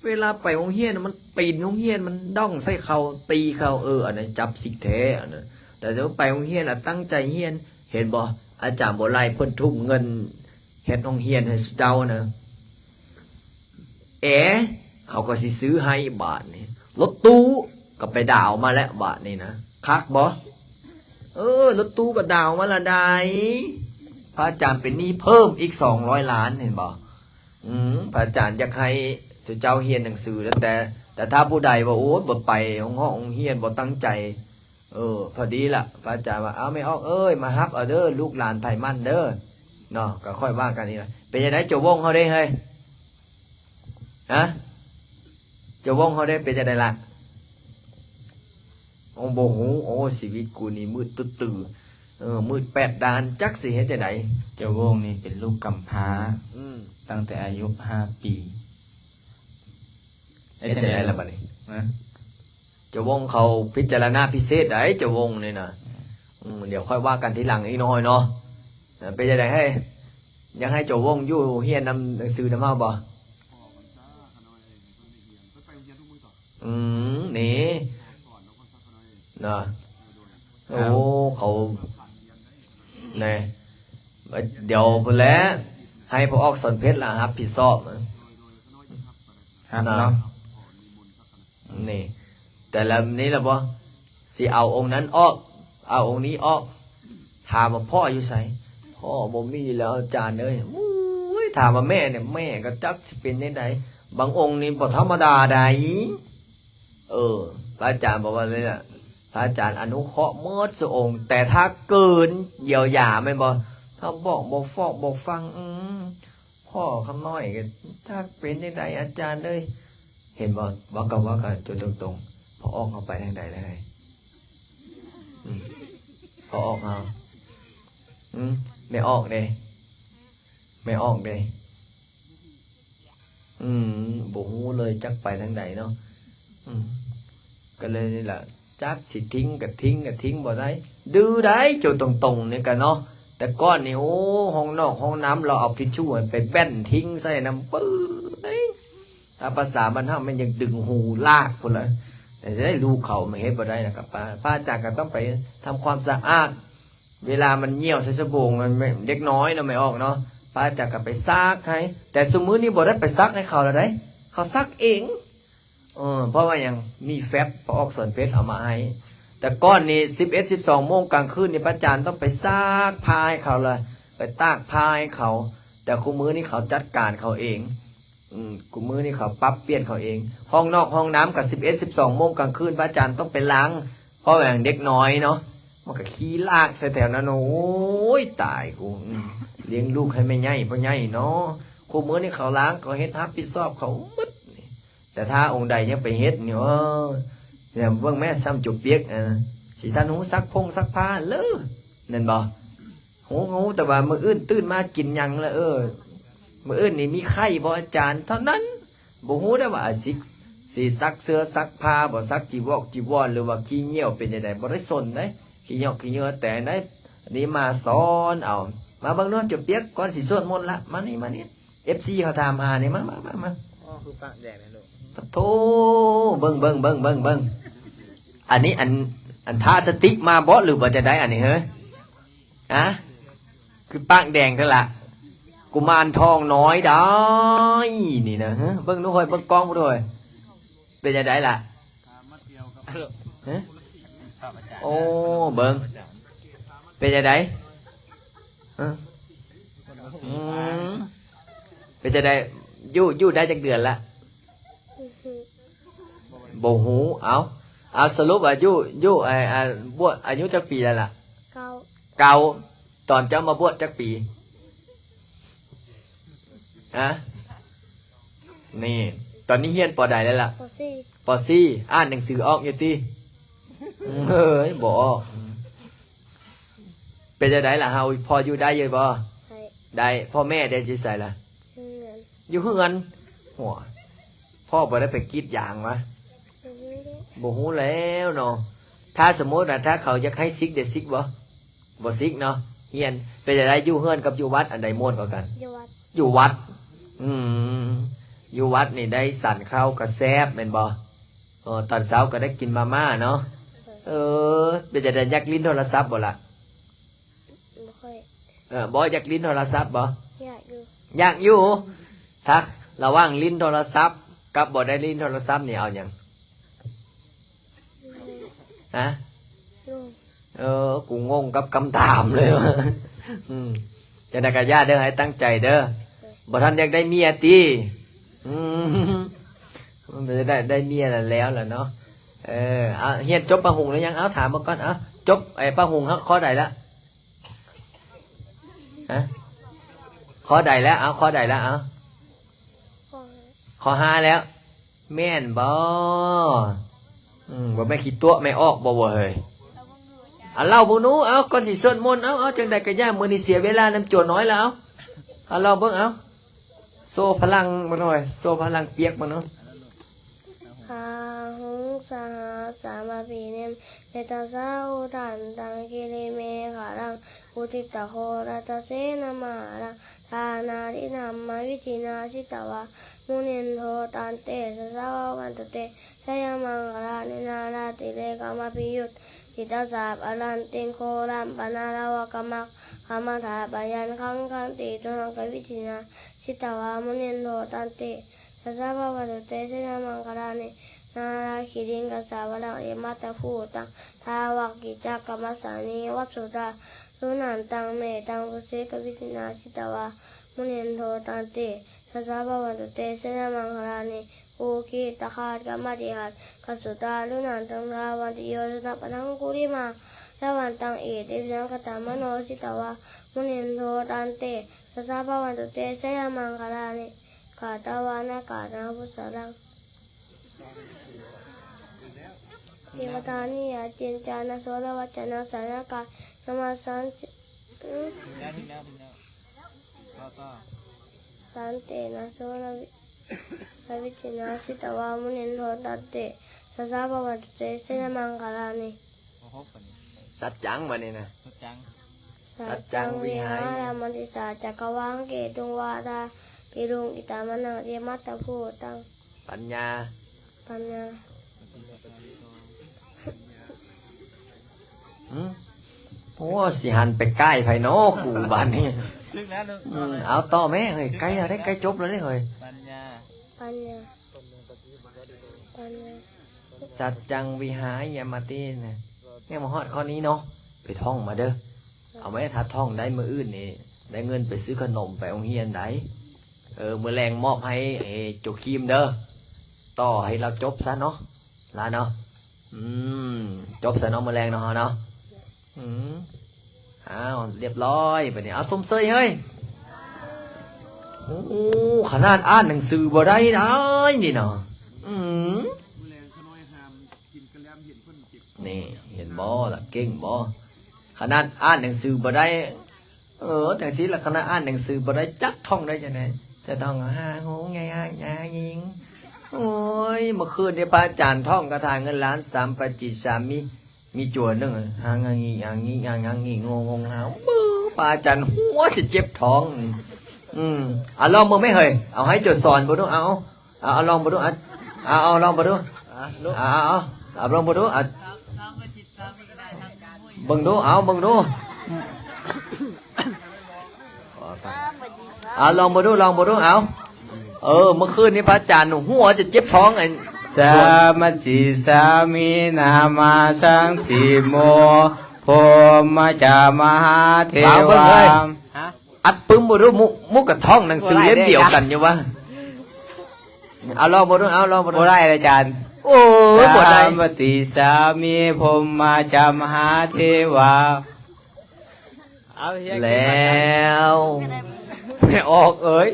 ເວລາໄປໂຮງຮຽນມັນປີນໂຮງຮຽນ ມັນດ່ອງໃສ່ເຂົາ ຕີເຂົາ. ເອີ ອັນນັ້ນຈັບສິກແທ້ ອັນນັ້ນ. ແຕ່ເຈົ້າໄປໂຮງຮຽນລະຕັ້ງໃຈຮຽນ ເຫັນບໍ່? ອາຈານບໍ່ໄລ່ ເພິ່ນທຸ່ມເງິນເຮັດໂຮງຮຽນໃຫ້ເຈົ້ານະ. ແອເຂົາກໍຊິຊື້ໃຫ້ບາດນີ້ ລົດຕູ້ກໍໄປດາວມາແລ້ວບາດນີ້ນະ. ຄັກບໍ່? ເອີ ລົດຕູ້ກໍດາວມາລະໄດ໋. ພະອາຈານເປັນໜີ້ເພີ່ມອີກສອງຮ້ອຍລ້ານ ເຫັນບໍ່? ອືມ ພະອາຈານຢາກໃຫ້ເຈົ້າຮຽນໜັງສື ແຕ່ ແຕ່ຖ້າຜູ້ໃດວ່າ ໂອ້ຍ ບໍ່ໄປໂຮງຮອກໂຮງຮຽນ ບໍ່ຕັ້ງໃຈ ເອີ ພໍດີລະ ພະອາຈານວ່າ ເອົາ ແມ່ອອກເອີຍ ມາຮັບເອົາເດີ ລູກຫຼານໃຜໝັ້ນເດີ ເນາະ. ກໍຄ່ອຍວ່າກັນອີກລະ. ເປັນຈັ່ງໃດ ເຈົ້າວົງເຮົາເດ້ເຮີ້ຍ? ຮະ? ເຈົ້າວົງເຮົາເດ້ ເປັນຈັ່ງໃດລະ? ໂອ້ ບໍ່ຮູ້. ໂອ້ ຊີວິດກູນີ້ມືດຕຶດຕື ເອີ ມືດແປດດ້ານ ຈັກຊິເຮັດຈັ່ງໃດ. ເຈົ້າວົງນີ້ເປັນລູກກຳພ້າ ອືມ ຕັ້ງແຕ່ອາຍຸຫ້າປີ. ເຮັດຈັ່ງໃດລະບັດນີ້? ຮະ? ເຈົ້າວົງເຂົາພິຈາລະນາພິເສດໃດ໋ ເຈົ້າວົງນີ້ນະ. ອືມ ດຽວຄ່ອຍວ່າກັນທີຫຼັງອີກໜ້ອຍເນາະ. ເປັນຈັ່ງໃດ ໃຫ້ ຢາກໃຫ້ເຈົ້າວົງຢູ່ຮຽນນຳ ໜັງສືນຳເຮົາບໍ່? ອືມ ນີ້ ນະ. ໂອ້ ເຂົາ ນະ ດຽວພຸ້ນແຫຼະ ໃຫ້ພໍ່ອອກສອນເພັດລະຮັບຜິດຊອບ ຮັບເນາະ. ນີ້ ແຕ່ລະນີ້ລະບໍ່ ຊິເອົາອົງນັ້ນອອກ ເອົາອົງນີ້ອອກ. ຖາມວ່າພໍ່ຢູ່ໃສ? ພໍ່ບໍ່ມີແລ້ວອາຈານເອີຍ. ໂອ້ຍ ຖາມວ່າແມ່ນີ້ ແມ່ກໍຈັກຊິເປັນແນວໃດ. ບາງອົງນີ້ບໍ່ທຳມະດາໃດ. ເອີ ພະອາຈານບອກວ່ານີ້ລະ ພະອາຈານອະນຸເຄາະໝົດສູ່ອົງ, ແຕ່ຖ້າເກີນຢຽວຢາແມ່ນບໍ່? ຖ້າບອກບໍ່ຟອກບໍ່ຟັງ ອືມ ພໍ່ຄຳນ້ອຍກໍຈັກເປັນຈັ່ງໃດອາຈານເອີຍ. ເຫັນບໍ່? ເວົ້າກັບ ເວົ້າກັນຈົນຕົງໆ ພໍ່ອອກເຮົາໄປທາງໃດແລ້ວເຮີ້ຍ? ອືມ ພໍ່ອອກເຮົາ ອືມ ແມ່ອອກເດ້ ແມ່ອອກເດ້. ອືມ ບໍ່ຮູ້ເລີຍຈັກໄປທາງໃດເນາະ. ອືມ ກໍເລີຍນີ້ລະ ຈັກຊິຖິ້ມກໍຖິ້ມ ກໍຖິ້ມບໍ່ໄດ້ ດື້ໄດ້ ໂຈຕົງໆນີ້ກະເນາະ. ແຕ່ກ່ອນນີ້ ໂອ້ ຫ້ອງນອກຫ້ອງນ້ຳ ລາວເອົາທິດຊູໄປແບນຖິ້ມໃສ່ນຳ ປຶ້ຍ ຖ້າພາສາບ້ານເຮົາແມ່ນຢາກດຶງຫູລາກພຸ້ນລະ. ແຕ່ໄດ້ລູກເຂົາມາເຮັດບໍ່ໄດ້ນະ ກໍ ພະອາຈານກໍຕ້ອງໄປທຳຄວາມສະອາດ. ເວລາມັນຍ່ຽວໃສ່ສະໂບງ ມັນ ເດັກນ້ອຍເນາະ ແມ່ອອກເນາະ ພະອາຈານກໍໄປຊັກໃຫ້. ແຕ່ຊຸມື້ນີ້ບໍ່ໄດ້ໄປຊັກໃຫ້ເຂົາແລ້ວໃດ ເຂົາຊັກເອງ. ເອີ ເພາະວ່າຫຍັງ? ມີແຟັບ ພໍ່ອອກສອນເພັດເອົາມາໃຫ້. ແຕ່ກ່ອນນີ້ ສິບເອັດ ສິບສອງໂມງກາງຄືນນີ້ ພະອາຈານຕ້ອງໄປຊັກຜ້າໃຫ້ເຂົາລະ ໄປຕາກຜ້າໃຫ້ເຂົາ. ແຕ່ຄຸມື້ນີ້ເຂົາຈັດການເຂົາເອງ. ອືມ ຄຸມື້ນີ້ເຂົາປັບປ່ຽນເຂົາເອງ. ຫ້ອງນອກຫ້ອງນ້ຳກໍ ສິບເອັດ ສິບສອງໂມງກາງຄືນ ພະອາຈານຕ້ອງໄປລ້າງ. ເພາະວ່າຫຍັງ? ເດັກນ້ອຍເນາະ ມັນກໍຂີ້ລາກໃສ່ແຖວນັ້ນ. ໂອ້ຍ ຕາຍກູ ອືມ ລ້ຽງລູກໃຫ້ແມ່ໃຫຍ່ບໍ່ໃຫຍ່ເນາະ. ຄຸມື້ນີ້ເຂົາລ້າງ ເຂົາເຮັດ ຮັບຜິດຊອບເຂົາໝົດນີ້. ແຕ່ຖ້າອົງໃດຍັງໄປເຮັດນີ້ ໂອ້ຍ ແນມເບິ່ງແມ້ ຊ່ຳຈົບປຽກ ອັນ ຊິທັນຮູ້ຊັກພົງຊັກຜ້າເລີ ແມ່ນບໍ່? ຮູ້ ຮູ້ແຕ່ວ່າມື້ອື່ນຕື່ນມາກິນຫຍັງລະ ເອີ ມື້ອື່ນນີ້ມີໄຂ້ບໍ່ອາຈານ ເທົ່ານັ້ນ. ບໍ່ຮູ້ໄດ້ວ່າ ອາ ຊິ ຊິຊັກເສື້ອຊັກຜ້າບໍ່ ຊັກຈີວອກຈີວອນ ຫຼືວ່າຂີ້ເຫຍື້ອວເປັນຈັ່ງໃດ ບໍ່ໄດ້ສົນເດ້ ຂີ້ຫຍອກຂີ້ເຫຍື້ອແຕ່ໃດ. ອັນນີ້ມາສອນເອົາ. ມາເບິ່ງເນາະ ຈົບປຽກ ກ່ອນຊິສວດມົນລະ ມານີ້ ມານີ້. ເອັຟຊີເຂົາຖາມຫານີ້ ມາ ມາ ມາ ມາ. ອໍ ຄືປາກແດງແທ້ລູກ ປະໂທ ເບິ່ງ ເບິ່ງ ເບິ່ງ ເບິ່ງ ເບິ່ງ. ອັນນີ້ ອັນ ອັນທາສະຕິກມາບໍ່ ຫຼືວ່າຈັ່ງໃດອັນນີ້ເຮີ້ຍ? ຮະ? ຄືປາກແດງແທ້ລະ ກຸມານທອງນ້ອຍໄດ໋ນີ້ນະ. ເບິ່ງດູເຮີ້ຍ ເບິ່ງກ້ອງດູເຮີ້ຍ ເປັນຈັ່ງໃດລະ? ຮະ? ໂອ້ ເບິ່ງ ເປັນຈັ່ງໃດ? ຮະ? ອືມ ເປັນຈັ່ງໃດ? ຢູ່ ຢູ່ໄດ້ຈັກເດືອນລະ? ບໍ່ຮູ້. ເອົ້າ ເອົາ ສະຫຼຸບອາຍຸ ຢູ່ ອາ ອາ ບວດ ອາຍຸຈັກປີແລ້ວລະ? ເກົ້າ ເກົ້າ. ຕອນເຈົ້າມາບວດຈັກປີ? ຮະ? ນີ້ ຕອນນີ້ຮຽນ ປໍໃດແລ້ວລະ? ປໍສີ່ ປໍສີ່. ອ່ານໜັງສືອອກຢູ່ຕິ? ເອີຍ ບໍ່ອອກ. ເປັນຈັ່ງໃດລະ? ເຮົາພໍຢູ່ໄດ້ຢູ່ບໍ່? ໄດ້ ໄດ້. ພໍ່ແມ່ເດ ຢູ່ໃສລະ? ເຮືອນ ຢູ່ເຮືອນ. ຫົວ ພໍ່ບໍ່ໄດ້ໄປກຣີດຢາງວະ? ບໍ່ຮູ້ແລ້ວເນາະ. ຖ້າສົມມຸດວ່າ ຖ້າເຂົາຢາກໃຫ້ສິກເດ ສິກບໍ່? ບໍ່ສິກເນາະ ຮຽນ. ເປັນຈັ່ງໃດ ຢູ່ເຮືອນກັບຢູ່ວັດ ອັນໃດມ່ວນກວ່າກັນ? ຢູ່ວັດ ຢູ່ວັດ. ອືມ ຢູ່ວັດນີ້ໄດ້ສັນເຂົ້າກໍແຊບແມ່ນບໍ່? ເອີ ຕອນເຊົ້າກໍໄດ້ກິນມາມ່າເນາະ. ເອີ ເປັນຈັ່ງໃດ ຢາກຫຼິ້ນໂທລະສັບບໍ່ລະ? ບໍ່ຄ່ອຍ. ເອີ ບໍ່ຢາກຫຼິ້ນໂທລະສັບບໍ່? ຢາກຢູ່ ຢາກຢູ່. ຖ້າລະຫວ່າງຫຼິ້ນໂທລະສັບກັບບໍ່ໄດ້ຫຼິ້ນໂທລະສັບນີ້ເອົາຫຍັງ? ຮະ? ເອີ ກູງົງກັບຄຳຖາມເລີຍ. ອືມ ຈັ່ງໃດກໍຢ່າເດີ ໃຫ້ຕັ້ງໃຈເດີ. ບໍ່ທັນຢາກໄດ້ເມຍຕິ? ອືມ ມັນໄດ້ ໄດ້ເມຍແລ້ວລະເນາະ. ເອີ ເອົາ ຮຽນຈົບປະຫົງຫຼືຍັງ? ເອົາ ຖາມມາກ່ອນ. ເອົາ ຈົບໄອ້ປະຫົງ ຂໍ້ໃດລະ? ຮະ? ຂໍ້ໃດແລ້ວ? ເອົາ ຂໍ້ໃດແລ້ວ? ເອົາ ຂໍ້ຫ້າແລ້ວ ແມ່ນບໍ່? ອືມ ບໍ່ແມ່ນຂີ້ຕົວະແມ່ອອກບໍ່ ເຮີ້ຍ? ເອົາ ເລົ່າເບິ່ງດູ ເອົາ ກ່ອນຊິສວດມົນ ເອົາ ເອົາ ຈັ່ງໃດກໍຢ່າ ມື້ນີ້ເສຍເວລານຳໂຈນ້ອຍແລ້ວ ເອົາ ເອົາ ເລົ່າເບິ່ງ ເອົາ ໂຊພະລັງມາໜ່ອຍ ໂຊພະລັງປຽກມາເນາະ. ອາຫົງ ສະຫະສາມະພີ ນິມເມ ຕັດສະ ອຸທະນຕັງ ກິລິເມຂະລັງ ອຸທິດຕະໂຄ ຕັດຕະເສນະມະຫາລັງ ທານາທິທຳມະວິທິນາ ຈິດຕະວາ ມຸນິນໂທ ຕັນຕິ ສັດສະ ພະວັນຕຸ ເຕ ຊະຍະມັງຄະລານິ ນາລາທິເລກະມະພິຍຸດ ທິຕະສາພະລັນຕິງ ໂຄລັມປະນາລະວະກະມັກຂະມະທາ ພະຍັນຄັງ ຂັນຕິ ຕຸລັງຄະວິທິນາ ຈິດຕະວາ ມຸນິນໂທ ຕັນຕິ ສັດສະ ພະວັນຕຸ ເຕ ຊະຍະມັງຄະລານິ ນາລາຄີລິງກະສາວະລັງ ເອມະຕະພູຕັງ ທາວະກິດຈະກະມະສານີ ວັດສຸດາ ສຸນັນຕັງ ເມຕັງ ປຸເສກະວິທິນາ ຈິດຕະວາ ມຸນິນໂທ ຕັນຕິ Sabbā bhavantu te jayamaṅgalāni. Ukkhittakhaggamatihatthasujjā, suddhā suttā suṇantu sumaṅgalaṃ. Vandeyyo janapañjaṅ aṅgulimālavantaṃ, iddhībhisaṅkhatamano jitavā munindo, tantejasā bhavantu te jayamaṅgalāni. Katvāna kaṭṭhamudaraṃ iva koṇḍaññi, saccaṃ sodhitatā vacaṃ santena somavidhinā. ສານເຕນະ ໂສນະວິ ສານເຕນະ ໂສນະວິ ສານເຕນະ ໂສນະວິທິນາ ຈິດຕະວາ ມຸນິນໂດ ຕັນເຕ ສະສະ ພະວັນຕຸ ເຕ ຊະຍະມັງຄະລານິ. ສັດຈັງ ບາດນີ້ນະ ສັດຈັງ ສັດຈັງ ສັດຈັງ ວິຫາຍ ວິຫາຍ ຍາມະຕິສາ ຈັກກະວັງ ເຄຕຸງ ວັດຖະພິລຸງ ອິດຕະມະນັງ ເຕ ມັດຕະພູຕັງ ປັນຍາ ປັນຍາ ຫືມ ໂອ້ ຊິຫັນໄປໃກ້ໃຜນໍກູບາດນີ້. ຖືກແລ້ວ ອືມ ເອົາຕໍ່ແມ້ເຮີ້ຍ ໃກ້ແລ້ວເດ້ ໃກ້ຈົບແລ້ວເດ້ເຮີ້ຍ. ປັນຍາ ປັນຍາ ປັນຍາ ສັດຈັງ ວິຫາຍ ຍາມະຕິນະ ຍັງບໍ່ຮອດຂໍ້ນີ້ເນາະ ໄປທ່ອງມາເດີ້. ເອົາໄວ້ຖ້າທ່ອງໄດ້ມື້ອື່ນນີ້ ໄດ້ເງິນໄປຊື້ຂະໜົມໄປໂຮງຮຽນໄດ໋. ເອີ ມື້ແລງມອບໃຫ້ ເອີ ໂຈຄີມເດີ້ ຕໍ່ໃຫ້ລາວຈົບຊະເນາະ ຫຼານເນາະ. ອືມ ຈົບຊະເນາະ ມື້ແລງເນາະ ເຮົາເນາະ. ອືມ ອ້າວ ລຽບຮ້ອຍ ບາດນີ້ ເອົາ ຊົມເຊີຍເຮີ້ຍ. ໂອ້ ຂະໜາດອ່ານໜັງສືບໍ່ໄດ້ ໄດ້ນີ້ເນາະ. ອືມ ນີ້ ເຫັນບໍ່ລະ ເກັ່ງບໍ່? ຂະໜາດອ່ານໜັງສືບໍ່ໄດ້ ເອີ ຈັ່ງຊີ້ລະ ຂະໜາດອ່ານໜັງສືບໍ່ໄດ້ຈັກ ທ່ອງໄດ້ຈັ່ງໃດ? ຈະທ່ອງ ຮາ ໂຮ ງ ຍາ ຍາ ຍາ ຍິງ. ໂອ້ຍ ເມື່ອຄືນນີ້ພະອາຈານທ່ອງຄາຖາເງິນລ້ານ ສາມປະຈິດສາມິ ມີຕົວໜຶ່ງ ຮາ ງ ງ ງ ງ ງ ງ ງ ງ ງ ງ ງົງ ງົງ ຮາ ບຶ ພະອາຈານຫົວຈະເຈັບທ້ອງ. ອືມ ອາ ລອງເບິ່ງແມ້ເຮີ້ຍ ເອົາໃຫ້ເຈົ້າສອນເບິ່ງດູ ເອົາ ເອົາ ເອົາ ລອງເບິ່ງດູ ເອົາ ເອົາ ເອົາ ລອງເບິ່ງດູ ເອົາ ເອົາ ເອົາ ເອົາ ເອົາ ເອົາ ລອງເບິ່ງດູ ເອົາ ເບິ່ງດູ ເອົາ ເບິ່ງດູ ເອົາ ລອງເບິ່ງດູ ລອງເບິ່ງດູ ເອົາ. ເອີ ເມື່ອຄືນນີ້ພະອາຈານຫົວຈະເຈັບທ້ອງ ອັນ ສາມະຈິດສາມິ ນາມະສັງສິໂມ ພົມມະຈາມະຫາເທວາ ເບິ່ງເອີຍ ອັດປຶ້ມບໍ່ຮູ້ ມຸ ມຸກກະທ່ອງໜັງສືເຫຼັ້ມດຽວກັນຢູ່ວະ. ເອົາ ລອງເບິ່ງດູ ເອົາ ລອງເບິ່ງດູ ບໍ່ໄດ້ອາຈານ. ໂອ້ຍ ບໍ່ໄດ້. ສາມະຕິສາມິ ພົມມາຈາມະຫາເທວາ. ເອົາ ແລ້ວ ແມ່ອອກເອີຍ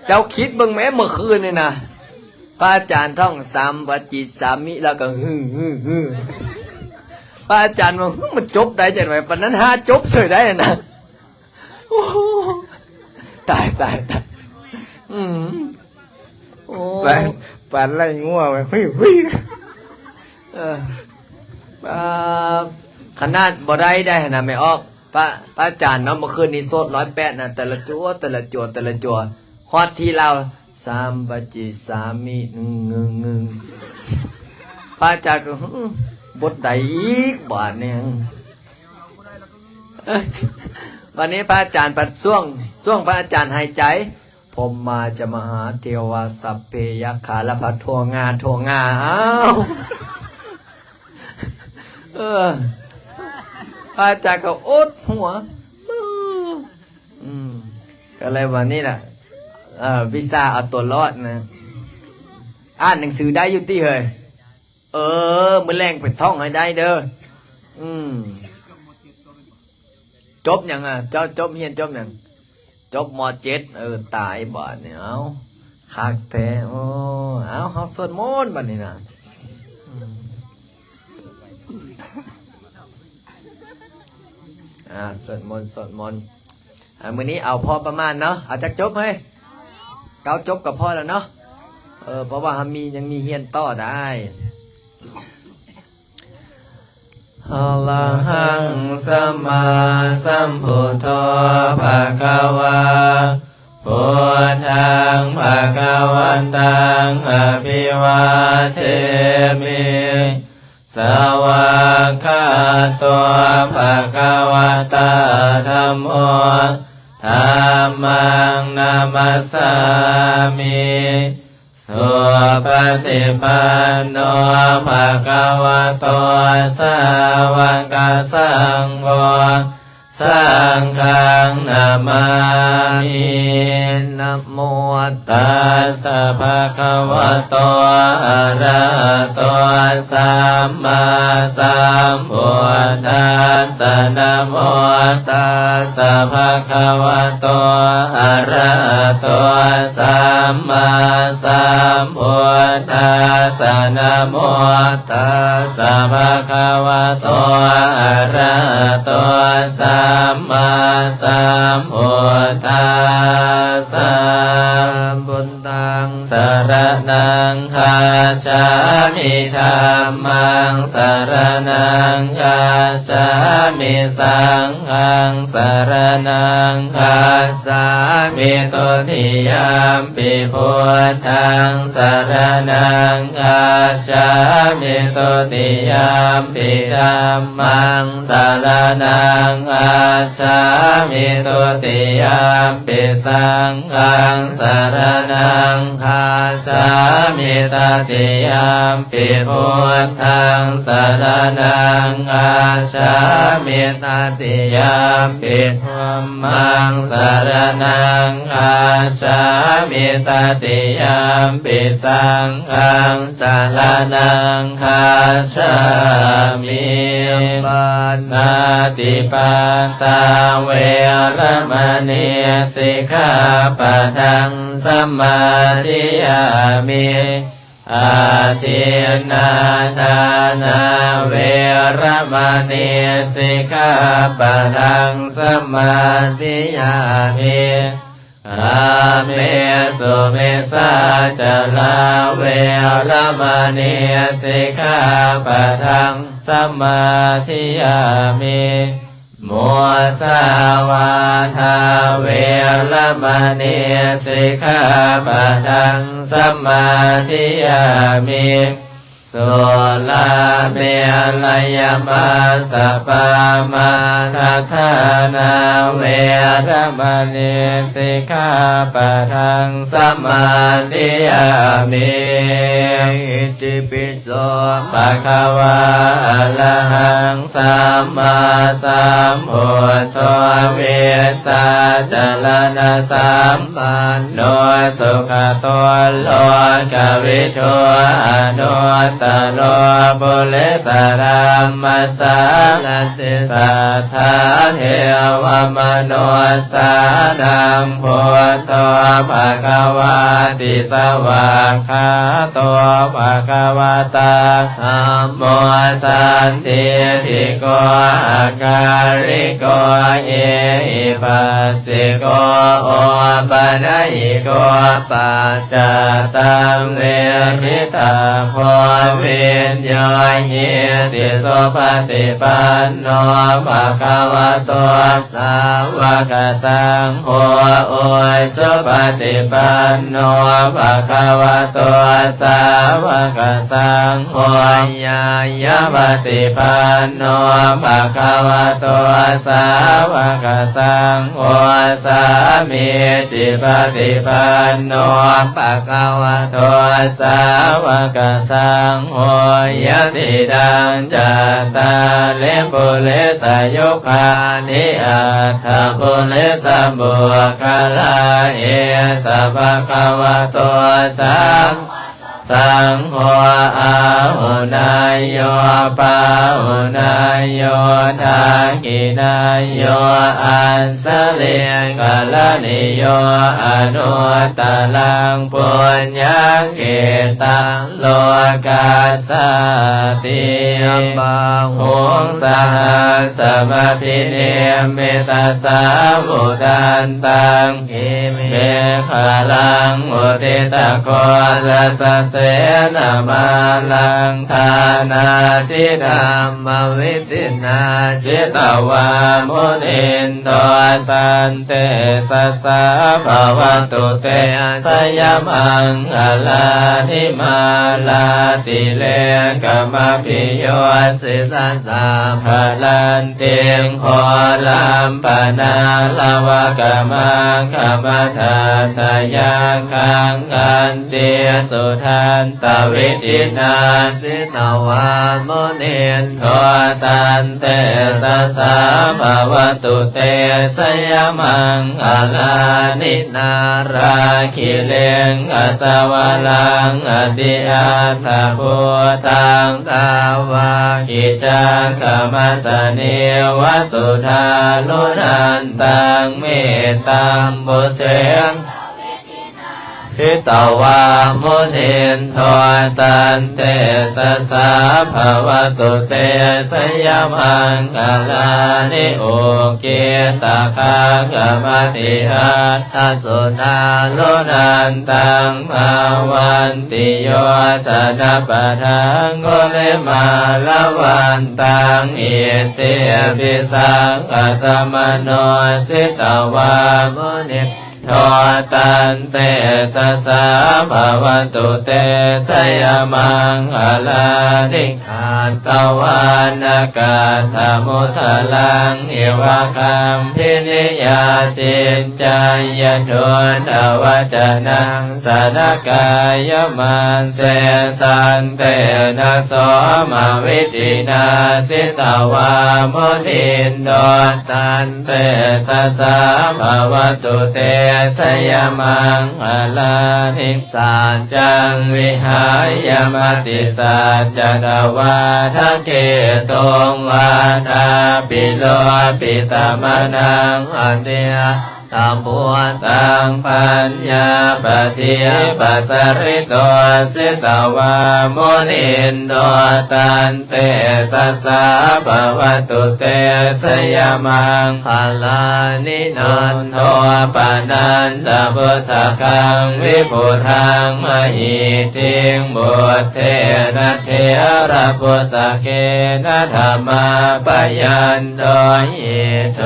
ເຈົ້າຄິດເບິ່ງແມ້ ເມື່ອຄືນນີ້ນະ ພະອາຈານທ່ອງສາມປະຈິດສາມິ ແລ້ວກໍ ຫື ຫື ຫື ພະອາຈານວ່າ ຫື ມັນຈົບໄດ້ຈັ່ງໃດ ປານນັ້ນຫາຈົບເສີຍໄດ້ນະ. ໂອ້ ຕາຍ ຕາຍ ຕາຍ ອືມ ໂອ້ ປານ ປານໄລ່ງົວໄປ ຫຸຍ ຫຸຍ. ເອີ ອ່າ ຂະໜາດບໍ່ໄດ້ໄດ້ຫັ້ນນະ ແມ່ອອກ ພະ ພະອາຈານເນາະ ເມື່ອຄືນນີ້ໂສດຮ້ອຍແປດນະ ແຕ່ລະຈົວ ແຕ່ລະຈົວ ແຕ່ລະຈົວ ຮອດທີ່ລາວ ສາມປະຈິດສາມິ ໜຶ່ງ ໜຶ່ງ ໜຶ່ງ ພະອາຈານກໍ ຫື ບົດໃດອີກບາດນີ້. ບາດນີ້ພະອາຈານພັດຊ່ວງ ຊ່ວງພະອາຈານຫາຍໃຈ ພົມມາຈາມະຫາເທວາ ສັບເພຍັກຂາ ລະພັດທົ່ວງາ ທົ່ວງາ ອ້າວ ເອີ ພະອາຈານກໍອົດຫົວ ອືມ ກໍເລີຍວ່ານີ້ລະ ເອີ ວິຊາເອົາຕົວລອດນະ. ອ່ານໜັງສືໄດ້ຢູ່ຕິເຮີ້ຍ? ເອີ ມື້ແລງໄປທ່ອງໃຫ້ໄດ້ເດີ້. ອືມ ຈົບຫຍັງອະ? ເຈົ້າຈົບຮຽນຈົບຫຍັງ? ຈົບ ມ.ເຈັດ. ເອີ ຕາຍບາດນີ້ ເອົ້າ ຄັກແທ້. ໂອ້ ເອົ້າ ເຮົາສວດມົນບາດນີ້ນະ. ອືມ ອ່າ ສວດມົນ ສວດມົນ. ອ່າ ມື້ນີ້ເອົາພໍປະມານເນາະ. ເອົາຈັກຈົບເຮີ້ຍ? ເກົ້າຈົບກໍພໍແລ້ວເນາະ. ເອີ ເພາະວ່າເຮົາມີ ຍັງມີຮຽນຕໍ່ໄດ້. ອະລະຫັງ ສຳມາສຳພຸດໂທ ພະຄະວາ ພຸດທັງ ພະຄະວັນຕັງ ອະພິວາເທມິ. ສະວາກຂາໂຕ ພະຄະວະຕາ ທຳໂມ ທຳມັງ ນະມັດສາມິ. ສຸປະຕິປັນໂນ ພະຄະວະໂຕ ສາວະກະສັງໂຄ ສັງຄັງນະມາມິ ນະໂມ ຕັດສະ ພະຄະວະໂຕ ອະລະຫະໂຕ ສຳມາສຳພຸດທັດສະ ນະໂມ ຕັດສະ ພະຄະວະໂຕ ອະລະຫະໂຕ ສຳມາສຳພຸດທັດສະ ນະໂມ ຕັດສະ ພະຄະວະໂຕ ອະລະຫະໂຕ ສຳມາສຳພຸດທັດສະ ພຸດທັງ ສະລະນັງຄັດສາມິ ທຳມັງ ສະລະນັງຄັດສາມິ ສັງຄັງ ສະລະນັງຄັດສາມິ ທຸຕິຍາມປິ ພຸດທັງ ສະລະນັງຄັດສາມິ ທຸຕິຍາມປິ ທຳມັງ ສະລະນັງຄັດສາມິ ທຸຕິຍາມປິ ສັງຄັງ ສະລະນັງຄັດສາມິ ຕະຕິຍາມປິ ພຸດທັງ ສະລະນັງຄັດສາມິ ຕະຕິຍາມປິ ທຳມັງ ສະລະນັງຄັດສາມິ ຕະຕິຍາມປິ ສັງຄັງ ສະລະນັງຄັດສາມິ ປານາຕິປາຕາ ເວລະມະນີ ສິກຂາປະທັງ ສະມາທິຍາມິ ອາທິນນາທານາ ເວລະມະນີ ສິກຂາປະທັງ ສະມາທິຍາມິ ກາເມສຸມິດສາຈາລາ ເວລະມະນີ ສິກຂາປະທັງ ສະມາທິຍາມິ ມຸສາວາທາ ເວລະມະນີ ສິກຂາປະທັງ ສະມາທິຍາມິ ສຸລາເມລະຍະມັດສະປາມາທະຖານາ ເວລະມະນີ ສິກຂາປະທັງ ສະມາທິຍາມິ ອິຕິປິ ໂສ ພະຄະວາ ອະລະຫັງ ສຳມາສຳພຸດໂທ ວິຊາຈາລະນະສຳປັນໂນ ສຸຄະໂຕ ໂລກະວິທູ ອະນຸດຕະໂລ ປຸລິສະທຳມະສາລະ ຕິ ສັດຖາເທວະມະນຸດສານັງ ພຸດໂທ ພະຄະວາຕິ ສະຫວາກຂາໂຕ ພະຄະວະຕາ ທຳໂມ ສັນທິฏຖິໂກ ອາກາລິໂກ ເອຫິປັດສິໂກ ໂອປະນະຍິໂກ ປັດ ຈັດຕັງ ວິທິຕາໂພ ວິນໂຍຫິຕິ ສຸປະຕິປັນໂນ ພະຄະວະໂຕ ສາວະກະສັງໂຄ ອຸຊຸປະຕິປັນໂນ ພະຄະວະໂຕ ສາວະກະສັງໂຄ ຍາຍະປະຕິປັນໂນ ພະຄະວະໂຕ ສາວະກະສັງໂຄ ສາມີຈິປະຕິປັນໂນ ພະຄະວະໂຕ ສາວະກະສັງໂຄ ຍະຕິຕັງ ຈັດຕາລິ ປຸລິສະຍຸຄານິ ອັດຖະປຸລິສະບຸກຄະລາ ເອສະ ພະຄະວະໂຕ ສາ ສັງໂຄ ອາຫຸນາຍໂຍ ປາຫຸນາຍໂຍ ທັກຂິນາຍໂຍ ອັນສະລີກະລະນິໂຍ ອະນຸດຕະລັງ ປຸນຍັງຂິດຕັງ ໂລກັດສາຕິ ຍະບາຫຸງ ສະຫັດສະມະພິນິມມິຕະສາວຸດທັນຕັງ ກິເມຂະລັງ ອຸທິຕະໂຄລະສະເສນະມາລັງ ທານາທິທຳມະວິທິນາ ຈິດຕະວາມຸນິນໂຕ ຕັນເຕຊະສາ ພະວະຕຸເຕ ຊະຍະມັງຄະລານິ ມາລາຕິເລກະມະພິໂຍ ສິດສະສາພະລັນຕິງ ໂຄລັມປະນາລະວະກະມັງຄະມະທັດຕະຍັງຄັງ ຂັນຕິສຸທາ ນຕະວິທິນາ ສິຕະວາ ມຸນິນໂດ ຕັນເຕຊະສາ ພະວະຕຸ ເຕ ຊະຍະ ມັງຄະລານິ. ນາລາຄິລິງກະຊະວະລັງ ອະຕິອັດຖະພູຕັງ ຕາວະກິຈັກຂະມັດສະນີ ວະສຸທາລຸນັນຕັງ ເມຕຕາມບຸເສນ ສິຕະວາ ມຸນິນໂດ ຕັນເຕຊະສາ ພະວະຕຸ ເຕ ຊະຍະ ມັງຄະລານິ. ອຸກິດຕະຄາຄະມະຕິຮັດຖະສຸທາລຸນັນຕັງ ພາວັນຕິໂຍຊະນະປະທາງ ກຸລິມາລະວັນຕັງ ອິດທິພິສັງຄະຕະມະໂນ ສິຕະວາ ມຸນິນໂດ ຕັນເຕຊະສາ ພະວະຕຸ ເຕ ຊະຍະ ມັງຄະລານິ. ຄັດຕະວານະກັດຖະມຸດຕະລັງ ອິວະຄັມພິນິຍາ ຈິນຈັງຍະໂທນະວັດຈະນັງ ສະນະກາຍະມັດເສ ສັນເຕນະໂສມະວິທິນາ ສິຕະວາ ມຸນິນໂດ ຕັນເຕຊະສາ ພະວະຕຸ ເຕ ຊະຍະ ມັງຄະລານິ. ສັດຈັງວິຫາຍະ ມະຕິສັດຈະຕະວາທະເກຕຸງ ວາທາພິໂລພິຕະມະນັງ ອະຕິອັດຖະພຸດຕັງ ປັນຍາປະທິປັດສະລິໂຕ ສິຕະວາ ມຸນິນໂດ ຕັນເຕຊະສາ ພະວະຕຸ ເຕ ຊະຍະ ມັງຄະລານິ. ນັນໂທປະນັນຕະພຸດສະກັງ ວິພຸດທັງມະຫິດຖິງ ບຸດເທນະເຖລະປຸດສະເກນະ ທະມາປະຍັນໂຕ ອິດໂທ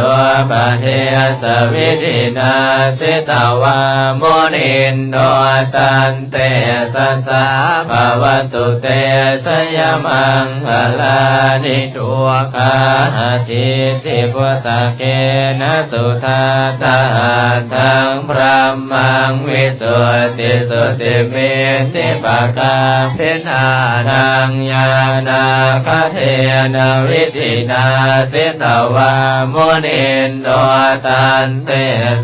ປະເດສະວິທິນາ ສິຕະວາ ມຸນິນໂດ ຕັນເຕຊະສາ ພະວະຕຸ ເຕ ຊະຍະ ມັງຄະລານິ. ທຸກຂາອະທິດ ທິພຸດສະເກນະ ສຸທັດຕະຫັດຖັງ ບຣະມັງ ວິສຸດທິສຸດທິມິດທິປະກາພິທານັງ ຍານາຄະເທນະ ວິທິນາ ສິຕະວາ ມຸນິນໂດ ຕັນເຕ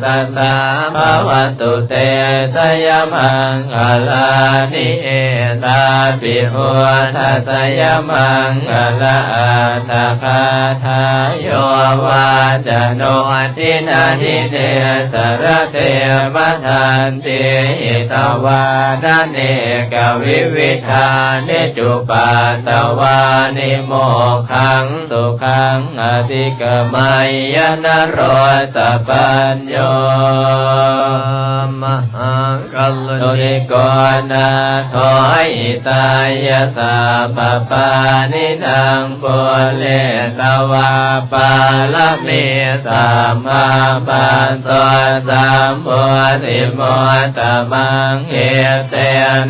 ຊະສາ ພະວະຕຸ ເຕ ຊະຍະ ມັງຄະລານິ. ເອຕາປິ ພຸດທະສະຍະ ມັງຄະລະອັດຖະກາຖາ ໂຍວາຈະໂນ ທິນະ ທິເນ ສະລະເຕ ມະທັນຕິ ຫິຕະວານະ ເນກະວິວິທານິ ຈຸປັດຕະວານິ ໂມກຂັງ ສຸຂັງ ອະທິກະໄມຍະ ນະໂຣສະປັນໂຍ ມະຫາກະລຸນິໂກນາໂຖ ຫິຕາຍະ ສັບພະປານິນັງ ປຸເຣຕະວາ ປາລະມີ ສັບພາ ປັດໂຕ ສຳໂພທິ ມຸດຕະມັງ ເອເຕ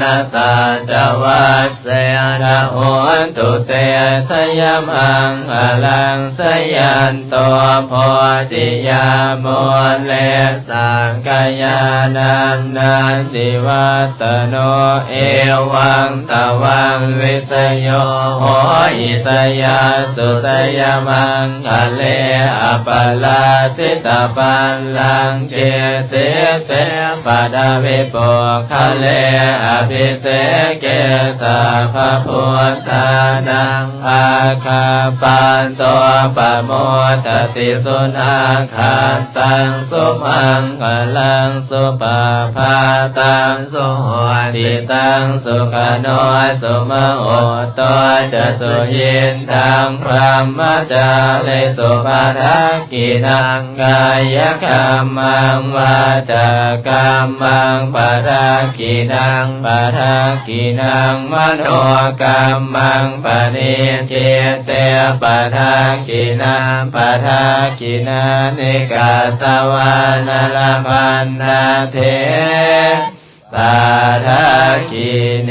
ນະ ສັດຈະວັດ ເສນະ ໂຫນຕຸ ເຕ ຊະຍະ ມັງຄະລັງ ຊະຍັນໂຕ ໂພທິຍາ ມູເລ ສັກກະຍານັງ ນັນທິວັດຕະໂນ ເອວັງຕະວັງ ວິສະໂຍ ໂຫຫິ ຊະຍັດສຸ ຊະຍະ ມັງຄະເລ ອະປະລາຊິຕະບັນລັງ ເກ ສີເສ ປະທະວິປຸກຄະເລ ອະພິເສເກ ສັບພະພຸດທານັງ ອາຄາປັນໂຕ ປະມຸດຕະຕິ ສຸນາຄາຕັງ ສຸມັງຄະລັງ ສຸປະພາຕັງ ສຸໂຫຕິຕັງ ສຸຂະໂນ ສຸມະໂຫດໂຕ ຈະສຸຍິນ ທັງພຣະມະຈາລີສຸ ປະທັກກິນັງ ກາຍະກຳມັງ ວາຈາກຳມັງ ປະທັກກິນັງ ປະທັກກິນັງ ມະໂນກຳມັງ ປະນິດຖິດເຕ ປະທັກກິນາ ປະທັກກິນານິ ກະຕະວານະລະພັນນະເທ ປະທັກກິເນ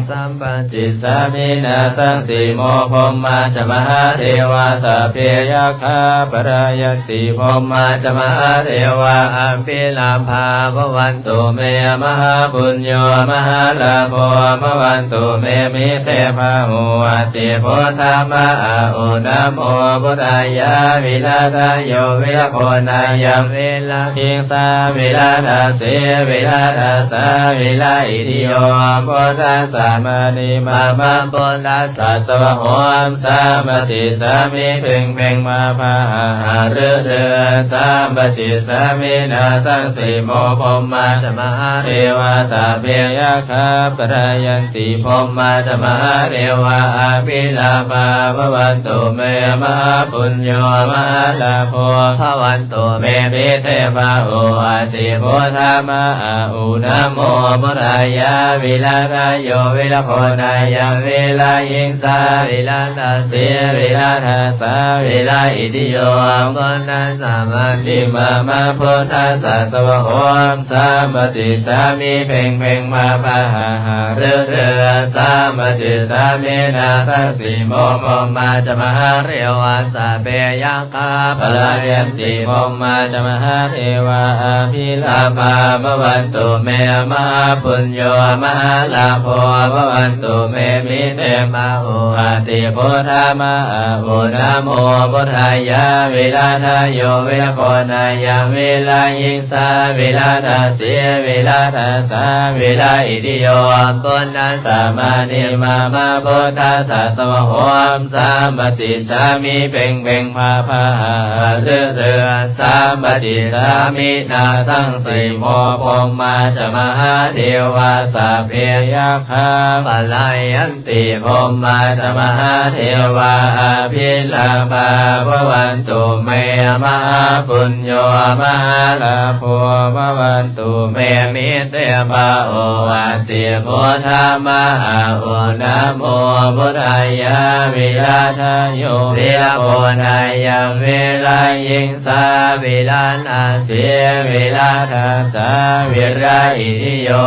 sampatissāmi nāsaṃsimo. Brahmā ca mahādevā sabbe yakkhā palāyanti. Brahmā ca mahādevā abhilābhā bhavantu me, mahāpuñño mahālābho bhavantu me, mite bāhusati buddhā ma a u. Namo buddhāya. Virājayo viragonāya virahiṃsā virattasī virattasā viraitthiyo. Buddhassa mānī mama buddhassa svāhom. Sampatissāmi. Peṅ peṅ pā pā ha ha ru ru. Sampatissāmi. Nāsaṃsimo. Brahmā ca mahādevā sabbe yakkhā palāyanti. Brahmā ca mahādevā abhilābhā bhavantu me, mahāpuñño mahālābho bhavantu me, mite bāhusati buddhā ma a u. Namo buddhāya. Virājayo viragonāya virahiṃsā virattasī virattasā viraitthiyo. Buddhassa mānī mama buddhassa svāhom. Sampatissāmi. Peṅ peṅ pā pā ha ha ru ru. Sampatissāmi. Nāsaṃsimo. Brahmā ca mahādevā sabbe yakkhā palāyanti. Brahmā ca mahādevā abhilābhā bhavantu me, mahāpuñño mahālābho bhavantu me, mite bāhusati buddhā ma a u. Namo buddhāya. Virājayo viragonāya virahiṃsā virattasī virattasā viraitthiyo. Buddhassa mānī mama buddhassa svāhom. Sampatissāmi. Peṅ peṅ pā pā ha ha ru ru. Sampatissāmi. Nāsaṃsimo. Brahmā ca mahādevā sabbe yakkhā palāyan ti. Brahmā ca mahādevā abhilābhā bhavantu me, mahāpuñño mahālābho bhavantu me, mite bāhusati buddhā ma a u. Namo buddhāya. Virājayo viragonāya virahiṃsā virattasī virattassa viraitthiyo.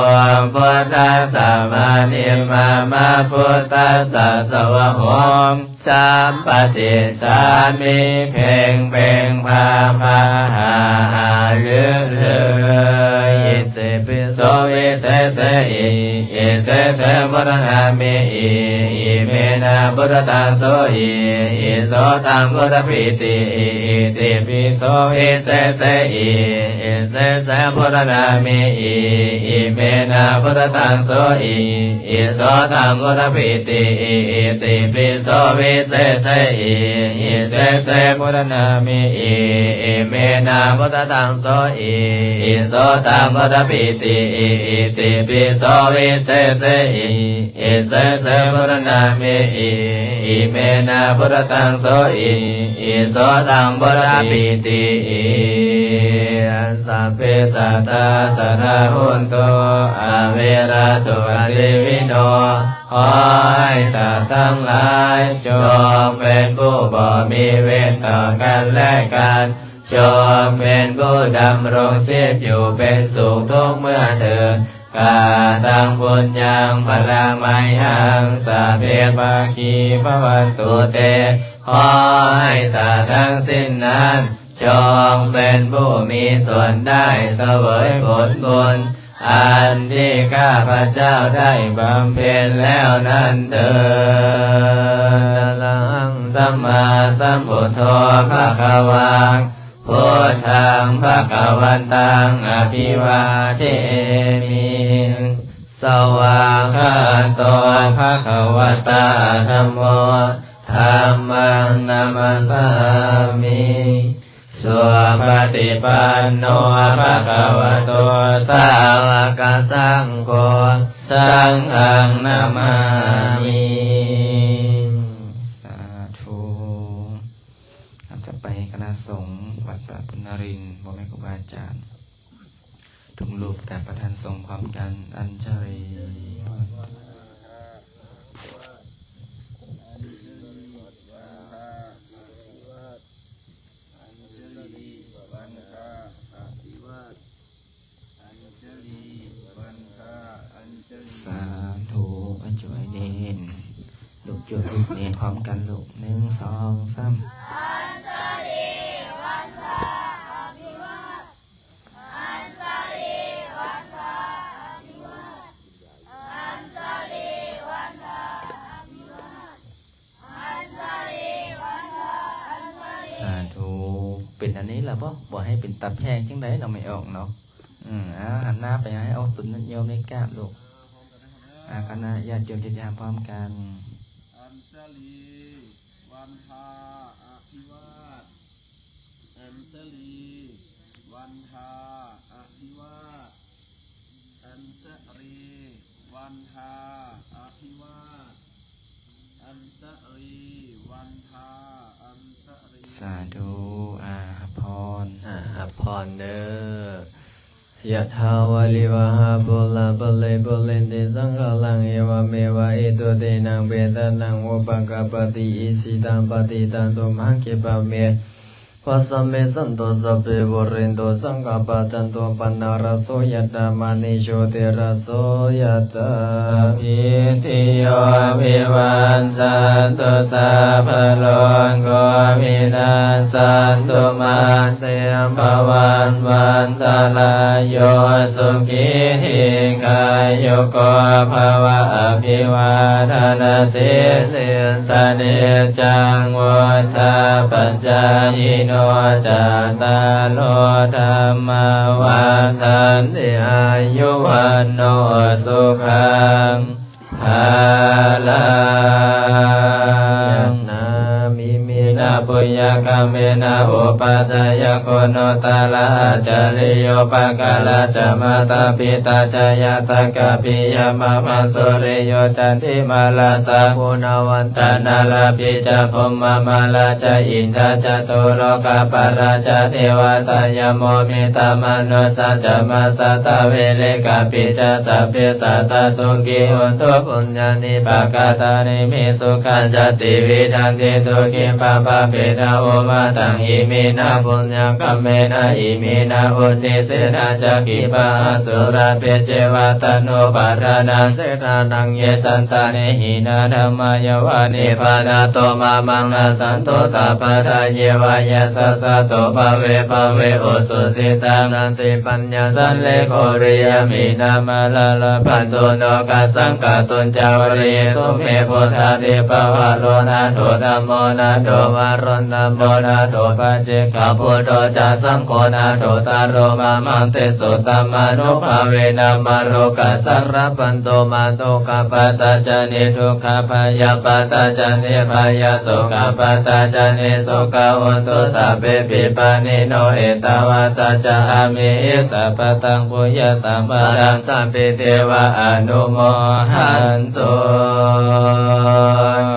Buddhassa mānī mama buddhassa svāhom. Sampatissāmi. ເພງ ເພງ ພາ ພາ ຫາ ຫາ ລື ລື ອິຕິປິໂສ ວິເສເສ ອິ ອິເສເສ ບູຣະນາມິ ອິ ອິເມນະ ບຸດຕະຕັງ ໂສ ອິ ອິໂສ ຕັງ ບູຣະປິຕິ ອິ ອິຕິປິໂສ ວິເສເສ ອິ ອິເສເສ ບູຣະນາມິ ອິ ອິເມນະ ບຸດຕະຕັງ ໂສ ອິ ອິໂສ ຕັງ ບູຣະປິຕິ ອິ ອິຕິປິໂສ ວິເສເສ ອິ ອິເສເສ ບູຣະນາມິ ອິ ອິເມນະ ບຸດຕະຕັງ ໂສ ອິ ອິໂສ ຕັງ ບູຣະປິຕິ ອິ ອິຕິປິໂສ ວິເສເສ ອິ ອິເສເສ ບູຣະນາມິ ອິ ອິເມນະ ບຸດຕະຕັງ ໂສ ອິ ອິໂສ ຕັງ ບູຣະປິຕິ ອິ ສັບເພ ສັດຕາ ສັດທາ ໂຫນຕຸ ອະເວຣາ ສຸຂະ ຊີວິໂນ ຂໍໃຫ້ສັດທັງຫຼາຍ ຈົ່ງເປັນຜູ້ບໍ່ມີເວນຕໍ່ກັນແລະກັນ, ຈົ່ງເປັນຜູ້ດຳລົງຊີບຢູ່ເປັນສຸກທຸກເມື່ອເທີນ. Kataṃ puññaṃ phalaṃ mayhaṃ sabbe bhāgī bhavantu te. ຂໍໃຫ້ສັດທັງສິ້ນນັ້ນ ຈົ່ງເປັນຜູ້ມີສ່ວນໄດ້ສະເຫວີຍຜົນບຸນ ອັນທີ່ຂ້າພະເຈົ້າໄດ້ບຳເພັນແລ້ວນັ້ນເທີ້ນ. Arahaṃ sammāsambuddho bhagavā. Buddhaṃ bhagavantaṃ abhivādemi. Svākkhāto bhagavatā dhammo. Dhammaṃ namassāmi. Supaṭipanno bhagavato sāvakasaṅgho. Saṅghaṃ namāmi. ສາທຸ. ຕໍ່ໄປຄະນະສົງວັດປ່າບຸນນາລິນ ພໍ່ແມ່ຄູບາອາຈານທຸກຮູບ ການປະທານສົງພ້ອມກັນ ອັນເຊີນ. ສາ ຈຸດທູບນີ້ພ້ອມກັນລູກ ໜຶ່ງ ສອງ ສາມ. ສາທຸ. ເປັນອັນນີ້ລະບໍ່? ບໍ່ໃຫ້ເປັນຕາແພງຈັ່ງໃດເນາະ ແມ່ອອກເນາະ. ອືມ ອ່າ ຫັນໜ້າໄປໃຫ້ອອກຕົນຍາດໂຍມໃນກາບລູກ. ອ່າ ຄະນະຍາດໂຍມເຮັດທານພ້ອມກັນ. ອັນຊະລີ ວັນທາ ອະພິວາດ ອັນຊະລີ ວັນທາ ອະພິວາດ ອັນຊະລີ ວັນທາ ອະພິວາດ ອັນຊະລີ ວັນທາ ອັນຊະລີ. ສາທຸ. ອາ ຮັບພອນ ອາ ຮັບພອນເດີ້. ຍະຖາ ວາລິວະຫາ ປູລາ ປະລິ ປູເຣນຕິ ສັງກະລັງ ເອວະເມວະ ອິໂຕ ທິນນະ ເປຕານັງ ອຸປະກັບປະຕິ ອິຊິຕັງ ປະຕິຕັງ ຕຸມຫັງ ຂິປະເມ ວະສະເມ ສັນໂຕ ສັບເພ ປູເຣນໂຕ ສັງກະປາ ຈັນໂທ ປະນະລະໂສ ຍະຖາ ມະນີ ໂຊຕິລະໂສ ຍະຖາ ສະບພີຕິໂຍ ວິວັດຊັນຕຸ ສັບພະໂລໂກ ວິນັດສັນຕຸ ມາ ເຕ ພະວັດວັນຕະລາໂຍ ສຸຂີ ດີຄາຍຸໂກ ພະວະ ອະພິວາທະນະສີລິສ ສະນິດຈັງ ວຸດທາປັດຈາຍິໂນ ຈັດຕາໂລ ທຳມາ ວັດທັນຕິ ອາຍຸ ວັນໂນ ສຸຂັງ ພະລັງ. ຍະຖາ ອິມິນະ ປຸນຍະກຳເມນະ ອຸປັດຊະຍະຄຸນໂນຕະລະ ອັດຈະລິໂຍ ປະກາລະຈະ ມາຕາປິຕາຈະ ຍາຕາກະປິຍະ ມະມະ ສຸລິໂຍ ຈັນທິມາ ລາຊາ ກຸນະວັນຕະ ນາລາປິຈະ ພົມມະມາລາຈະ ອິນທາ ຈະຕຸໂລກະປາລາຈະ ເທວະຕາ ຍະໂມ ມິດຕະມະນຸດສາຈະ ມາສາຕະ ເວລິກະປິຈະ ສັບເພ ສັດຕາ ສຸຂີ ໂຫນຕຸ ປຸນຍານິ ປະກະຕານິ ເມ ສຸຂັນຈະ ຕິວິທາ ເທ ສຸຂີ ພະວະ ເພດາ ໂອມະຕັງ ອິມິນະ ປຸນຍະກຳເມນະ ອິມິນະ ອຸທິດເສນະ ຈະ ຂິປະຫາສຸຣາ ເພ ເຈວະ ຕະໂນ ປາທານາ ເສທານັງ ເຍ ສັນຕາເນ ຫິນາ ທຳມາ ຍະວະ ນິບພານະໂຕ ມະມັງ ນັດສັນຕຸ ສັບພະທາ ເຍວະ ຍະສັດສະໂຕ ພະເວ ພະເວ ໂອ ສຸສິຕັງ ສັນຕິ ປັນຍາ ສັນເລໂກ ວິລິຍະ ມິນາ ມາລາ ລະພັນຕຸ ໂນກະສັງ ກະຕຸນຈາ ວະລິເຍ ສຸເມ ພຸດທາທິບະວາໂລ ນາໂຖ ທຳໂມ ນາໂຖ ວາໂຣ ທຳໂມ ນາໂຖ ປັດເຈກະ ພຸດໂທ ຈາ ສັງໂຄ ນາໂຖ ຕະໂລ ມະມັງ ເຕ ໂສ ທຳມານຸພາເວນະ ມະໂລກາສັງ ລະພັນຕຸ ມາ ໂຕກະປະຕາ ຈະ ນິ ທຸກຂະ ພະຍາປາຕາ ຈະ ນິພະຍາ ໂສກະປະຕາ ຈະ ນິ ໂສກາ ໂຫນຕຸ ສັບເພ ປິ ປານິໂນ ເອຕາວັດຕາ ຈະ ອາເມ ເອ ສະ ປະຕັງ ປຸນຍະ ສຳປະທັງ ສັບພີ ເທວາ ອະນຸໂມ ຮັນຕຸ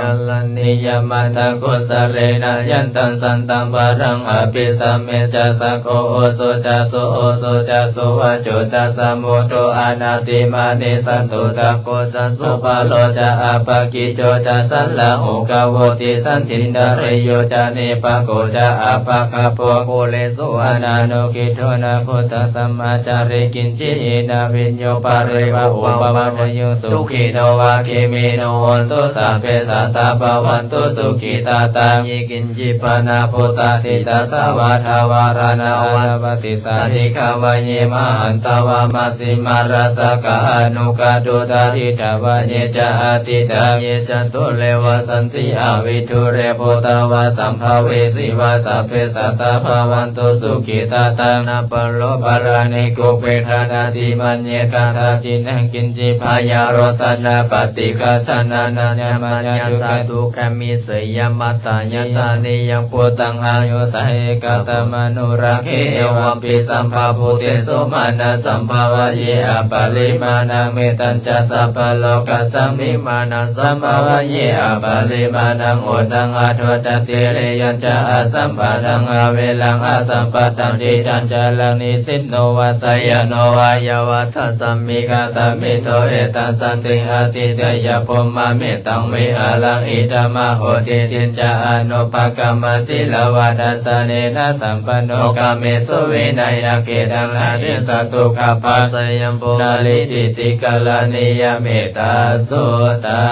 ກະລະນີຍະມັດທະກຸສະເລນະ ຍັນຕັງ ສັນຕັງ ພະລັງ ອະພິສະເມ ຈະ ສັກໂຄ ໂອໂສ ຈະ ສຸໂອໂສ ຈະ ສຸວັດໂຈ ຈະ ສະມຸດໂທ ອະນາຕິມານີ ສັນຕຸ ສັກໂຄ ຈະ ສຸພະໂລ ຈະ ອະປະກິດໂຈ ຈະ ສັນລະຫູກະໂວຕິ ສັນທິນດາເຣໂຍ ຈະ ນິປະໂກ ຈະ ອະປະກະໂປ ກຸເລ ສຸ ອະນານຸກິດໂທ ນາໂຄ ທະ ສະມາຈາເຣ ກິນຈິ ຫິນາ ວິນໂຍ ປະເຣວະ ອຸປະວັດທະຍຸງ ສຸຂີໂນ ວາເຄມິໂນ ໂຫນຕຸ ສັບເພ ສັດຕາ ພະວັນຕຸ ສຸຂິຕາ ຕາ ຍິ ກິນຈິ ປະນາ ພຸດທາ ສິຕາສະ ວາທາ ວາຣານາ ອາລະວະ ສິສາ ສິຂາວະເຍ ມະຫັນຕະວາ ມັດຊິມາ ລາສະກາ ອະນຸກາ ຕຸຕາ ທິດຖະວະເຍ ຈະ ອະທິຖາເຍ ຈະ ຕຸເລ ວະ ສັນຕິ ອະວິທູເຣ ພູຕາ ວາ ສຳພະເວສີ ວາ ສັບເພ ສັດຕາ ພະວັນຕຸ ສຸຂິຕາ ຕາ ນາ ປະໂລ ປະລານີ ກຸເປທາ ນາຕິມັນເຍ ຄາທາ ຈິນນະ ກິນຈິ ພະຍາໂຣສະນາ ປະຕິຄາສະນາ ນາຍະມາຍາ ທຸກຂະ ທຸກຂະມິດ ເສຍ ຍະມະຕາຍະຕານິ ຍັງ ພຸດທັງ ອາຍຸສາ ເອກະຕະມະນຸລັກເຂ ເອວັມປິ ສຳພະພູເຕສຸ ມານັດສຳພາວະເຍ ອະປະລິມານາ ເມຕຕາ ຈະ ສັບພະໂລກັດສະມິງ ມານັດສຳພາວະເຍ ອະປະລິມານາ ອຸດທັງ ອະໂທ ຈະ ຕິເຣຍັນຈະ ອະສຳປະທັງ ອະເວລັງ ອະສຳປະທັງ ທິດທັງ ຈະລັງ ນິສິນໂນ ວາ ສະຍາໂນ ວາ ຍາວະ ທັດສະມິງ ຄະຕະມິດໂທ ເອຕັງ ສັນຕິງ ອະທິດຖະຍະ ພົມມະມິດຕັງ ວິຫາລັງ ອິດຖະມະໂຫ ທິດຖິງ ຈະ ອະນຸ ປະກຳມະສີລະວະດັດສະເນນະສຳປັນໂນ ກາເມສຸວິໄນນະເກຕັງນາທິສັດຕຸກະປາສະຍັງ ປຸນາຣິຕຕິກະລະນີຍະເມຕຕາສຸຕັ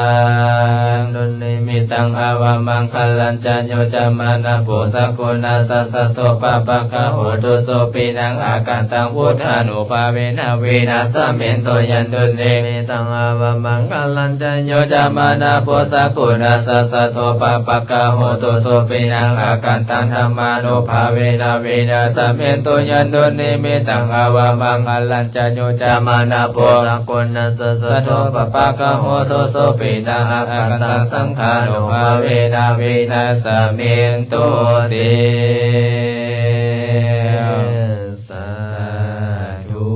ງ ຍະດຸນນິມິດຕັງອາວະມັງຄະລັນຈະໂຍຈະມານະໂພສະກຸນາສະສະໂຕ ປະປະກະໂຫຕຸສຸປິນັງອາຄັນຕັງ ພຸດທານຸພາເວນະວິນາສະເມນໂຕ ຍະດຸນນິມິດຕັງອາວະມັງຄະລັນຈະໂຍຈະມານະໂພສະກຸນາສະສະໂຕ ປະປະກະໂຫຕຸສຸປິນັງອາຄັນຕັງ ທຳມານຸພາເວນະວິນາສະເມນໂຕ ຍະດຸນນິມິດຕັງອາວະມັງຄະລັນຈະໂຍຈະມານະໂພສະກຸນາສະສະໂຕ ປະປະກະໂຫຕຸສຸປິນັງອາຄັນຕັງ ສັງຄານຸພາເວນະວິນາສະເມນໂຕຕິ ສາທຸ.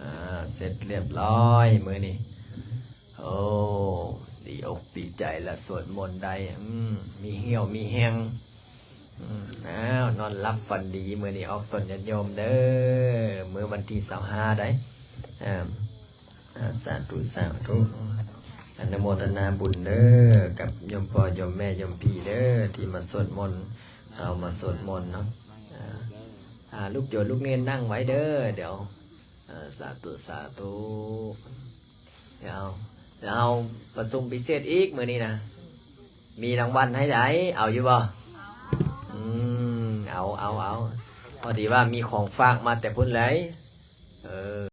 ອ່າ ເສັດລຽບຮ້ອຍມື້ນີ້. ໂອ້ ດີອົກດີໃຈລະ ສວດມົນໄດ້ ອືມ ມີຮຽວມີແຮງ. ອືມ ອ້າວ ນອນຫຼັບຝັນດີ ມື້ນີ້ອອກຕົນຍາດໂຍມເດີ ມື້ວັນທີຊາວຫ້າໄດ໋. ອ່າ ອ່າ ສາທຸ ສາທຸ ອະນຸໂມທະນາບຸນເດີ ກັບໂຍມພໍ່ໂຍມແມ່ໂຍມພີ່ເດີ ທີ່ມາສວດມົນ ເຂົ້າມາສວດມົນເນາະ. ອ່າ ອ່າ ລູກໂຍມລູກເນນນັ່ງໄວ້ເດີ ດຽວ ອ່າ ສາທຸ ສາທຸ. ດຽວ ດຽວເຮົາປະຊຸມພິເສດອີກມື້ນີ້ນະ ມີລາງວັນໃຫ້ໄດ໋ ເອົາຢູ່ບໍ່? ອືມ ເອົາ ເອົາ ເອົາ ພໍດີວ່າມີຂອງຝາກມາແຕ່ພຸ້ນເລີຍ ເອີ.